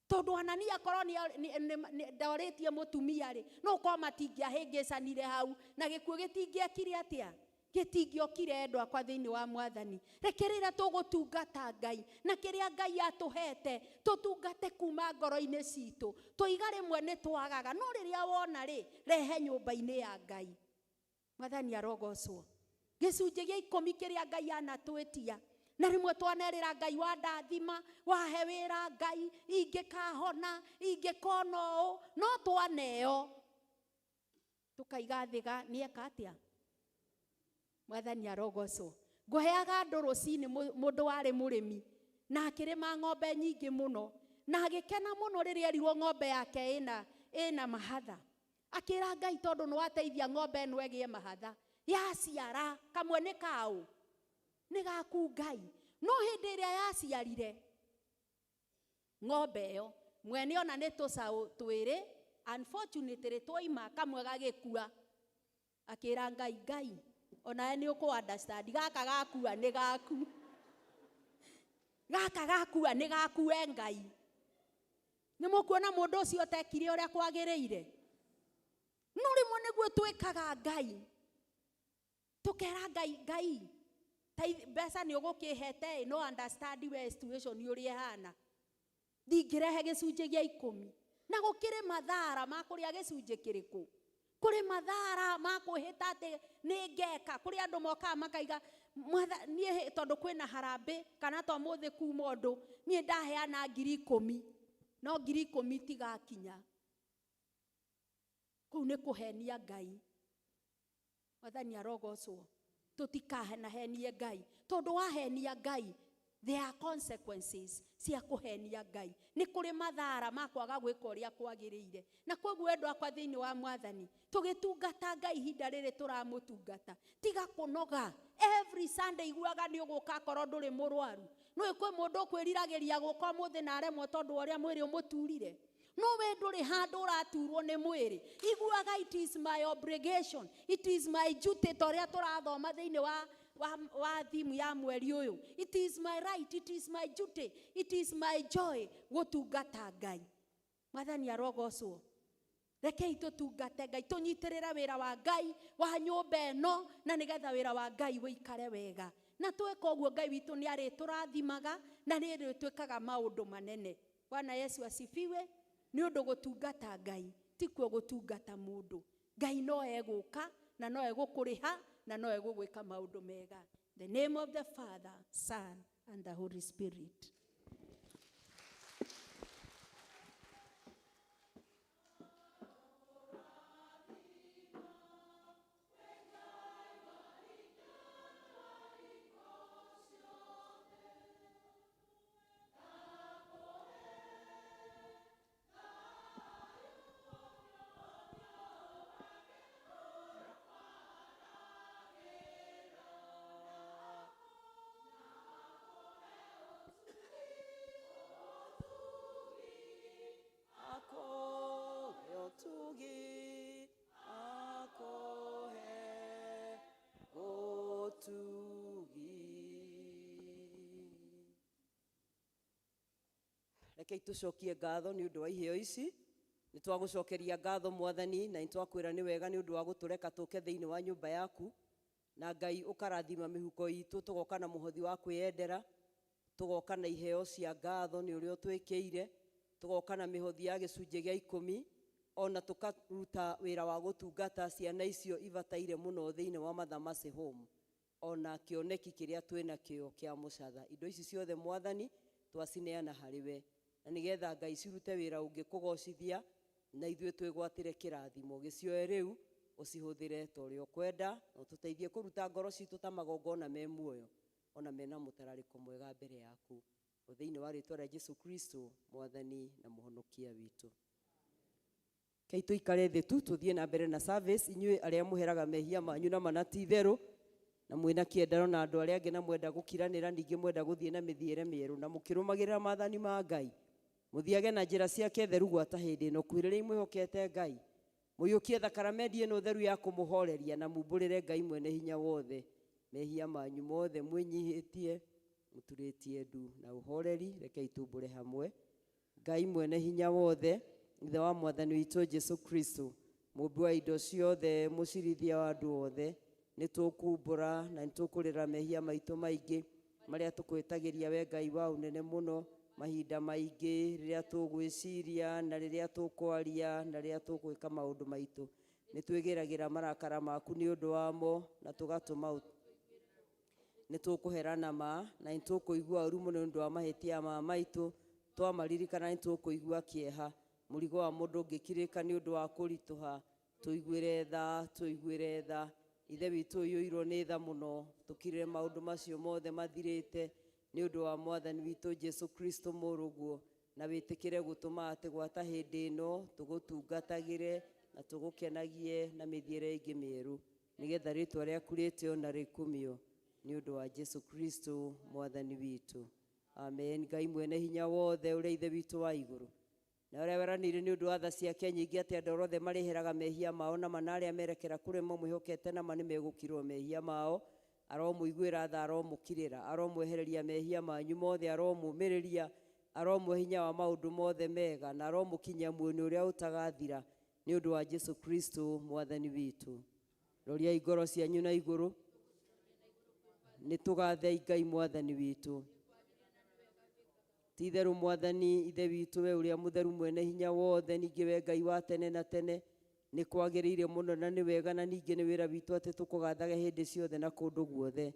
Tondũ Anania korwo ndorĩtie mũtumia rĩ, no ũkorwo matingĩahĩngĩcanire hau, na gĩkuũ gĩtingĩekire atĩa? Gĩtingĩokire endwa akwa thĩinĩ wa Mwathani. Reke rĩrĩa tũgũtungata Ngai, na kĩrĩa Ngai atũhete, tũtungate kuma ngoro-inĩ citũ. Tũiga rĩmwe nĩ twagaga, no rĩrĩa wona rĩ, rehe nyũmba-inĩ ya Ngai. Mwathani arogocwo. Gĩcunjĩ gĩa 10 kĩrĩa Ngai anatwĩtia. Na rĩmwe twanerĩra Ngai wa ndathima, wahe wĩra Ngai, ingĩkahona, ingĩkona ũũ, no twaneo. Tũkaiga thĩga nĩeka atĩa? Mwathani arogocwo. Ngũheaga andũ rũcinĩ mũndũ warĩ mũrĩmi, na akĩrĩma ng'ombe nyingĩ mũno, na agĩkena mũno rĩrĩa erirwo ng'ombe yake ĩna mahatha. Akĩra Ngai tondũ nĩwateithia ng'ombe ĩno ĩgĩe mahatha, yaciara kamwe nĩ kaũ? Nĩ gaku Ngai. No hĩndĩ ĩrĩa yaciarire ng'ombe ĩyo, mwene ona nĩ tũcaũ twĩrĩ, unfortunately twaima kamwe gagĩkua. Akĩra Ngai, Ngai onawe nĩ ũkũ understand, gaka gakua nĩ gaku. Gaka gakua nĩ gaku we Ngai. Nĩ mũkuona mũndũ ũcio ũtekire ũrĩa kwagĩrĩire. No rĩmwe nĩguo twĩkaga Ngai. Tũkera Ngai, Ngai, ta mbeca nĩ ũgũkĩhete ĩ, no understand we situation ũrĩa ĩhana. Ndingĩrehe gĩcunjĩ gĩa 10. Na gũkĩrĩ mathara ma kũrĩa gĩcunjĩ kĩrĩkũ? Kuri mathara ma kwĩhĩta atĩ nĩ ngeka. Kũrĩ andũ mokaga makaiga niĩ tondũ kwĩna harambĩ kana to mũthĩ kuma ũndũ niĩ ndaheana 10,000 no 10,000 tigakinya. Kũu nĩ kũhenia Ngai. Mwathani arogocwo. Tũtikahenahenie Ngai tondũ wahenia Ngai there are consequences cia kũhenia Ngai. Nĩ kũrĩ mathara ma kwaga gwĩka ũrĩa kwagĩrĩire. Na kwoguo endwa akwa thĩinĩ wa Mwathani, tũgĩtungata Ngai ihinda rĩrĩ tũramũtungata, tiga kũnoga. Every Sunday iguaga nĩ ũgũka akorwo ndũrĩ mũrwaru. Nĩũĩ kwĩ mũndũ ũkwĩriragĩria gũka ũmũthĩ na aremwo tondũ wa ũrĩa mwĩrĩ ũmũturire. No we ndũrĩ handũ ũraturwo nĩ mwĩrĩ. Iguaga it is my obligation, it is my duty, ta ũrĩa tũrathoma thĩinĩ wa thimu ya mweri ũyũ. It is my right, it is my duty, it is my joy gũtungata Ngai. Mwathani arogocwo. Rekei tũtungate Ngai, tũnyitĩrĩre wĩra wa Ngai wa nyũmba ĩno, na nĩgetha wĩra wa Ngai ũikare wega. Na tweka ũguo Ngai witũ nĩ arĩtũrathimaga na nĩ arĩtwĩkaga maũndũ manene. Bwana Yesu asifiwe. Nĩ ũndũ gũtungata Ngai tikuo gũtungata mũndũ. Ngai no egũka na no egũkũrĩha na no egũgwĩka maũndũ mega. The name of the Father, Son, and the Holy Spirit. Rekei tũcokie ngatho nĩ ũndũ wa iheo ici. Nĩ twagũcokeria ngatho Mwathani, na nĩ twakwĩra nĩ wega nĩ ũndũ wa gũtũreka tũke thĩinĩ wa nyũmba yaku. Na Ngai ũkarathima mĩhuko itũ, tũgoka na mũhothi wa kwĩyendera, tũgoka na iheo cia ngatho nĩ ũrĩa ũtwĩkĩire, tũgoka na mĩhothi ya gĩcunjĩ gĩa 10, ona tũkaruta wĩra wa gũtungata ciana icio ibataire mũno thĩinĩ wa Mother Mercy Home, ona kĩoneki kĩrĩa twĩnakĩo kĩa mũcatha. Indo ici ciothe Mwathani twacineana harĩ we, na nĩgetha Ngai cirute wĩra ũngĩkũgocithia na ithuĩ twĩgwatĩre kĩrathimo. Gĩcioe rĩu ũcihũthĩre ta ũrĩa ũkwenda, na ũtũteithie kũruta ngoro citũ ta magongona me muoyo, ona mena mũtararĩko mwega mbere yaku. O thĩinĩ wa rĩtwa rĩa Jesu Kristo Mwathani na Mũhonokia witũ. Kei tũikare thĩ tu tũthiĩ na mbere na service. Inyuĩ arĩa mũheraga mehia manyu na mana ti itherũ, na mwĩna kĩendano na andũ arĩa angĩ, na mwenda gũkiranĩra, ningĩ mwenda gũthiĩ na mĩthiĩre mĩerũ, na mũkĩrũmagĩrĩra maathani ma Ngai, mũthiage na njĩra ciake theru gwata hĩndĩ ĩno. Kwĩrĩrei mwĩhokete Ngai, mũiyũkie thakaramendi ĩno theru ya kũmũhoreria, na mumbũrĩre Ngai mwene hinya wothe mehia manyu mothe, mwĩnyihĩtie, mũturĩtie ndu na ũhoreri. Rekei tumbũre hamwe. Ngai mwene hinya wothe, Ithe wa Mwathani witũ Jesu Kristo, mũmbi wa indo ciothe, mũcirithia wa andũ othe, nĩ tũkumbũra na nĩ tũkũrĩra mehia maitũ maingĩ marĩa tũkwĩtagĩria we Ngai wa ũnene mũno, mahinda maingĩ rĩrĩa tũgwĩciria na rĩrĩa tũkwaria na rĩrĩa tũgwĩka maũndũ maitũ. Nĩ twĩgĩragĩra marakara maku nĩ ũndũ wamo, na tũgatũma nĩ tũkũherana ma, na nĩ tũkũigua ũru mũno nĩ ũndũ wa mahĩtia ma maitũ. Twamaririkana nĩ tũkũigua kĩeha. Mũrigo wa mũndũ ũngĩkirĩka nĩ ũndũ wa kũritũha. Tũiguĩre tha, tũiguĩre tha. Ithe witũ ũiyũirwo nĩ tha mũno, tũkirĩre maũndũ macio mothe mathirĩte nĩ ũndũ wa Mwathani witũ Jesu Kristo mũrũguo, na wĩtĩkĩre gũtũma atĩ gwata hĩndĩ ĩno tũgũtungatagĩre na tũgũkenagie na mĩthiĩre ĩngĩ mĩerũ, nĩgetha rĩtwa rĩaku rĩtĩo na rĩkumio nĩ ũndũ wa Jesu Kristo Mwathani witũ. Amen. Ngai mwene hinya wothe, ũrĩa Ithe witũ wa igũrũ, na ũrĩa weranĩire nĩ ũndũ wa tha ciake nyingĩ atĩ andũ othe marĩheraga mehia mao na mana arĩa merekera kũrĩ mamwĩhokete na ma nĩ megũkirwo mehia mao. Aromũiguĩra tha, aromũkirĩra, aromwehereria mehia manyu mothe, aromũmĩrĩria, aromũhe hinya wa maũndũ mothe mega, na aromũkinyia muoyo ũrĩa ũtagathira nĩ ũndũ wa Jesu Kristo Mwathani witũ. Roriai ngoro cianyu na igũrũ, nĩ tũgathei Ngai Mwathani witũ. Ti itherũ Mwathani Ithe witũ, we ũrĩa mũtheru mwene hinya wothe, ningĩ we Ngai wa tene na tene, Nĩ kwagĩrĩire mũno na nĩ wega na ningĩ nĩ wĩra witũ atĩ tũkũgathage hĩndĩ ciothe na kũndũ guothe.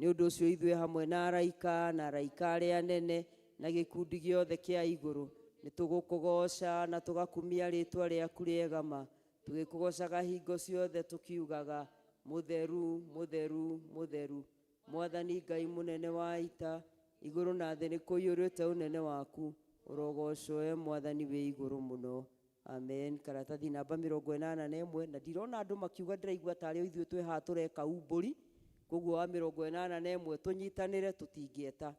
Nĩ ũndũ ũcio ithuĩ hamwe na araika na araika arĩa anene na gĩkundi gĩothe kĩa igũrũ nĩ tũgũkũgooca na tũgakumia rĩĩtwa rĩaku rĩega ma, tũgĩkũgoocaga hingo ciothe tũkiugaga mũtheru mũtheru mũtheru, Mwathani Ngai mũnene wa ita, igũrũ na thĩ nĩ kũiyũrĩte ũnene waku, ũrogocwo we Mwathani wĩ igũrũ mũno. Amen. Karatathi namba 81, na ndirona andũ makiuga, ndĩraigua tarĩ o ithuĩ twĩ haha tũreka umbũri, koguo wa 81 tũnyitanĩre, tũtingĩeta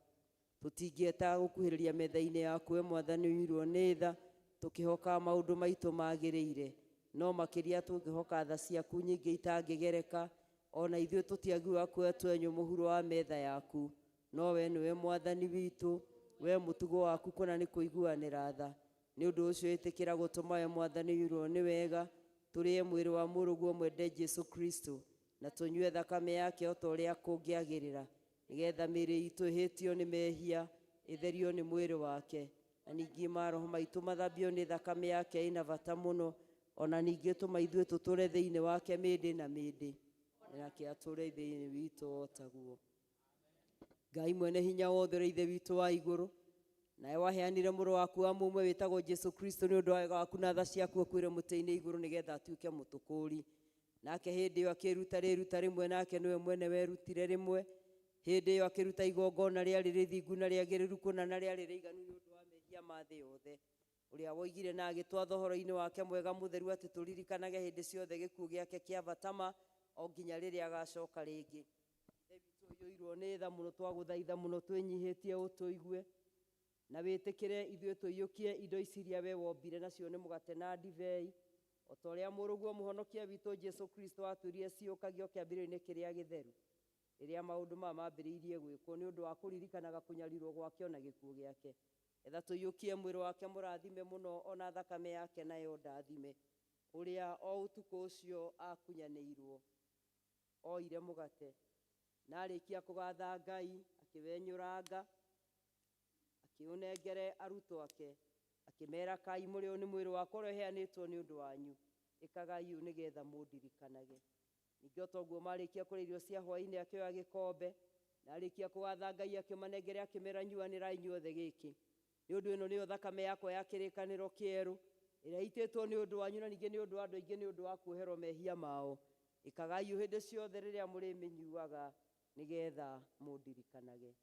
tũtingĩeta gũkuhĩrĩria metha-inĩ yaku we Mwathani ũiyũirwo nĩ tha, tũkĩhoka maũndũ maitũ magĩrĩire, no makĩria tũngĩhoka tha ciaku nyingĩ itangĩgereka. Ona ithuĩ tũtiagĩrĩirwo kuoya twenyũ mũhuro wa metha yaku, no we nĩwe Mwathani witũ, we mũtugo waku kũna nĩ kũiguanĩra tha. Nĩ ũndũ ũcio ĩtĩkĩra gũtũma we Mwathani ũiyũirwo nĩ wega tũrĩe mwĩrĩ wa mũrũguo mwende Jesu Kristo na tũnyue thakame yake o ta ũrĩa kũngĩagĩrĩra, nĩgetha mĩĩrĩ itũ ĩhĩtio nĩ mehia ĩtherio nĩ mwĩrĩ wake, na ningĩ maroho maitũ mathambio nĩ thakame yake ĩna bata mũno, ona ningĩ tũma ithuĩ tũtũre thĩinĩ wake mĩndĩ na mĩndĩ, nake atũre thĩinĩ witũ o taguo. Ngai mwene hinya wothe ũrĩa Ithe witũ wa igũrũ, nawe waheanire mũrũ waku wa mũmwe wĩtagwo Jesu Kristo nĩ ũndũ wa wega waku na tha ciaku akuĩre mũtĩ-inĩ igũrũ nĩgetha atuĩke mũtũkũũri. Nake hĩndĩ ĩyo akĩruta rĩruta rĩmwe, nake nĩwe mwene werutire rĩmwe. Hĩndĩ ĩyo akĩruta igongona rĩarĩ rĩthingu na rĩagĩrĩru kũna na rĩarĩ rĩiganu nĩ ũndũ wa mehia ma thĩ yothe, ũrĩa woigire na agĩtwatha ũhoro-inĩ wake mwega mũtheru atĩ tũririkanage hĩndĩ ciothe gĩkuũ gĩake kĩa bata ma o nginya rĩrĩa agacoka rĩngĩ. Ithe witũ ũiyũirwo nĩ tha mũno, twagũthaitha mũno twĩnyihĩtie ũtũigue na wĩtĩkĩre ithuĩ tũiyũkie indo ici iria we wombire, nacio nĩ mũgate na ndibei, o ta ũrĩa mũrũguo mũhonokia witũ Jesu Kristo atwĩrire ciũkagio kĩambĩrĩrio-inĩ kĩrĩa gĩtheru, rĩrĩa maũndũ maya mambĩrĩirie gwĩkwo nĩ ũndũ wa kũririkanaga kũnyarirwo gwake ona gĩkuũ gĩake. Etha tũiyũkie mwĩrĩ wake mũrathime mũno ona thakame yake nayo ndathime, ũrĩa o ũtukũ ũcio akunyanĩirwo oire mũgate na arĩkia kũgatha Ngai akĩwenyũranga akĩũnengere arutwo ake akĩmera, kai mũrĩ ũyũ nĩ mwĩrĩ wakwa ũrĩa ũheanĩtwo nĩ ũndũ wanyu, ĩkagai ũũ nĩgetha mũndirikanage. Ningĩ o ta ũguo marĩkia kũrĩa irio cia hwaĩ-inĩ akĩoya gĩkombe na arĩkia kũgatha Ngai akĩmanengere akĩmera, nyuanĩrai inyuothe gĩkĩ, nĩ ũndũ ĩno nĩyo thakame yakwa ya kĩrĩkanĩro kĩerũ ĩrĩa ĩitĩtwo nĩ ũndũ wanyu na ningĩ nĩ ũndũ wa andũ aingĩ nĩ ũndũ wa kuoherwo mehia mao. Ĩkagai ũũ hĩndĩ ciothe rĩrĩa mũrĩmĩnyuaga nĩgetha mũndirikanage.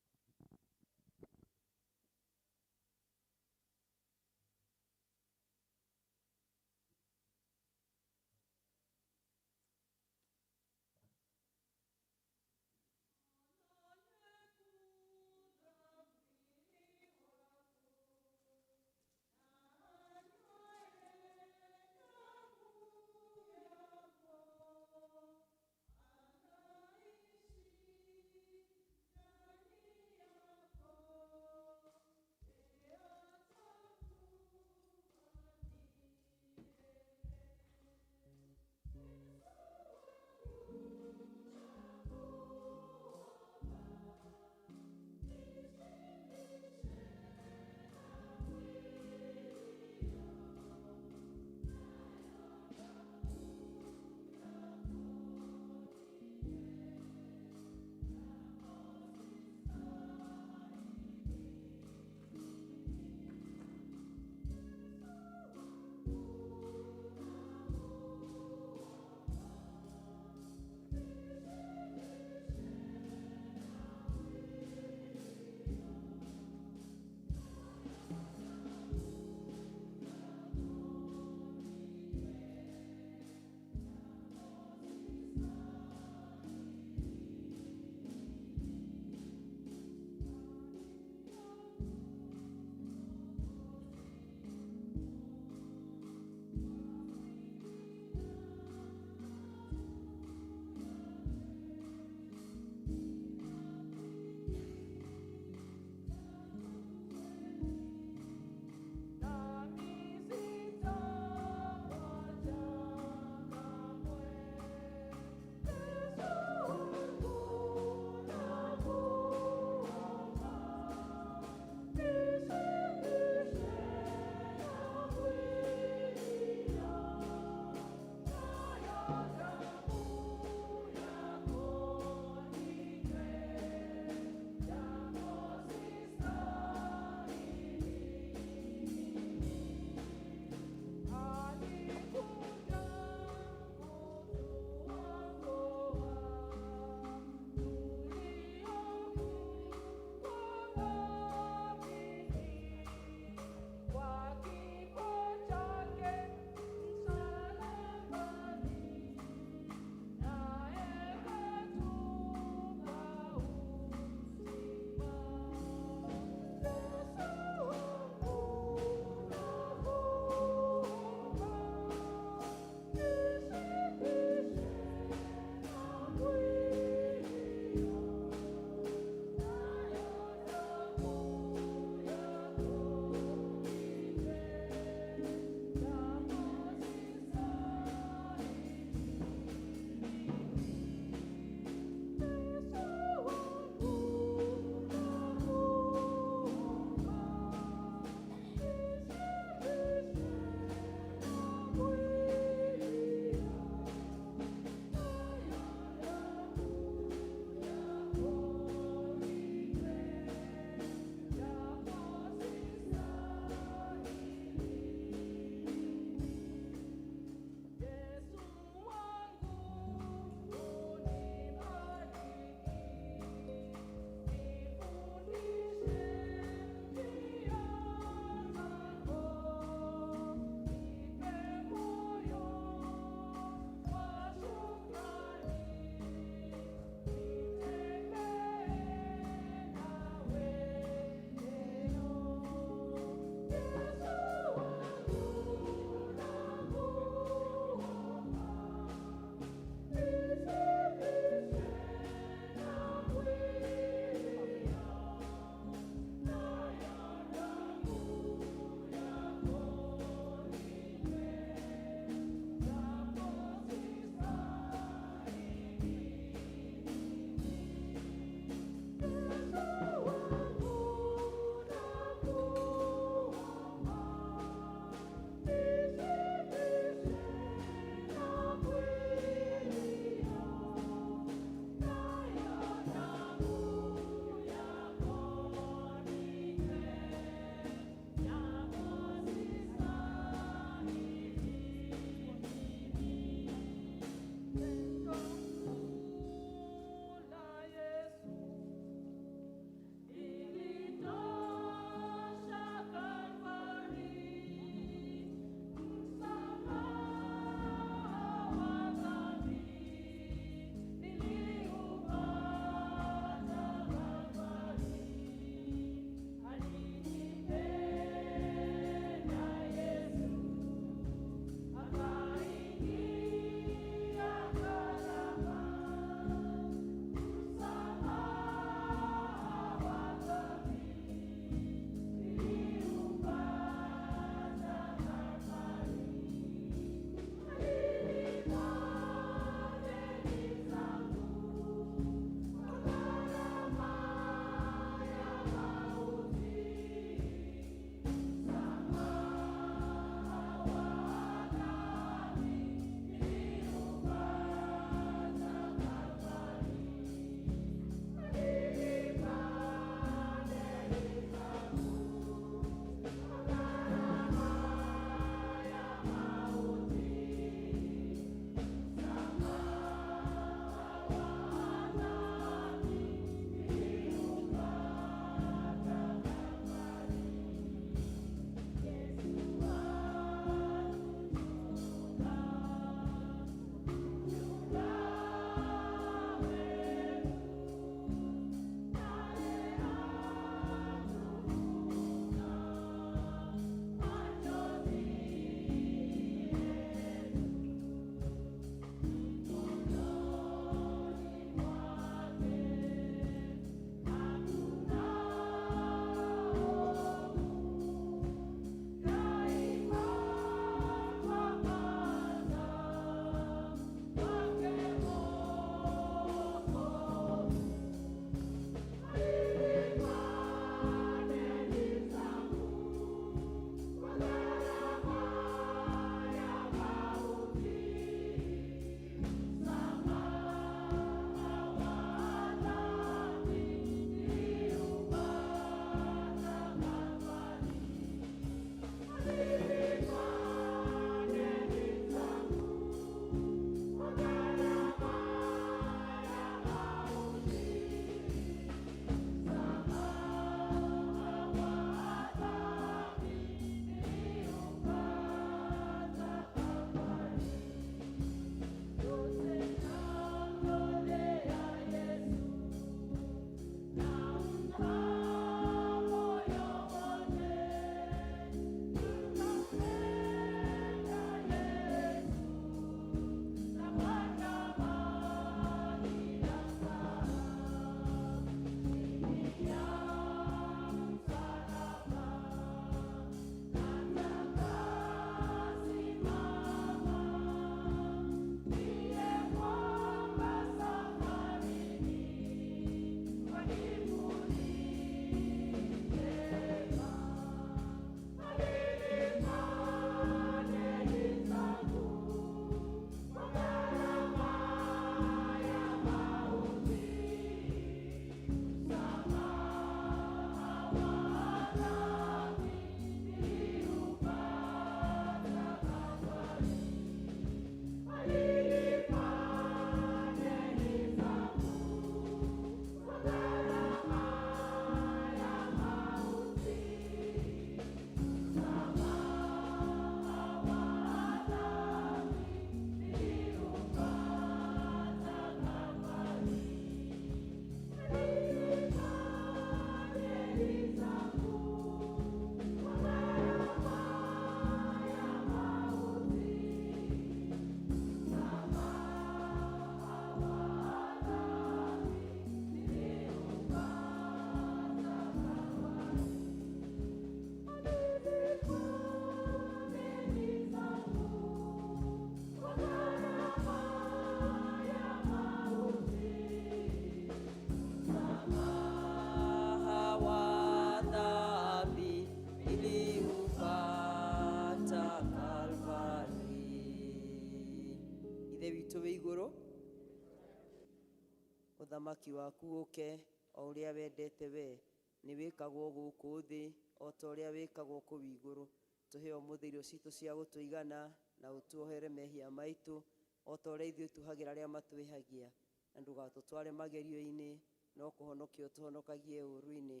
Ũthamaki waku ũke o ũrĩa wendete we nĩ wĩkagwo gũkũ thĩ o ta ũrĩa wĩkagwo kũu igũrũ. Tũhe ũmũthĩ irio citũ cia gũtũigana na ũtuohere mehia maitũ o ta ũrĩa ithuĩ tuhagĩra arĩa matwĩhagia, na ndũgatũtware magerio-inĩ no kũhonokia ũtũhonokagie ũũru-inĩ,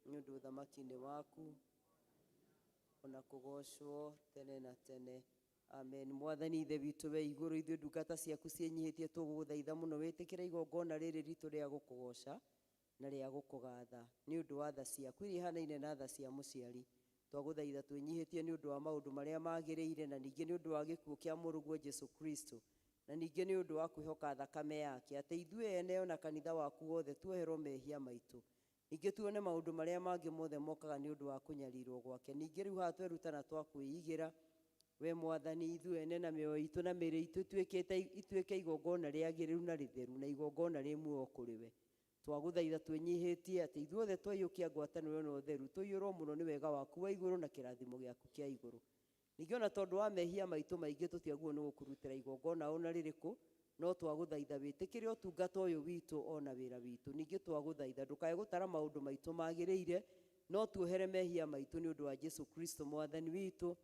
nĩ ũndũ ũthamaki nĩ waku ona kũgocwo tene na tene. Amen. Mwathani Ithe witũ we igũrũ, ithuĩ ndungata ciaku ciĩnyihĩtie tũgũgũthaitha mũno wĩtĩkĩre igongona rĩrĩ ritũ rĩa gũkũgoca na rĩa gũkũgatha nĩ ũndũ wa tha ciaku iria ihanaine na tha cia mũciari. Twagũthaitha twĩnyihĩtie nĩ ũndũ wa maũndũ marĩa magĩrĩire na ningĩ nĩ ũndũ wa gĩkuũ kĩa mũrũguo Jesu Kristo na ningĩ nĩ ũndũ wa kwĩhoka thakame yake atĩ ithuĩ ene ona kanitha waku wothe tuoherwo mehia maitũ. Ningĩ tuone maũndũ marĩa mangĩ mothe mokaga nĩ ũndũ wa kũnyarirwo gwake. Ningĩ rĩu haha tweruta na twakwĩigĩra we Mwathani, ithuĩ ene na mĩoyo itũ na mĩĩrĩ itũ ituĩke igongona rĩagĩrĩru na rĩtheru na igongona rĩ muoyo kũrĩ we. Twagũthaitha twĩnyihĩtie atĩ ithuothe twaiyũkia ngwatanĩro na ũtheru tũiyũrwo mũno nĩ wega waku wa igũrũ na kĩrathimo gĩaku kĩa igũrũ. Ningĩ ona tondũ wa mehia maitũ maingĩ tũtiagĩrĩirwo nĩ gũkũrutĩra igongona ona rĩrĩkũ, no twagũthaitha wĩtĩkĩre ũtungata ũyũ witũ ona wĩra witũ. Ningĩ twagũthaitha ndũkae gũtara maũndũ maitũ magĩrĩire, no tuohere mehia maitũ nĩ ũndũ wa Jesu Kristo Mwathani witũ,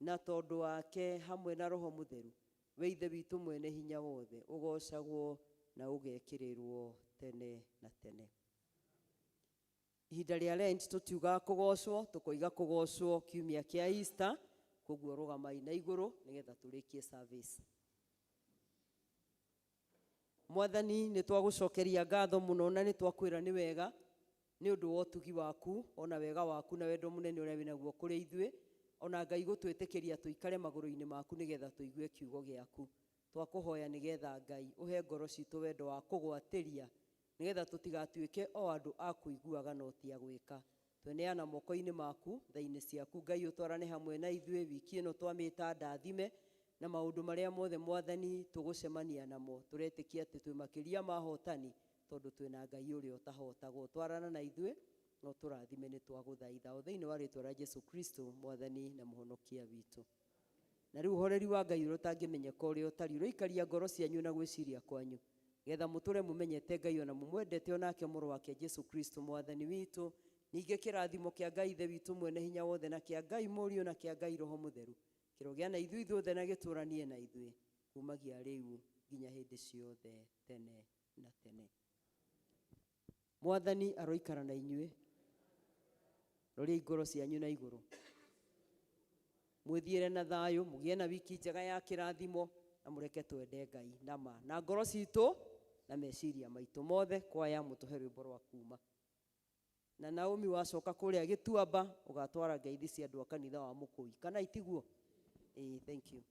na tondũ wake hamwe na Roho Mũtheru, we Ithe witũ mwene hinya wothe, ũgocagwo na ũgekĩrĩrwo tene na tene. Ihinda rĩa Lent tũtiugaga kũgocwo, tũkoiga kũgocwo kiumia kĩa Easter, koguo rũgamai na igũrũ nĩgetha tũrĩkie service. Mwathani, nĩ twagũcokeria ngatho mũno na nĩ twakwĩra nĩ wega nĩ ũndũ wa ũtugi waku ona wega waku na wendo mũnene ũrĩa wĩnaguo kũrĩ ithuĩ, ona Ngai gũtwĩtĩkĩria tũikare magũrũ-inĩ maku nĩgetha tũigue kiugo gĩaku. Twakũhoya nĩgetha Ngai ũhe ngoro citũ wendo wa kũgwatĩria nĩgetha tũtigatuĩke o andũ a kũiguaga no ti a gwĩka. Tweneana moko-inĩ maku, tha-inĩ ciaku Ngai ũtwarane hamwe na ithuĩ wiki ĩno twamĩta ndathime na maũndũ marĩa mothe Mwathani tũgũcemania namo. Tũretĩkia atĩ twĩ makĩria ma ahotani tondũ twĩna Ngai ũrĩa ũtahotagwo. Twarana na ithuĩ no tũrathime nĩ twagũthaitha o thĩinĩ wa rĩtwa rĩa Jesu Kristo Mwathani na Mũhonokia witũ. Na rĩu ũhoreri wa Ngai ũrĩa ũtangĩmenyeka ũrĩa ũtariĩ ũroikaria ngoro cianyu na gwĩciria kwanyu getha mũtũre mũmenyete Ngai ona mũmwendete onake mũrũ wake Jesu Kristo Mwathani witũ. Ningĩ kĩrathimo kĩa Ngai Ithe witũ mwene hinya wothe na kĩa Ngai Mũriũ na kĩa Ngai Roho Mũtheru kĩrogĩa na ithuĩ ithuothe na gĩtũranie na ithuĩ kumagia rĩu nginya hĩndĩ ciothe tene na tene. Mwathani aroikara na inyuĩ, roriai ngoro cianyu na igũrũ, mwĩthiĩre na thayũ, mũgĩe na wiki njega ya kĩrathimo na mũreke twende Ngai na ma na ngoro citũ na meciria maitũ mothe. Kwaya mũtũhe rwĩmbo rwa kuma na Naomi wacoka kũrĩa Gĩtuamba ũgatwara ngeithi cia andũ a kanitha wa Mũkũi, kana itiguo? Thank you.